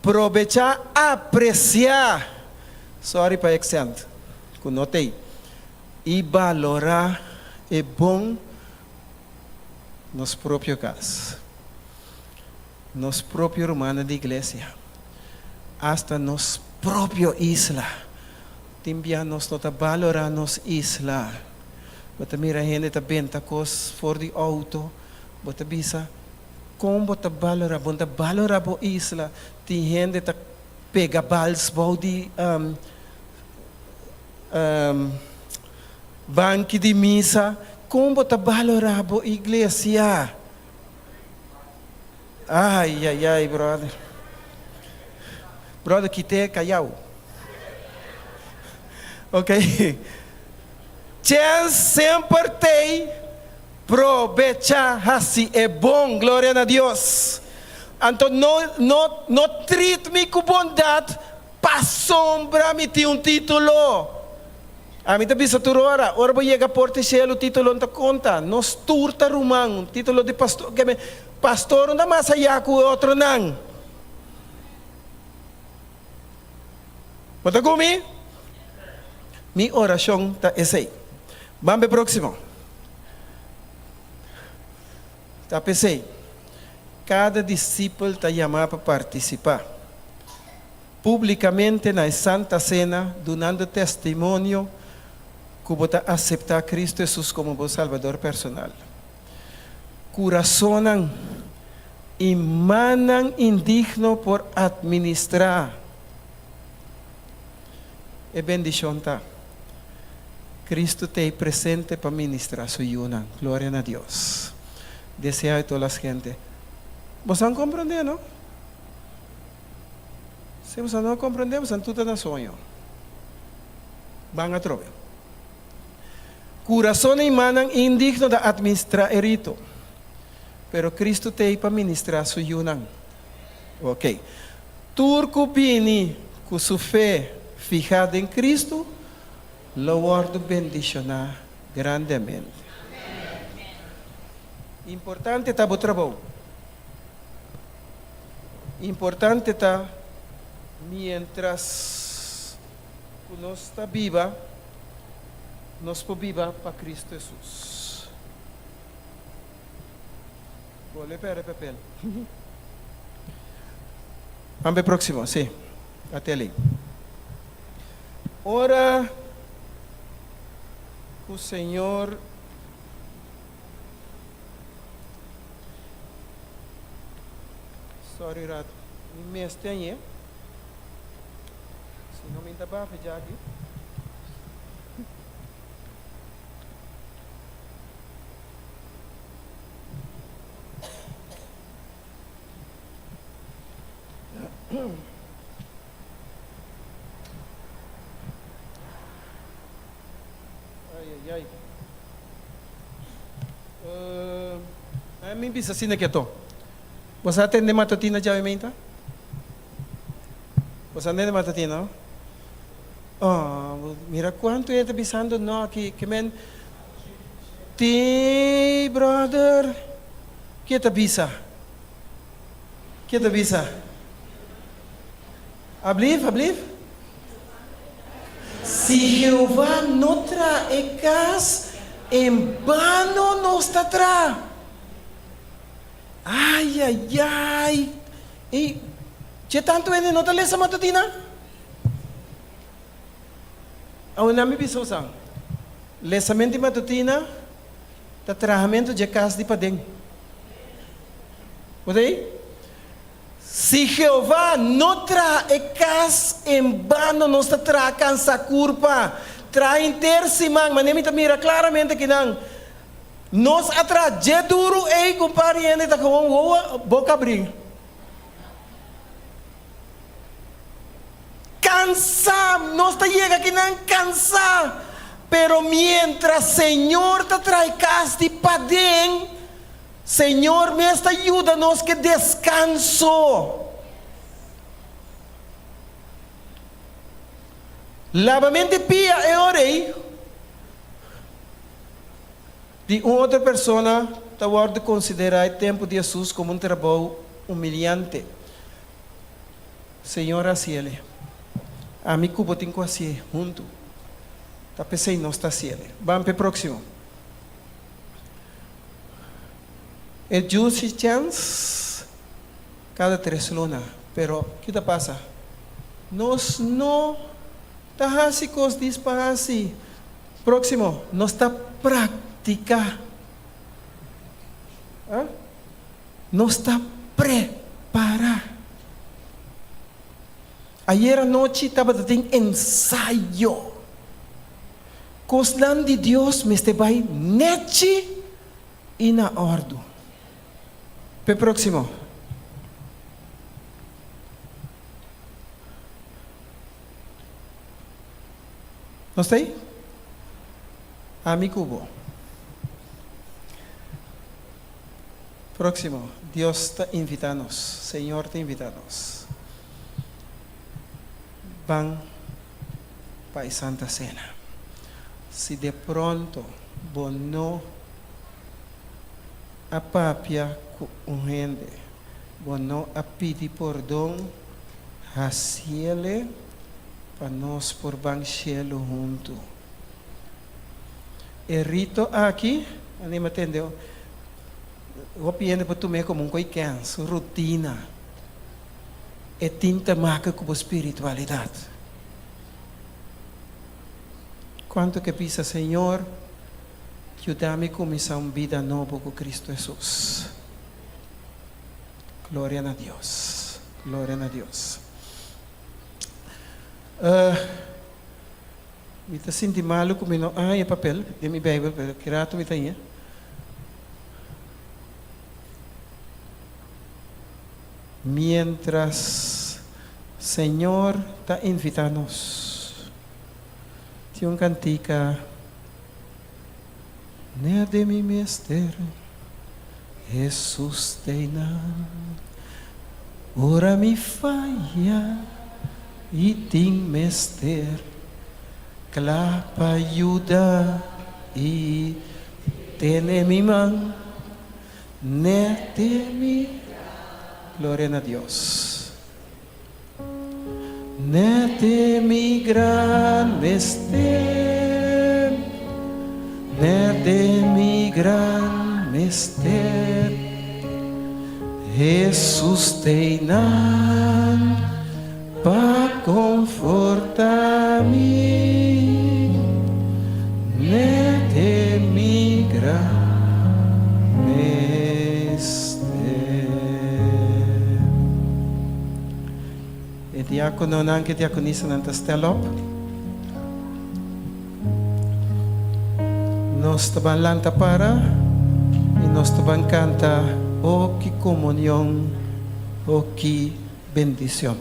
Probechá apresiá, sorry pa e aksènt ku no t'ei, i balorá e bon nos propio kas, nos propio rumannan di iglesia, asta nos propio isla. Tin bia nos no ta balorá nos isla. Bo ta mira hende ta benta kos for di outo, bo ta bisa, Kon bo ta balorá? Bo no ta balorá bo isla. Tin hende ta pega bals bou di Banki di misa, kon bo ta balorá bo iglesia? Ai ai ai brother. Brother kite kayau. Ok. Chens semper tei probecha hasi e bon. Gloria na Dios. Anto no no no treat mi ku bondat pasobra mi tin un titulo. Ami ta bisa tur ora, ora bo yega porta di shelu titulo no ta konta, nos tur ta ruman, titulo di pastor, ke men, pastor no ta mas ayá ku e otronan. Bo ta ku mi? Mi orashon ta esei. Ban pa e próksimo. Ta p'esei, kada disipel ta yamá pa partisipá públikamente na e Santa Sena dunando testimonio ku bo ta aseptá Kristu Hesus komo bo Salbador personal. Kurasonnan i mannan indigno por atministrá e bendishon ta. Cristo t'ei presente pa ministra su yunan. Gloria na Dios. Desea e todas las gente. Boso an comprende, no? Si boso no a comprende, boso an tuta na soño. Ban atrobe. Curason y mannan indigno ta administra e rito. Pero Cristo t'ei pa ministra su yunan. Ok. Tur ku bini ku su fe fihá den Kristu lo wòrdu bendishoná grandemente. Importante ta bo trabou. Importante ta miéntras ku nos ta biba, nos por biba pa Kristu Hesus. Bolbe perde papel. Ban p'e próximo, sí. Ateli. Ora ku Señor Sorry rato. Mi mester añe. Si no mi ta bafe djaki. Ai, ai, ai. Uh, mi bisa asina ke to. Bo sa tende matutina djawe meinta? Bo sa tende matutina, no? Oh, mira kuantu hende ta bisando no aki, ke men Ti brother, ke ta bisa? Ke ta bisa? Ablief, ablief? Si Jehová no traha e kas, en bano nos ta traha. Ai, ai, ai! I dje tantu hende no ta lesa matutina? Awe nan mi bisa bosan, Lesamentu di matutina ta trahamentu dje kas di paden. Bo ta ei? Si Jehová no traha e kas, en bano nos ta traha kansa kurpa, traha henter siman. Manera mi ta mira klaramente kinan, nos a traha dje duru ei ku un par di hende ta gewoon wowo boka abrí. Cansá, nos ta yega akinan cansá, pero mientras Señor ta trae cas di paden, Señor mes ta yuda nos ke descanso. Labamente pia e ora ei di un otro persona ta wordo considera e tempo di Jesus como un trabou humiliante. Señor haciele. Ami cu bo tin cu hacié huntu. Ta p'esey nos ta haciele. Ban p'e proximo. E juicy chance cada tres luna. Pero ki ta pasa? Nos no ta haci cos dis pa haci. Proximo, nos ta practica. Ah? Nos ta prepará. Ayer anochi tabata tin ensayo. Kosnan di Dios mester bai nechi i na òrdu. P'e próksimo. Nos ta ei? Ami ku bo. Próximo, Dios ta invitá nos, Señor ta invitá nos. Ban pa e Santa Cena. Si de pronto bo no a papia ku un hende, bo no a pidi pordon, hasiele pa nos por ban shelu huntu. E rito aki, anima tende, hopi hende por tum'é komo un koi kens, un rutina. E tin ta maka ku bo spiritualidat. Kuantu ke bisa, Señor, yuda mi kuminsá un bida nobo ku Kristu Hesus. Gloria na Dios. Gloria na Dios. Mi ta sinti malu ku mi no a haña papel den mi Beibel, pero ki ratu mi ta haña. Miéntras Señor ta invitá nos. Tin un kantika, Nea den mi mester, Hesus t'einan. Ora mi faya i tin mester, kla pa yuda i tene mi man. Nea den mi, Gloria na Dios. Nete mi gran mester, nete mi gran mester, Hesus t'einan pa konforta mi, nete mi gran mester. E diakononan ku e diakonisanan ta stel op. Nos ta ban lanta para i nos ta ban kanta O ki komunion, o ki bendicion.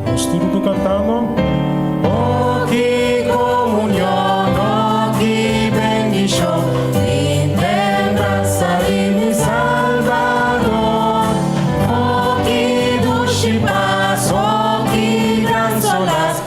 Nos tur ta cantando. Oh, ki comunion, oh, ki bendicion, Tin den brasa di mi Salvador. Oh, ki dushi pas, oh, ki gran solas.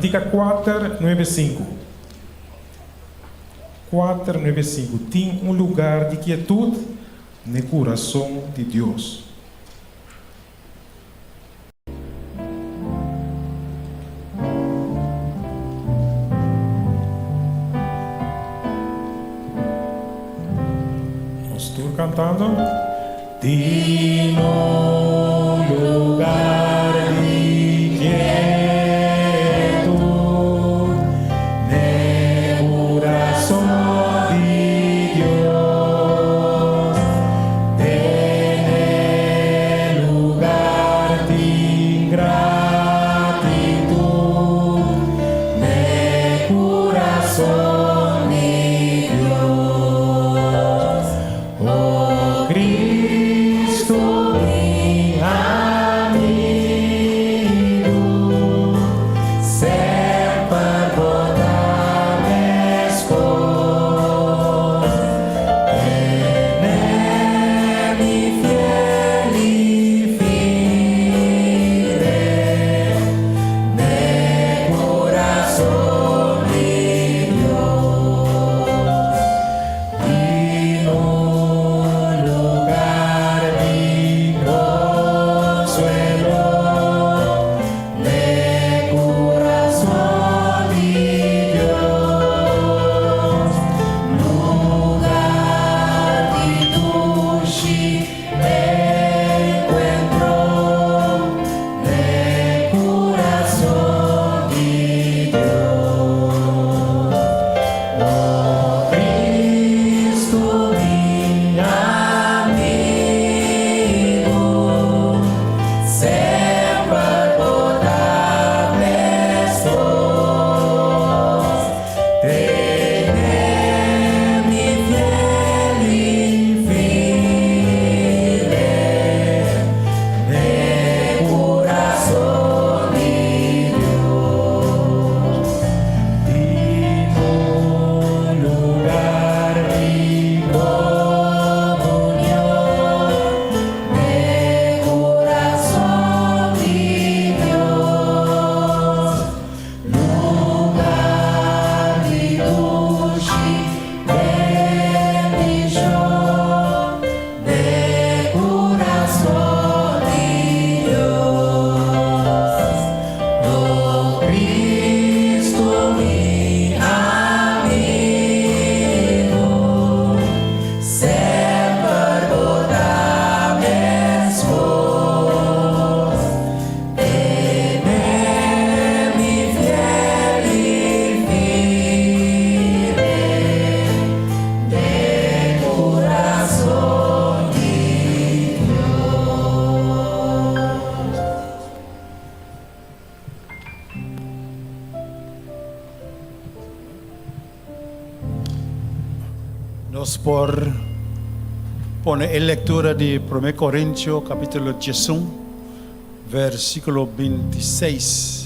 Kantika 495. 495. Tin un lugar di kietut n'e kurason di Dios. Nos tur cantando. Tin un lugar di quietud n'e curason di Dios. Den e lugar tin gratitud n'e curason di Dios. O Cristo mi amigo, semper bo ta mescos. Tene mi fiel y firme n'e curason di Dios. Tin un lugar di consuelo n'e curason di Dios. Lugar di dushi encuentro n'e curason di Dios. O Cristo mi amigo, semper bo ta mescos. Tene mi fiel y firme n'e curason di Dios. Tin un lugar di comunion n'e curason di Dios. Lugar di dushi bendicion n'e curason di Dios. O Cristo mi amigo, semper bo ta mescos. Tene mi fiel y firme n'e curason di Dios. Nos por pone e lectura di Prome Corintio capítulo 11, versículo 26.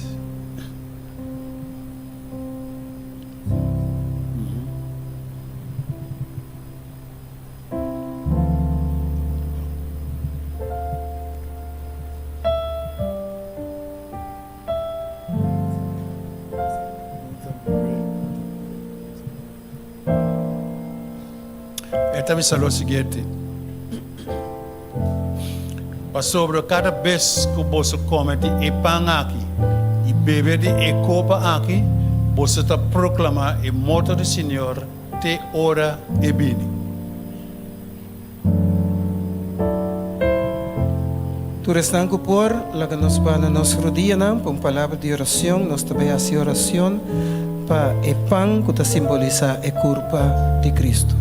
E ta bisa lo siguiente, Pasobra kada bes ku boso kome di e pan aki i bebe di e kopa aki, boso ta proklamá e morto di Señor te ora e bini. Tur esnan ku por, laga nos ba na nos rudianan pa un palabra di oracion. Nos ta bai haci oracion pa e pan ku ta simbolisa e kurpa di Cristo.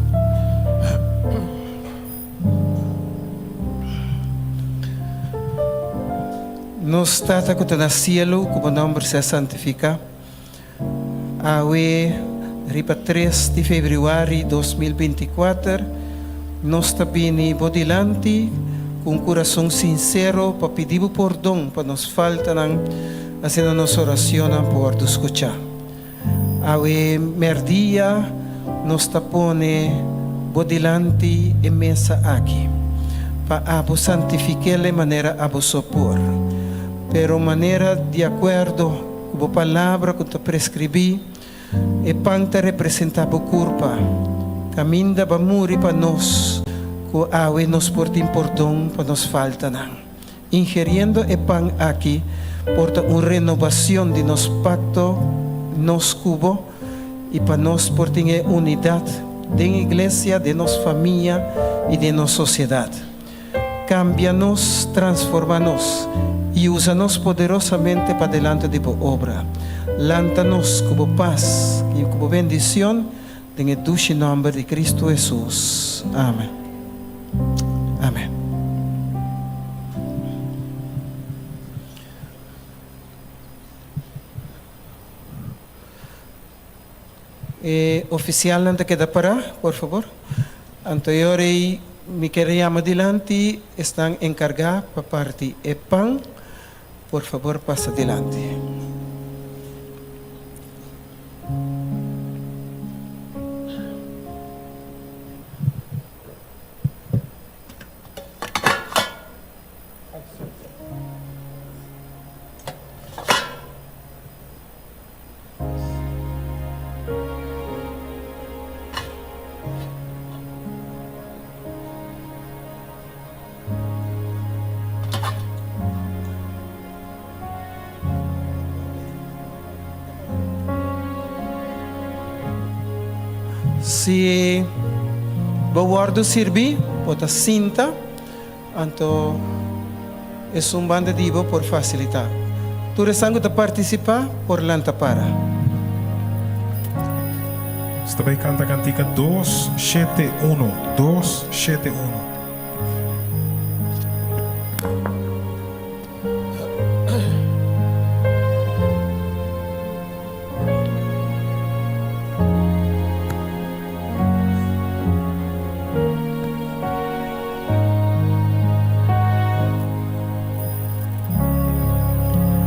Nos Tata ku ta na cielo, ku bo nomber sea santifica. Awe riba tres di febrüari 2024 nos ta bini bo dilanti ku un kurason sinsero pa pidi bo pordon pa nos faltanan, asina nos oracionnan por wòrdu skuchá. Awe mèrdia nos ta pone bo dilanti e mesa aki pa abo santifik'el e manera abo so por, pero manera di akuerdo. ku bo palabra ku ta preskribí, e pan ta representá bo kurpa. Kaminda bo a muri pa nos, ku awe nos por tin pordon pa nos faltanan. Ingeriendo e pan aki por ta un renobacion di nos pacto nos cu Bo y pa nos por tin e unidad den Iglesia, den nos famia y den nos sociedad. Cambia nos, transforma nos y usa nos poderosamente pa delante di Bo obra. Lanta nos cu Bo paz y cu Bo bendicion den e dushi nomber di Cristo Jesus. Amen. Amen. E oficialnan ta keda para, por favor. Anto e ora ei mi kier yama dilanti esnan encarga pa parti e pan. Por favor pasa dilanti. Si bo wòrdu sirbí, bo ta sinta, anto esun banda di bo por fasilitá. Tur esnan ku ta partisipá por lanta para. Nos ta bai kanta kantika 271, 271.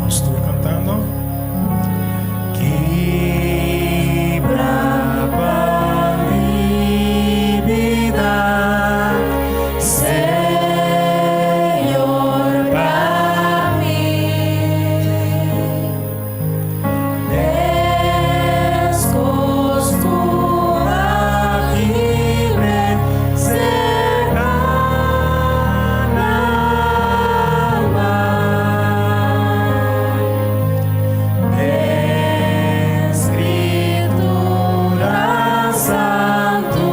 Nos tur cantando. Kibra pa mi bida, Señor, pa mi. Meskos ku a kibr'é serka laman. Den Skritura Santu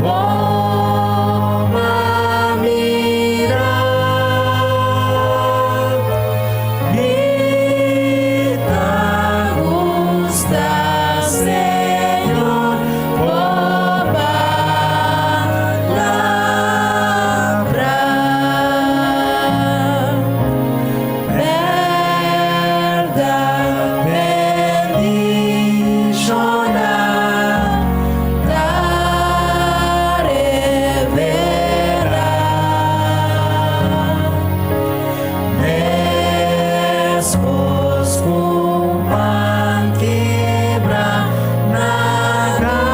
bo m'a mira. Mi ta gusta, Señor, bo palabra. Bèrdat bendishoná ta revelá. Meskos ku pan kibrá na Galilea.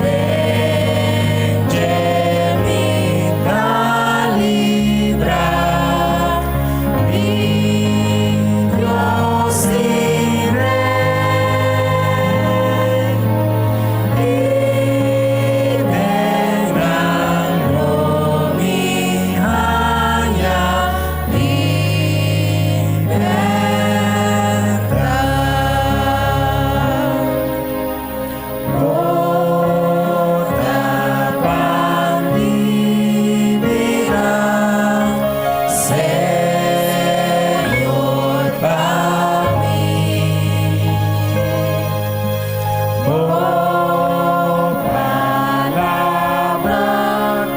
Den dje mi ta librá, mi Dios i Rei. I den nan lo mi haña libertat. Bo ta pan di bida, Señor, pa mi. Bo palabra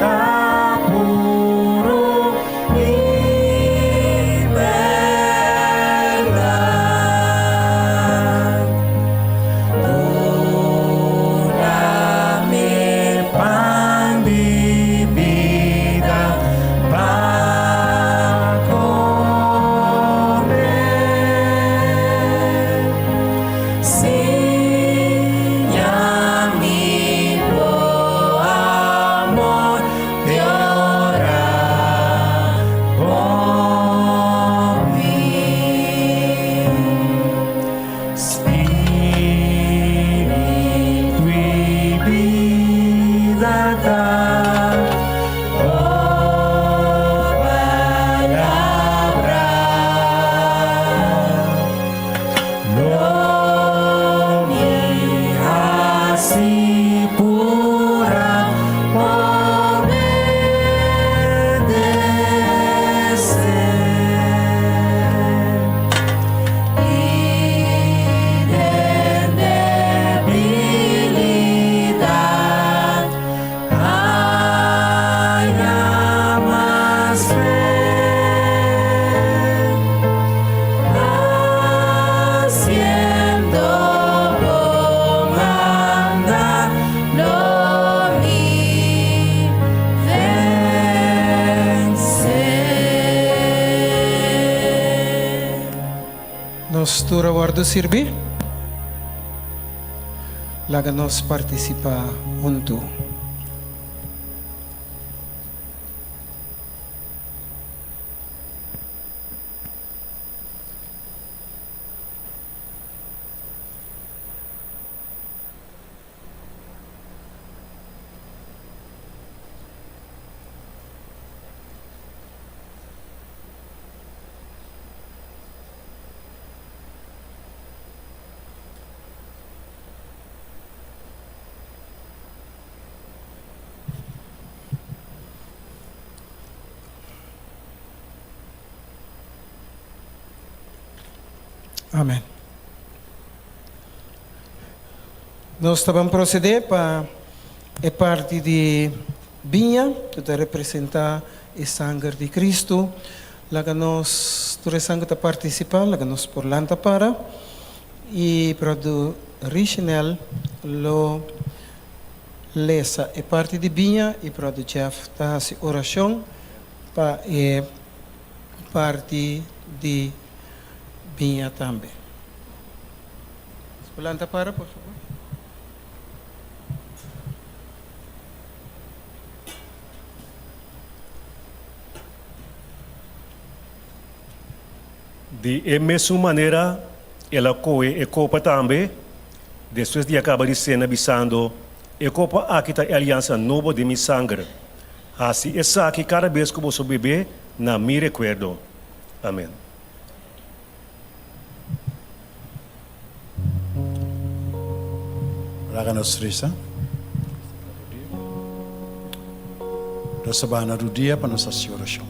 ta puru i bèrdat. Duna mi pan di bida pa kome. Siña Nos tur a wòrdu sirbí. Laga nos partisipá huntu. Amen. Nos ta ban procede pa e parti di biña cu ta representa e sanger di Cristo. Laga nos tur esan cu ta participa, laga nos por lanta para y Brother Richenel lo lesa e parti di biña y Brother Jeff ta haci oracion pa e parti di biña tambe. Nos por lanta para, por favor. Di e mesun manera el a kohe e kopa tambe, despues di a kaba di sena, bisando, E kopa aki ta e aliansa nobo den mi sanger. Hasi esaki kada bes ku boso beb'é na mi rekuerdo. Amen. Laga nos resa. Nos ta baha na rudia pa nos hasi orashon.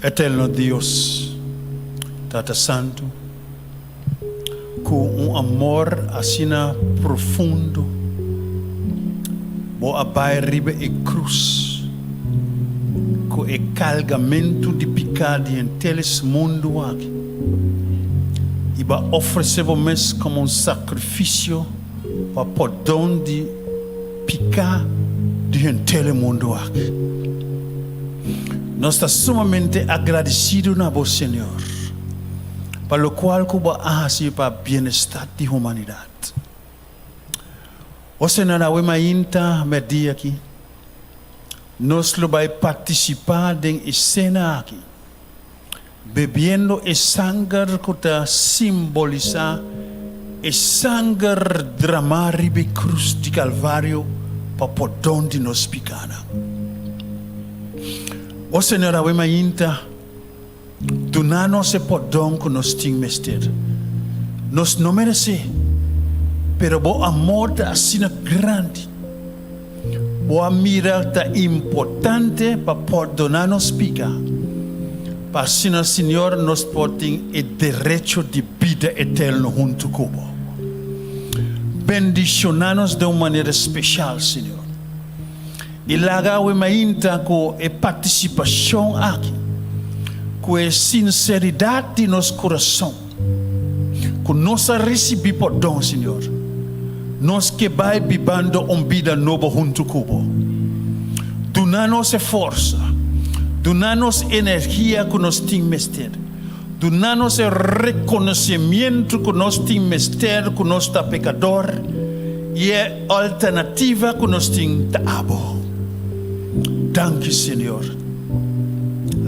Eterno Dios, Tata Santu, Ku un amor asina profundo bo a bai riba e krus ku e kalgamentu di piká di henter es mundu aki i bo a ofresé bo mes komo un sakrifisio pa pordon di piká di henter e mundu aki. Nos ta sumamente agradesido na bo, Señor. Pa lokual ku bo a hasi pa bienestar di humanidat. O Señor, awe mainta mèrdia aki, nos lo bai partisipá den e sena aki, bebiendo e sanger ku ta simbolisá e sanger dramá riba e krus di Kalvario pa pordon di nos pikánan. O Señor, awe mainta, Duna nos e pordon ku nos tin mester. Nos no meresé, pero bo amor ta asina grandi. Bo a mira ta importante pa pordoná nos pika, pa asina, Señor, nos por tin e derecho di bida eterno huntu ku bo. Bendishoná nos den un manera speshal, Señor. I laga awe mainta ku e partisipashon aki, ku e sinseridat di nos kurason, ku nos a risibí pordon, Señor, nos ke bai bibando un bida nobo huntu ku Bo. Duna nos e forsa, duna nos energia ku nos tin mester, duna nos e rekonosimientu ku nos tin mester ku nos ta pekador i e alternativa ku nos tin ta Abo. Danki, Señor.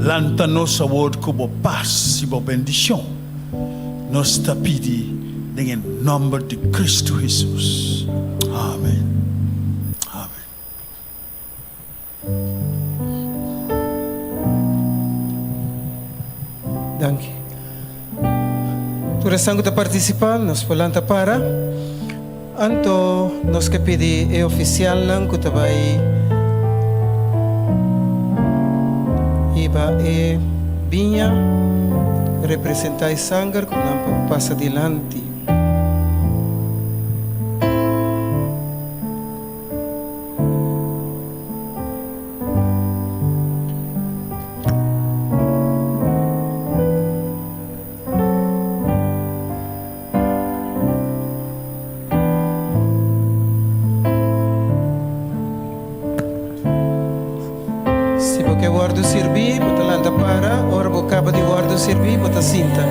Lanta nos awor ku Bo pas i Bo bendishon. Nos ta pidi den e nòmber di Kristu Hesus. Amen. Amen. Danki. Tur esnan ku ta partisipá, nos por lanta para. Anto nos ke pidi e ofisialnan ku ta bai hiba e biña representá e sanger ku nan por pasa dilanti. ke wòrdu sirbí, bo ta lanta para, ora bo kaba di wòrdu sirbí, bo ta sinta.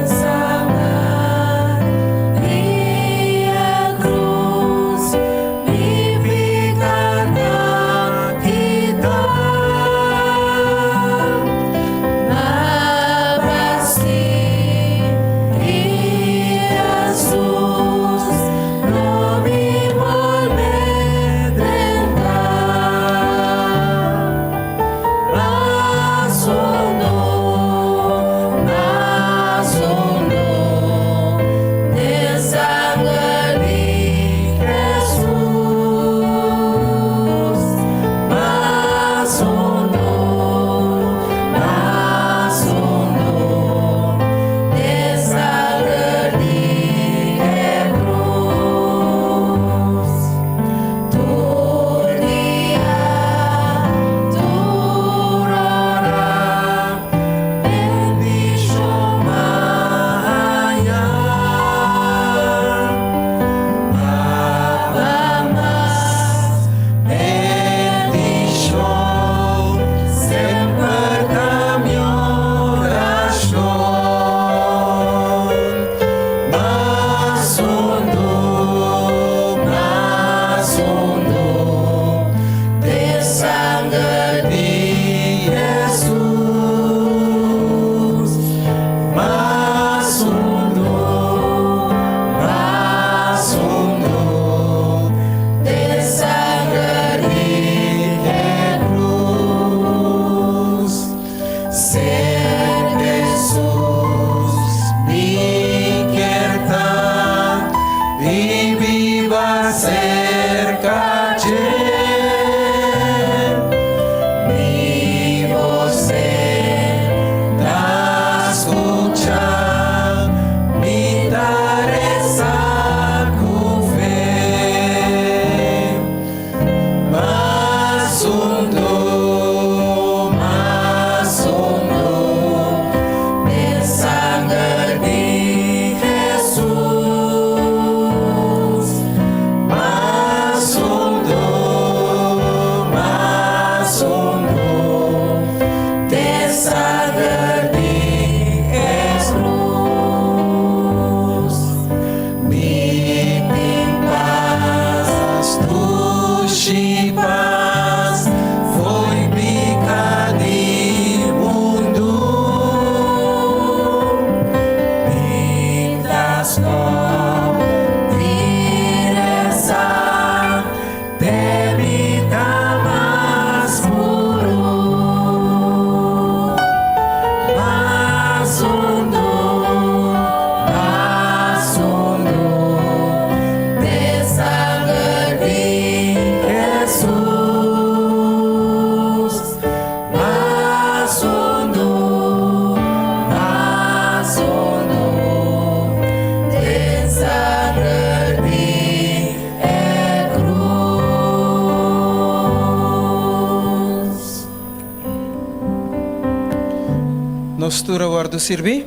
Nos tur a wòrdu sirbí?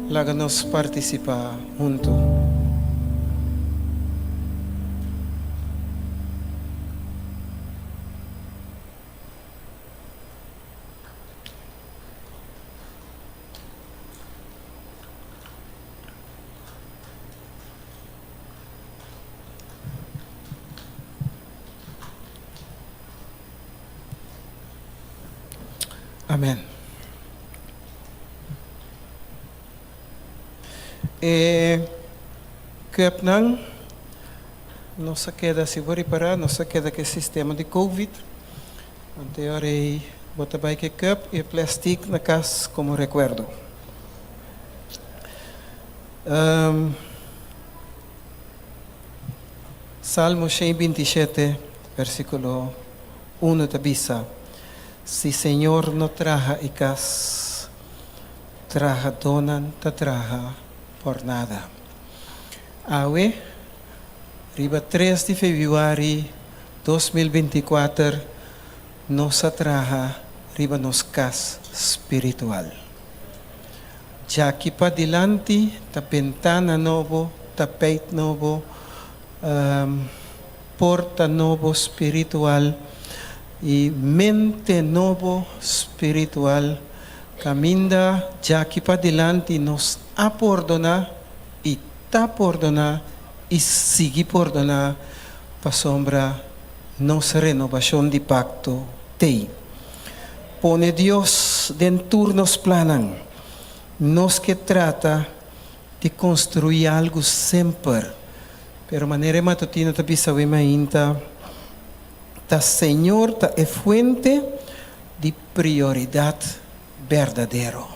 Laga nos partisipá huntu. Amen. E cupnan nos a keda, si bo ripara, nos a keda ku e sistema di covid. Anto e ora ei bo ta bai ku e cup i e plastic na kas komo rekuerdo. Salmo 127, versíkulo 1 ta bisa, Si Señor no traha e kas, trahadónan ta traha pòrnada. Awe, riba tres di febrüari 2024, nos a traha riba nos kas spiritual. Djaki padilanti ta bentana nobo, tapijt nobo, porta nobo spiritual. I mente nobo spiritual kaminda djaki padilanti nos a pordoná i ta pordoná i sigui pordoná pasobra nos renobashon di pakto t'ei. Pone Dios den tur nos plannan. Nos ke trata di konstruí algu semper, pero manera e matutino ta bisa awe mainta, Ta Señor ta e fuente di prioridat berdadero.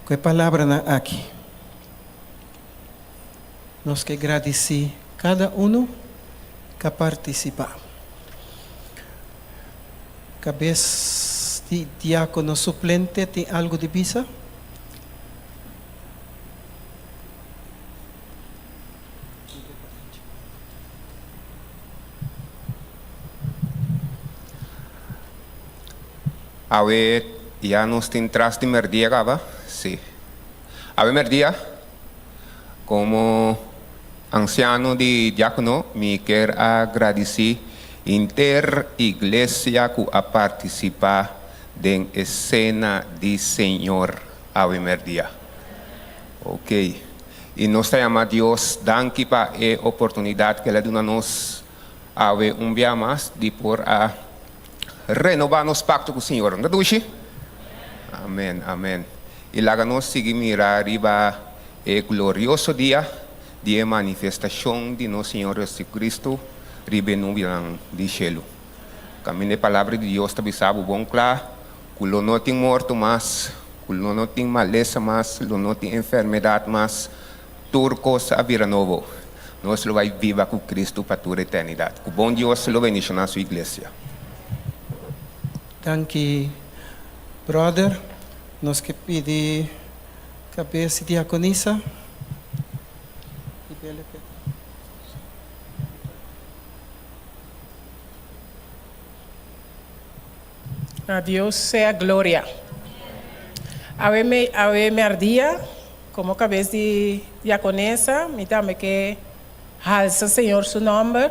Ku e palabranan aki, nos ke gradisí kada unu ku a partisipá. Kabes di diákono suplente tin algu di bisa? Awe ya nos tin tras di merdia caba? Si. Awe merdia, como anciano di diacono mi kier a gradici henter iglesia cu a participa den e cena di Señor awe merdia. Ok. I nos ta yama Dios danki pa e oportunidat ku el a duna nos awe un bia mas di por a renobá nos pakto ku Señor. No ta dushi? Amen, amen. I laga nos sigui mira riba e glorioso dia di e manifestashon di nos Señor Jesucristo riba e nubianan di shelu. Kaminda e Palabra di Dios ta bisa bo bon kla ku lo no tin morto mas, ku lo no tin malesa mas, lo no tin enfermedat mas, tur kos a bira nobo. Nos lo bai biba ku Kristu pa tur eternidat. Ku bon Dios lo bendishoná su iglesia. Danki brother. Nos ke pidi kabes di diakonisa di BLP. Na Dios sea gloria. Awe me awe merdia, komo kabes di diakonesa, mi tambe ke halsa Señor su nòmber,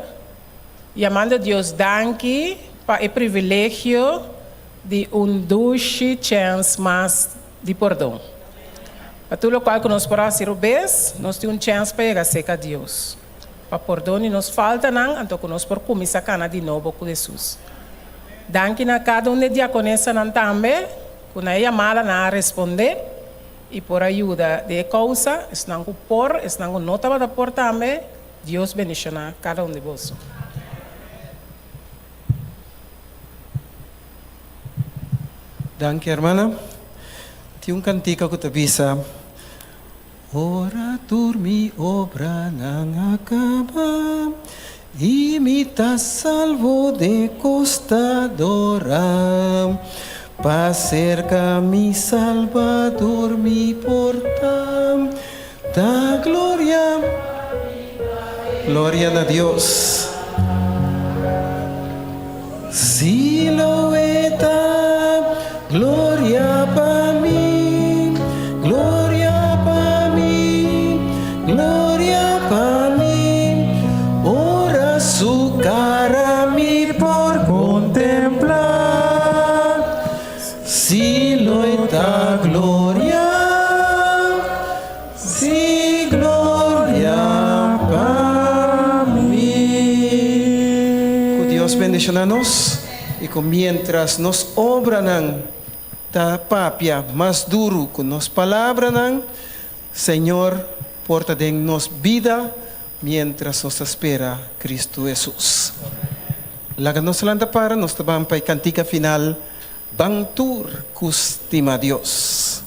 yamando Dios danki pa e privilegio di un dushi chèns mas di pordon. Pa tur lokual ku nos por hasi robes, nos tin un chèns pa yega serka Dios. Pa pordon di nos faltanan, anto ku nos por kuminsá kana di nobo ku Hesus. Danki na kada un di e diakonesanan tambe ku na e yamada nan a respondé i por a yuda den e kousa, esnan ku por, esnan ku no tabata por tambe, Dios bendishoná kada un di boso. Danki hermana. Tin un kantika ku ta bisa. Ora tur mi obranan a kaba i mi ta salvo de kosta dora, pa serka mi Salbador mi por ta, ta gloria, gloria na Dios. Si lo e ta gloria pa mi, gloria pa mi, gloria pa mi, ora su cara mi por contempla. Si lo e ta gloria. Sí, gloria pa mi. Ku Dios bendishoná nos i ku miéntras nos obranan ta papia mas duru ku nos palabranan, Señor por ta den nos bida miéntras nos ta spera Kristu Hesus. Laga nos lanta para, nos ta ban pa e kantika final, Ban tur ku stima Dios.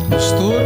Nos tur.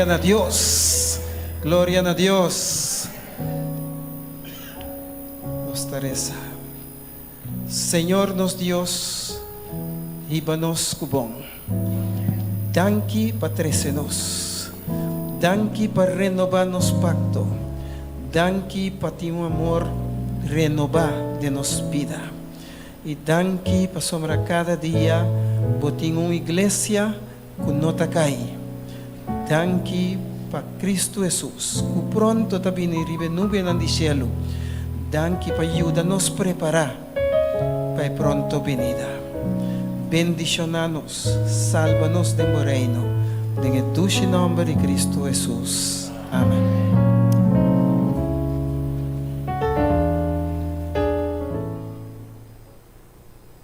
Gloria na Dios. Gloria na Dios. Nos ta resa. Señor nos Dios, hiba nos ku bon. Danki pa trese nos. Danki pa renobá nos pakto. Danki pa tin un amor renobá den nos bida. I danki pasobra kada dia bo tin un iglesia ku no ta kai. Danki pa Kristu Hesus, ku pronto ta bini riba e nubianan di shelu. Danki pa yuda nos prepará pa e pronto binida. Bendishoná nos, salba nos den bo Reino, den e dushi nòmber di Kristu Hesus. Amen.